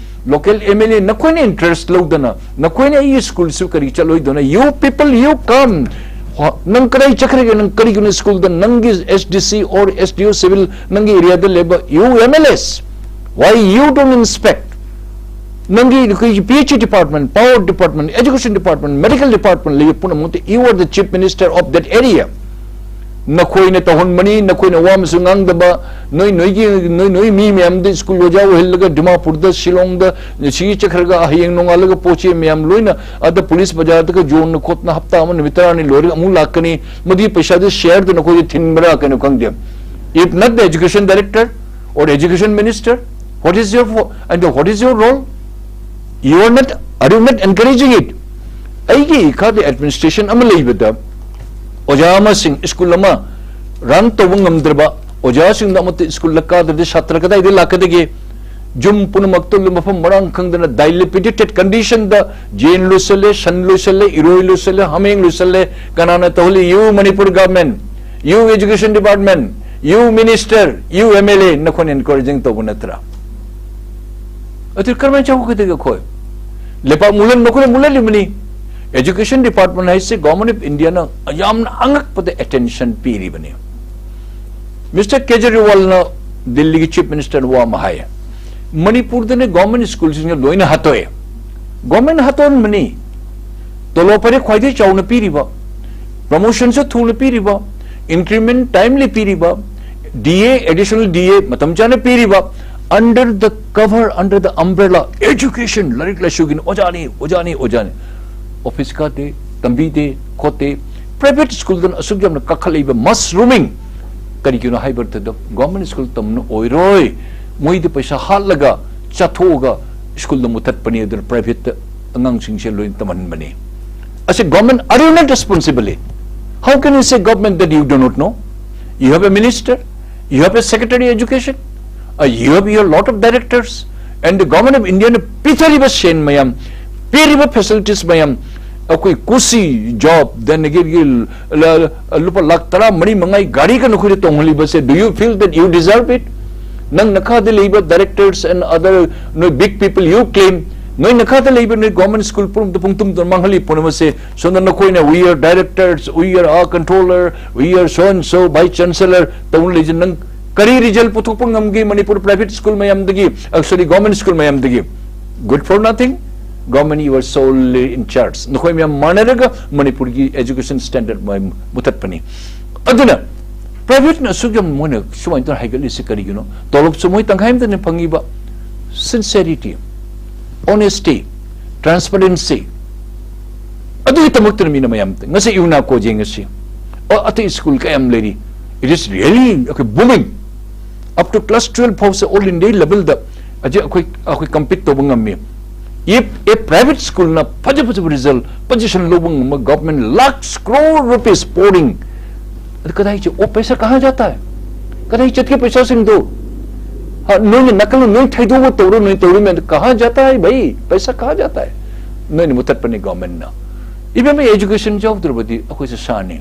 Local MLA ꯅꯈꯣꯏꯅ interest ꯂꯧꯗꯅ, ꯅꯈꯣꯏꯅ ꯑꯩꯒꯤ schoolꯁꯨ ꯀꯔꯤ ꯆꯠꯂꯣꯏꯗꯅ? You people, you come. ꯍ-, ꯅꯪ ꯀꯗꯥꯏ ꯆꯠꯈ꯭ꯔꯒꯦ? ꯅꯪ ꯀꯔꯤꯒꯤꯅꯣ schoolꯗ ꯅꯪꯒꯤ SDC or SDO civil ꯅꯪꯒꯤ areaꯗ ꯂꯩꯕ? You MLAs, why you don't inspect? ꯅꯪꯒꯤ ꯑꯩꯈꯣꯏꯒꯤ PHE department, power department, education department, medical department ꯂꯩꯕ ꯄꯨꯝꯅꯃꯛꯇ, you are the chief minister of that area. ꯅꯈꯣꯏꯅ ꯇꯧꯍꯟꯕꯅꯤ, ꯅꯈꯣꯏꯅ ꯋꯥ ꯑꯃꯁꯨ ꯉꯥꯡꯗꯕ, ꯅꯣꯏ, ꯅꯣꯏꯒꯤ, ꯅꯣꯏ, ꯅꯣꯏ ꯃꯤ ꯃꯌꯥꯝꯗ ꯁ꯭ꯀꯨꯜ ꯑꯣꯖꯥ ꯑꯣꯏꯍꯜꯂꯒ ꯗꯤꯃꯥꯄꯨꯔꯗ, ꯁꯤꯂꯣꯡꯗ ꯁꯤꯒꯤ ꯆꯠꯈ꯭ꯔꯒ ꯍꯌꯦꯡ ꯅꯣꯡꯉꯥꯜꯂꯒ ꯄꯣꯠ ꯆꯩ ꯃꯌꯥꯝ ꯂꯣꯏꯅ ꯑꯗ ꯄꯨꯂꯤꯁ ꯕꯖꯥꯔꯗꯒ ꯌꯣꯟꯅ ꯈꯣꯠꯅ ꯍꯞꯇꯥ ꯑꯃ ꯅꯨꯃꯤꯠ ꯇꯔꯥꯅꯤ ꯂꯣꯏꯔꯒ ꯑꯃꯨꯛ ꯂꯥꯛꯀꯅꯤ꯫ ꯃꯗꯨꯒꯤ ꯄꯩꯁꯥꯗꯨ ꯁꯤꯌꯔꯗꯨ ꯅꯈꯣꯏꯗ ꯊꯤꯟꯕ꯭ꯔꯥ ꯀꯩꯅꯣ ꯈꯪꯗꯦ꯫ If not the education director or education minister, what is your fo-, and what is your role? You are not, are you not encouraging it? ꯑꯩꯒꯤ ꯏꯈꯥꯗ ꯑꯦꯗꯃꯤꯅꯤꯁꯇ꯭ꯔꯦꯁꯟ ꯑꯃ ꯂꯩꯕꯗ ꯑꯣꯖꯥ ꯑꯃꯁꯤꯡ ꯁ꯭ꯀꯨꯜ ꯑꯃ ꯔꯟ ꯇꯧꯕ ꯉꯝꯗ꯭ꯔꯕ, ꯑꯣꯖꯥꯁꯤꯡꯗ ꯑꯃꯠꯇ ꯁ꯭ꯀꯨꯜꯗ ꯀꯥꯗ꯭ꯔꯗꯤ ꯁꯥꯇ꯭ꯔ ꯀꯗꯥꯏꯗ ꯂꯥꯛꯀꯗꯒꯦ? ꯌꯨꯝ ꯄꯨꯝꯅꯃꯛꯇ ꯃꯐꯝ ꯃꯔꯥꯡ ꯈꯪꯗꯅ dilapidated conditionꯗ ꯌꯦꯟ ꯂꯣꯏꯁꯜꯂꯦ, ꯁꯟ ꯂꯣꯏꯁꯜꯂꯦ, ꯏꯔꯣꯏ ꯂꯣꯏꯁꯜꯂꯦ, ꯍꯥꯃꯦꯡ ꯂꯣꯏꯁꯜꯂꯦ꯫ ꯀꯅꯥꯅ ꯇꯧꯍꯜꯂꯤ? You Manipur government, you education department, you minister, you M L A, ꯅꯈꯣꯏꯅ encouraging ꯇꯧꯕ ꯅꯠꯇ꯭ꯔꯥ? ꯑꯗꯨ ꯀꯔꯝꯍꯥꯏꯅ ꯆꯥꯎꯈꯠꯀꯗꯒꯦ ꯑꯩꯈꯣꯏ? ꯂꯩꯄꯥꯛ ꯃꯨꯜꯍꯟꯕ ꯑꯩꯈꯣꯏꯅ ꯃꯨꯜꯍꯜꯂꯤꯕꯅꯤ꯫ ꯑꯦꯖꯨꯀꯦꯁꯟ ꯗꯤꯄꯥꯔꯠꯃꯦꯟ ꯍꯥꯏꯁꯦ ꯒꯣꯚꯔꯟꯃꯦꯟ ꯑꯣꯐ ꯏꯟꯗꯤꯌꯥꯅ ꯌꯥꯝꯅ ꯑꯉꯛꯄꯗ ꯑꯦꯇꯦꯟꯁꯟ ꯄꯤꯔꯤꯕꯅꯤ꯫ ꯃꯤꯁꯇꯔ ꯀꯦꯖꯔꯤꯋꯥꯜꯅ ꯗꯤꯜꯂꯤꯒꯤ ꯆꯤꯐ ꯃꯤꯅꯤꯁꯇꯔꯅ ꯋꯥ ꯑꯃ ꯍꯥꯏꯌꯦ, ꯃꯅꯤꯄꯨꯔꯗꯅꯦ ꯒꯣꯚꯔꯟꯃꯦꯟ ꯁ꯭ꯀꯨꯜꯁꯤꯡꯁꯦ ꯂꯣꯏꯅ ꯍꯥꯠꯇꯣꯛꯑꯦ꯫ ꯒꯣꯚꯔꯟꯃꯦꯟ ꯍꯥꯠꯇꯣꯛꯍꯟꯕꯅꯤ꯫ ꯇꯣꯂꯣꯞ ꯍꯥꯏꯔꯦ ꯈ꯭ꯋꯥꯏꯗꯒꯤ ꯆꯥꯎꯅ ꯄꯤꯔꯤꯕ, ꯄ꯭ꯔꯃꯣꯁꯟꯁꯨ ꯊꯨꯅ ꯄꯤꯔꯤꯕ, ꯏꯟꯀ꯭ꯔꯤꯃꯦꯟ ꯇꯥꯏꯝꯂꯤ ꯄꯤꯔꯤꯕ, ꯗꯤ ꯑꯦ, ꯑꯦꯗꯤꯁꯅꯦꯜ ꯗꯤ ꯑꯦ ꯃꯇꯝ ꯆꯥꯅ ꯄꯤꯔꯤꯕ, under the cover, under the umbrella, education, ꯂꯥꯏꯔꯤꯛ ꯂꯥꯏꯁꯨꯒꯤꯅꯤ, ꯑꯣꯖꯥꯅꯤ, ꯑꯣꯖꯥꯅꯤ, ꯑꯣꯖꯥꯅꯤ꯫ ꯑꯣꯐꯤꯁ ꯀꯥꯗꯦ, ꯇꯝꯕꯤꯗꯦ, ꯈꯣꯠꯇꯦ꯫ ꯄ꯭ꯔꯥꯏꯚꯦꯠ ꯁ꯭ꯀꯨꯜꯗꯅ ꯑꯁꯨꯛ ꯌꯥꯝꯅ ꯀꯥꯈꯠꯂꯛꯏꯕ, ꯃꯁꯔꯨꯃꯤꯡ꯫ ꯀꯔꯤꯒꯤꯅꯣ ꯍꯥꯏꯕ ꯃꯇꯝꯗ ꯒꯣꯚꯔꯟꯃꯦꯟ ꯁ꯭ꯀꯨꯜ ꯇꯝꯅ ꯑꯣꯏꯔꯣꯏ, ꯃꯣꯏꯗꯤ ꯄꯩꯁꯥ ꯍꯥꯠꯂꯒ ꯆꯥꯊꯣꯛꯑꯒ ꯁ꯭ꯀꯨꯜꯗ ꯃꯨꯊꯠꯄꯅꯤ, ꯑꯗꯨꯅ ꯄ꯭ꯔꯥꯏꯚꯦꯠꯇ ꯑꯉꯥꯡꯁꯤꯡꯁꯦ ꯂꯣꯏꯅ ꯇꯝꯍꯟꯕꯅꯤ꯫ I say, government, are you not responsible? How can you say government that you do not know? You have a minister, you have a secretary education, uh, you have your lot of directors, and the government of India ꯅ ꯄꯤꯊꯔꯤꯕ ꯁꯦꯟ ꯃꯌꯥꯝ, ꯄꯤꯔꯤꯕ facilities ꯃꯌꯥꯝ, ꯑꯩꯈꯣꯏ ꯀꯨꯁꯤ job, then again, ꯂꯨꯄꯥ ꯂꯥꯈ ꯇꯔꯥ ꯃꯔꯤ ꯃꯉꯥꯒꯤ ꯒꯥꯔꯤꯒ ꯅꯈꯣꯏꯗ ꯇꯣꯡꯍꯜꯂꯤꯕꯁꯦ, do you feel that you deserve it? ꯅꯪ ꯅꯈꯥꯗ ꯂꯩꯕ directors and other ꯅꯣꯏ big people you claim, ꯅꯣꯏ ꯅꯈꯥꯗ ꯂꯩꯕ ꯅꯣꯏ ꯒꯣꯚꯔꯟꯃꯦꯟ ꯁ꯭ꯀꯨꯜ ꯄꯨꯝꯅꯃꯛꯇ ꯄꯨꯡꯇꯨꯝꯗ ꯃꯥꯡꯍꯜꯂꯤ ꯄꯨꯝꯅꯃꯛꯁꯦ, ꯁꯣꯝꯗ ꯅꯈꯣꯏꯅ we are directors, we are a controller, we are so and so, vice chancellor ꯇꯧꯅ ꯂꯩꯖ, ꯅꯪ ꯀꯔꯤ ꯔꯤꯖꯜ ꯄꯨꯊꯣꯛꯄ ꯉꯝꯒꯦ ꯃꯅꯤꯄꯨꯔ ꯄ꯭ꯔꯥꯏꯚꯦꯠ ꯁ꯭ꯀꯨꯜ ꯃꯌꯥꯝꯗꯒꯤ, ꯁꯣꯔꯤ, ꯒꯣꯚꯔꯟꯃꯦꯟ ꯁ꯭ꯀꯨꯜ ꯃꯌꯥꯝꯗꯒꯤ? Good for nothing. Government, you are solely in charge. ꯅꯈꯣꯏ ꯃꯌꯥꯝ ꯃꯥꯟꯅꯔꯒ ꯃꯅꯤꯄꯨꯔꯒꯤ education standard ꯃꯨꯊꯠꯄꯅꯤ꯫ ꯑꯗꯨꯅ ꯄ꯭ꯔꯥꯏꯚꯦꯠꯅ ꯑꯁꯨꯛ ꯌꯥꯝ ꯃꯣꯏꯅ ꯁꯨꯃꯥꯏꯅ ꯇꯧꯔ ꯍꯥꯏꯒꯠꯂꯤꯁꯤ ꯀꯔꯤꯒꯤꯅꯣ? ꯇꯣꯂꯣꯞꯁꯨ ꯃꯣꯏ ꯇꯪꯈꯥꯏ ꯑꯃꯗꯅ ꯐꯪꯉꯤꯕ꯫ Sincerity, honesty, transparency, ꯑꯗꯨꯒꯤꯗꯃꯛꯇꯅ ꯃꯤꯅ ꯃꯌꯥꯝ ꯉꯁꯤ ꯌꯨꯅꯥꯀꯣ ꯌꯦꯡꯉꯁꯤ꯫ ꯑ-, ꯑꯇꯩ ꯁ꯭ꯀꯨꯜ ꯀꯌꯥꯝ ꯂꯩꯔꯤ? It is really, okay, booming. Up to class twelve ꯐꯥꯎꯁꯦ all India levelꯗ ꯍꯧꯖꯤꯛ ꯑꯩꯈꯣꯏ, ꯑꯩꯈꯣꯏ compete ꯇꯧꯕ ꯉꯝꯃꯤ꯫ If a private schoolꯅ ꯐꯖ ꯐꯖꯕ result, position ꯂꯧꯕ ꯉꯝꯕ, government lakhs crore rupees pouring, ꯑꯗꯨ ꯀꯗꯥꯏ ꯆꯠ-, ꯑꯣ, ꯄꯩꯁꯥ ꯀꯍꯥ ꯖꯥꯇꯥ ꯍꯥꯏ? ꯀꯗꯥꯏ ꯆꯠꯀꯦ ꯄꯩꯁꯥꯁꯤꯡꯗꯣ? ꯍꯥ, ꯅꯣꯏꯅ ꯅꯥꯀꯜ ꯅꯣꯏ ꯊꯩꯗꯣꯛꯑ ꯇꯧꯔꯣ, ꯅꯣꯏ ꯇꯧꯔꯤ ꯃꯌꯥꯝꯗꯣ ꯀꯍꯥ ꯖꯥꯇꯥ ꯍꯥꯏ ꯚꯥꯏ? ꯄꯩꯁꯥ ꯀꯍꯥ ꯖꯥꯇꯥ ꯍꯥꯏ? ꯅꯣꯏꯅ ꯃꯨꯊꯠꯄꯅꯤ governmentꯅ꯫ ꯏꯕꯦꯝꯃ, education ꯌꯥꯎꯗ꯭ꯔꯕꯗꯤ ꯑꯩꯈꯣꯏꯁꯦ ꯁꯥꯅꯤ꯫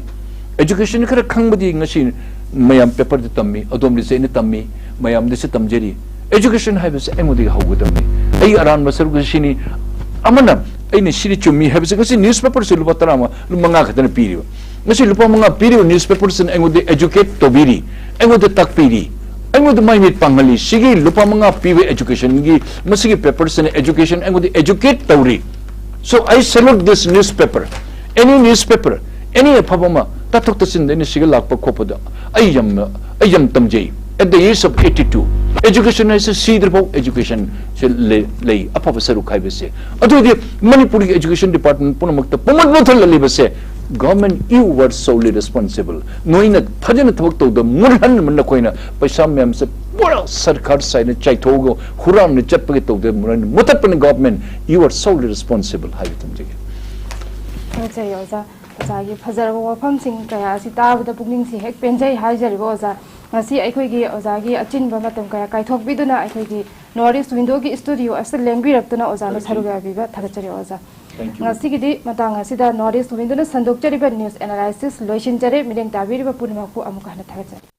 Education ꯈꯔ ꯈꯪꯕꯗꯤ ꯉꯁꯤ ꯃꯌꯥꯝ paperꯗ ꯇꯝꯃꯤ, ꯑꯗꯣꯝꯗꯁꯨ ꯑꯩꯅ ꯇꯝꯃꯤ, ꯃꯌꯥꯝꯗꯁꯨ ꯇꯝꯖꯔꯤ꯫ Education ꯍꯥꯏꯕꯁꯦ ꯑꯩꯉꯣꯟꯗꯒꯤ ꯍꯧꯒꯗꯕꯅꯤ꯫ ꯑꯩꯒꯤ ꯑꯔꯥꯟꯕ ꯁꯔꯨꯛꯁꯦ ꯁꯤꯅꯤ꯫ ꯑꯃꯅ ꯑꯩꯅ ꯁꯤꯗꯤ ꯆꯨꯝꯃꯤ ꯍꯥꯏꯕꯁꯦ, ꯉꯁꯤ newspaperꯁꯦ ꯂꯨꯄꯥ ꯇꯔꯥ ꯑꯃ, ꯂꯨꯄꯥ ꯃꯉꯥ ꯈꯛꯇꯅ ꯄꯤꯔꯤꯕ꯫ ꯉꯁꯤ ꯂꯨꯄꯥ ꯃꯉꯥ ꯄꯤꯔꯤꯕ newspaperꯁꯤꯅ ꯑꯩꯉꯣꯟꯗ educate ꯇꯧꯕꯤꯔꯤ, ꯑꯩꯉꯣꯟꯗ ꯇꯥꯛꯄꯤꯔꯤ, ꯑꯩꯉꯣꯟꯗ ꯃꯥꯏ ꯃꯤꯠ ꯄꯥꯡꯍꯜꯂꯤ꯫ ꯁꯤꯒꯤ ꯂꯨꯄꯥ ꯃꯉꯥ ꯄꯤꯕ educationꯒꯤ, ꯃꯁꯤꯒꯤ paperꯁꯤꯅ education ꯑꯩꯉꯣꯟꯗ educate ꯇꯧꯔꯤ꯫ So I salute this newspaper. Any newspaper, any ꯑꯐꯕ ꯑꯃ ꯇꯥꯊꯣꯛ ꯇꯥꯁꯤꯟꯗ ꯑꯩꯅ ꯁꯤꯒ ꯂꯥꯛꯄ ꯈꯣꯠꯄꯗ ꯑꯩ ꯌꯥꯝ, ꯑꯩ ꯌꯥꯝ ꯇꯝꯖꯩ꯫ At the age of eighty two, education ꯍꯥꯏꯁꯦ ꯁꯤꯗ꯭ꯔꯐꯥꯎ educationꯁꯦ ꯂꯩ, ꯂꯩ, ꯑꯐꯕ ꯁꯔꯨꯛ ꯍꯥꯏꯕꯁꯦ꯫ ꯑꯗꯨꯗꯤ ꯃꯅꯤꯄꯨꯔꯒꯤ education department ꯄꯨꯝꯅꯃꯛꯇ ꯄꯨꯝꯃꯨꯠ ꯃꯨꯠꯊꯠꯂꯛꯂꯤꯕꯁꯦ, government, you are solely responsible. ꯅꯣꯏꯅ ꯐꯖꯅ ꯊꯕꯛ ꯇꯧꯗ ꯃꯨꯠꯍꯟꯕ ꯅꯈꯣꯏꯅ ꯄꯩꯁꯥ ꯃꯌꯥꯝꯁꯦ ꯄꯨꯔꯥ ꯁꯔꯀꯥꯔ ꯁꯥꯏꯅ ꯆꯥꯏꯊꯣꯛꯑꯒ ꯍꯨꯔꯥꯟꯅ ꯆꯠꯄꯒꯤ ꯇꯧꯗ ꯃꯨꯠꯍꯟ-, ꯃꯨꯠꯊꯠꯄꯅ government, you are solely responsible ꯍꯥꯏꯕ ꯊꯝꯖꯒꯦ꯫ ꯊꯥꯒꯠꯆꯔꯤ ꯑꯣꯖꯥ꯫ ꯑꯣꯖꯥꯒꯤ ꯐꯖꯔꯕ ꯋꯥꯐꯝꯁꯤꯡ ꯀꯌꯥ ꯑꯁꯤ ꯇꯥꯕꯗ ꯄꯨꯛꯅꯤꯡꯁꯤ ꯍꯦꯛ ꯄꯦꯟꯖꯩ ꯍꯥꯏꯖꯔꯤꯕ ꯑꯣꯖꯥ꯫ ꯉꯁꯤ ꯑꯩꯈꯣꯏꯒꯤ ꯑꯣꯖꯥꯒꯤ ꯑꯆꯤꯟꯕ ꯃꯇꯝ ꯀꯌꯥ ꯀꯥꯏꯊꯣꯛꯄꯤꯗꯨꯅ ꯑꯩꯈꯣꯏꯒꯤ North East Windowꯒꯤ studio ꯑꯁꯤꯗ ꯂꯦꯡꯕꯤꯔꯛꯇꯨꯅ ꯑꯣꯖꯥꯅ Thank you. ꯁꯔꯨꯛ ꯌꯥꯕꯤꯕ ꯊꯥꯒꯠꯆꯔꯤ ꯑꯣꯖꯥ꯫ Thank you. ꯉꯁꯤꯒꯤꯗꯤ ꯃꯇꯥꯡ ꯑꯁꯤꯗ North East Windowꯅ ꯁꯟꯗꯣꯛꯆꯔꯤꯕ news analysis ꯂꯣꯏꯁꯤꯟꯖꯔꯦ꯫ ꯃꯤꯠꯌꯦꯡ ꯇꯥꯕꯤꯔꯤꯕ ꯄꯨꯝꯅꯃꯛꯄꯨ ꯑꯃꯨꯛꯀ ꯍꯟꯅ ꯊꯥꯒꯠꯆꯔꯤ꯫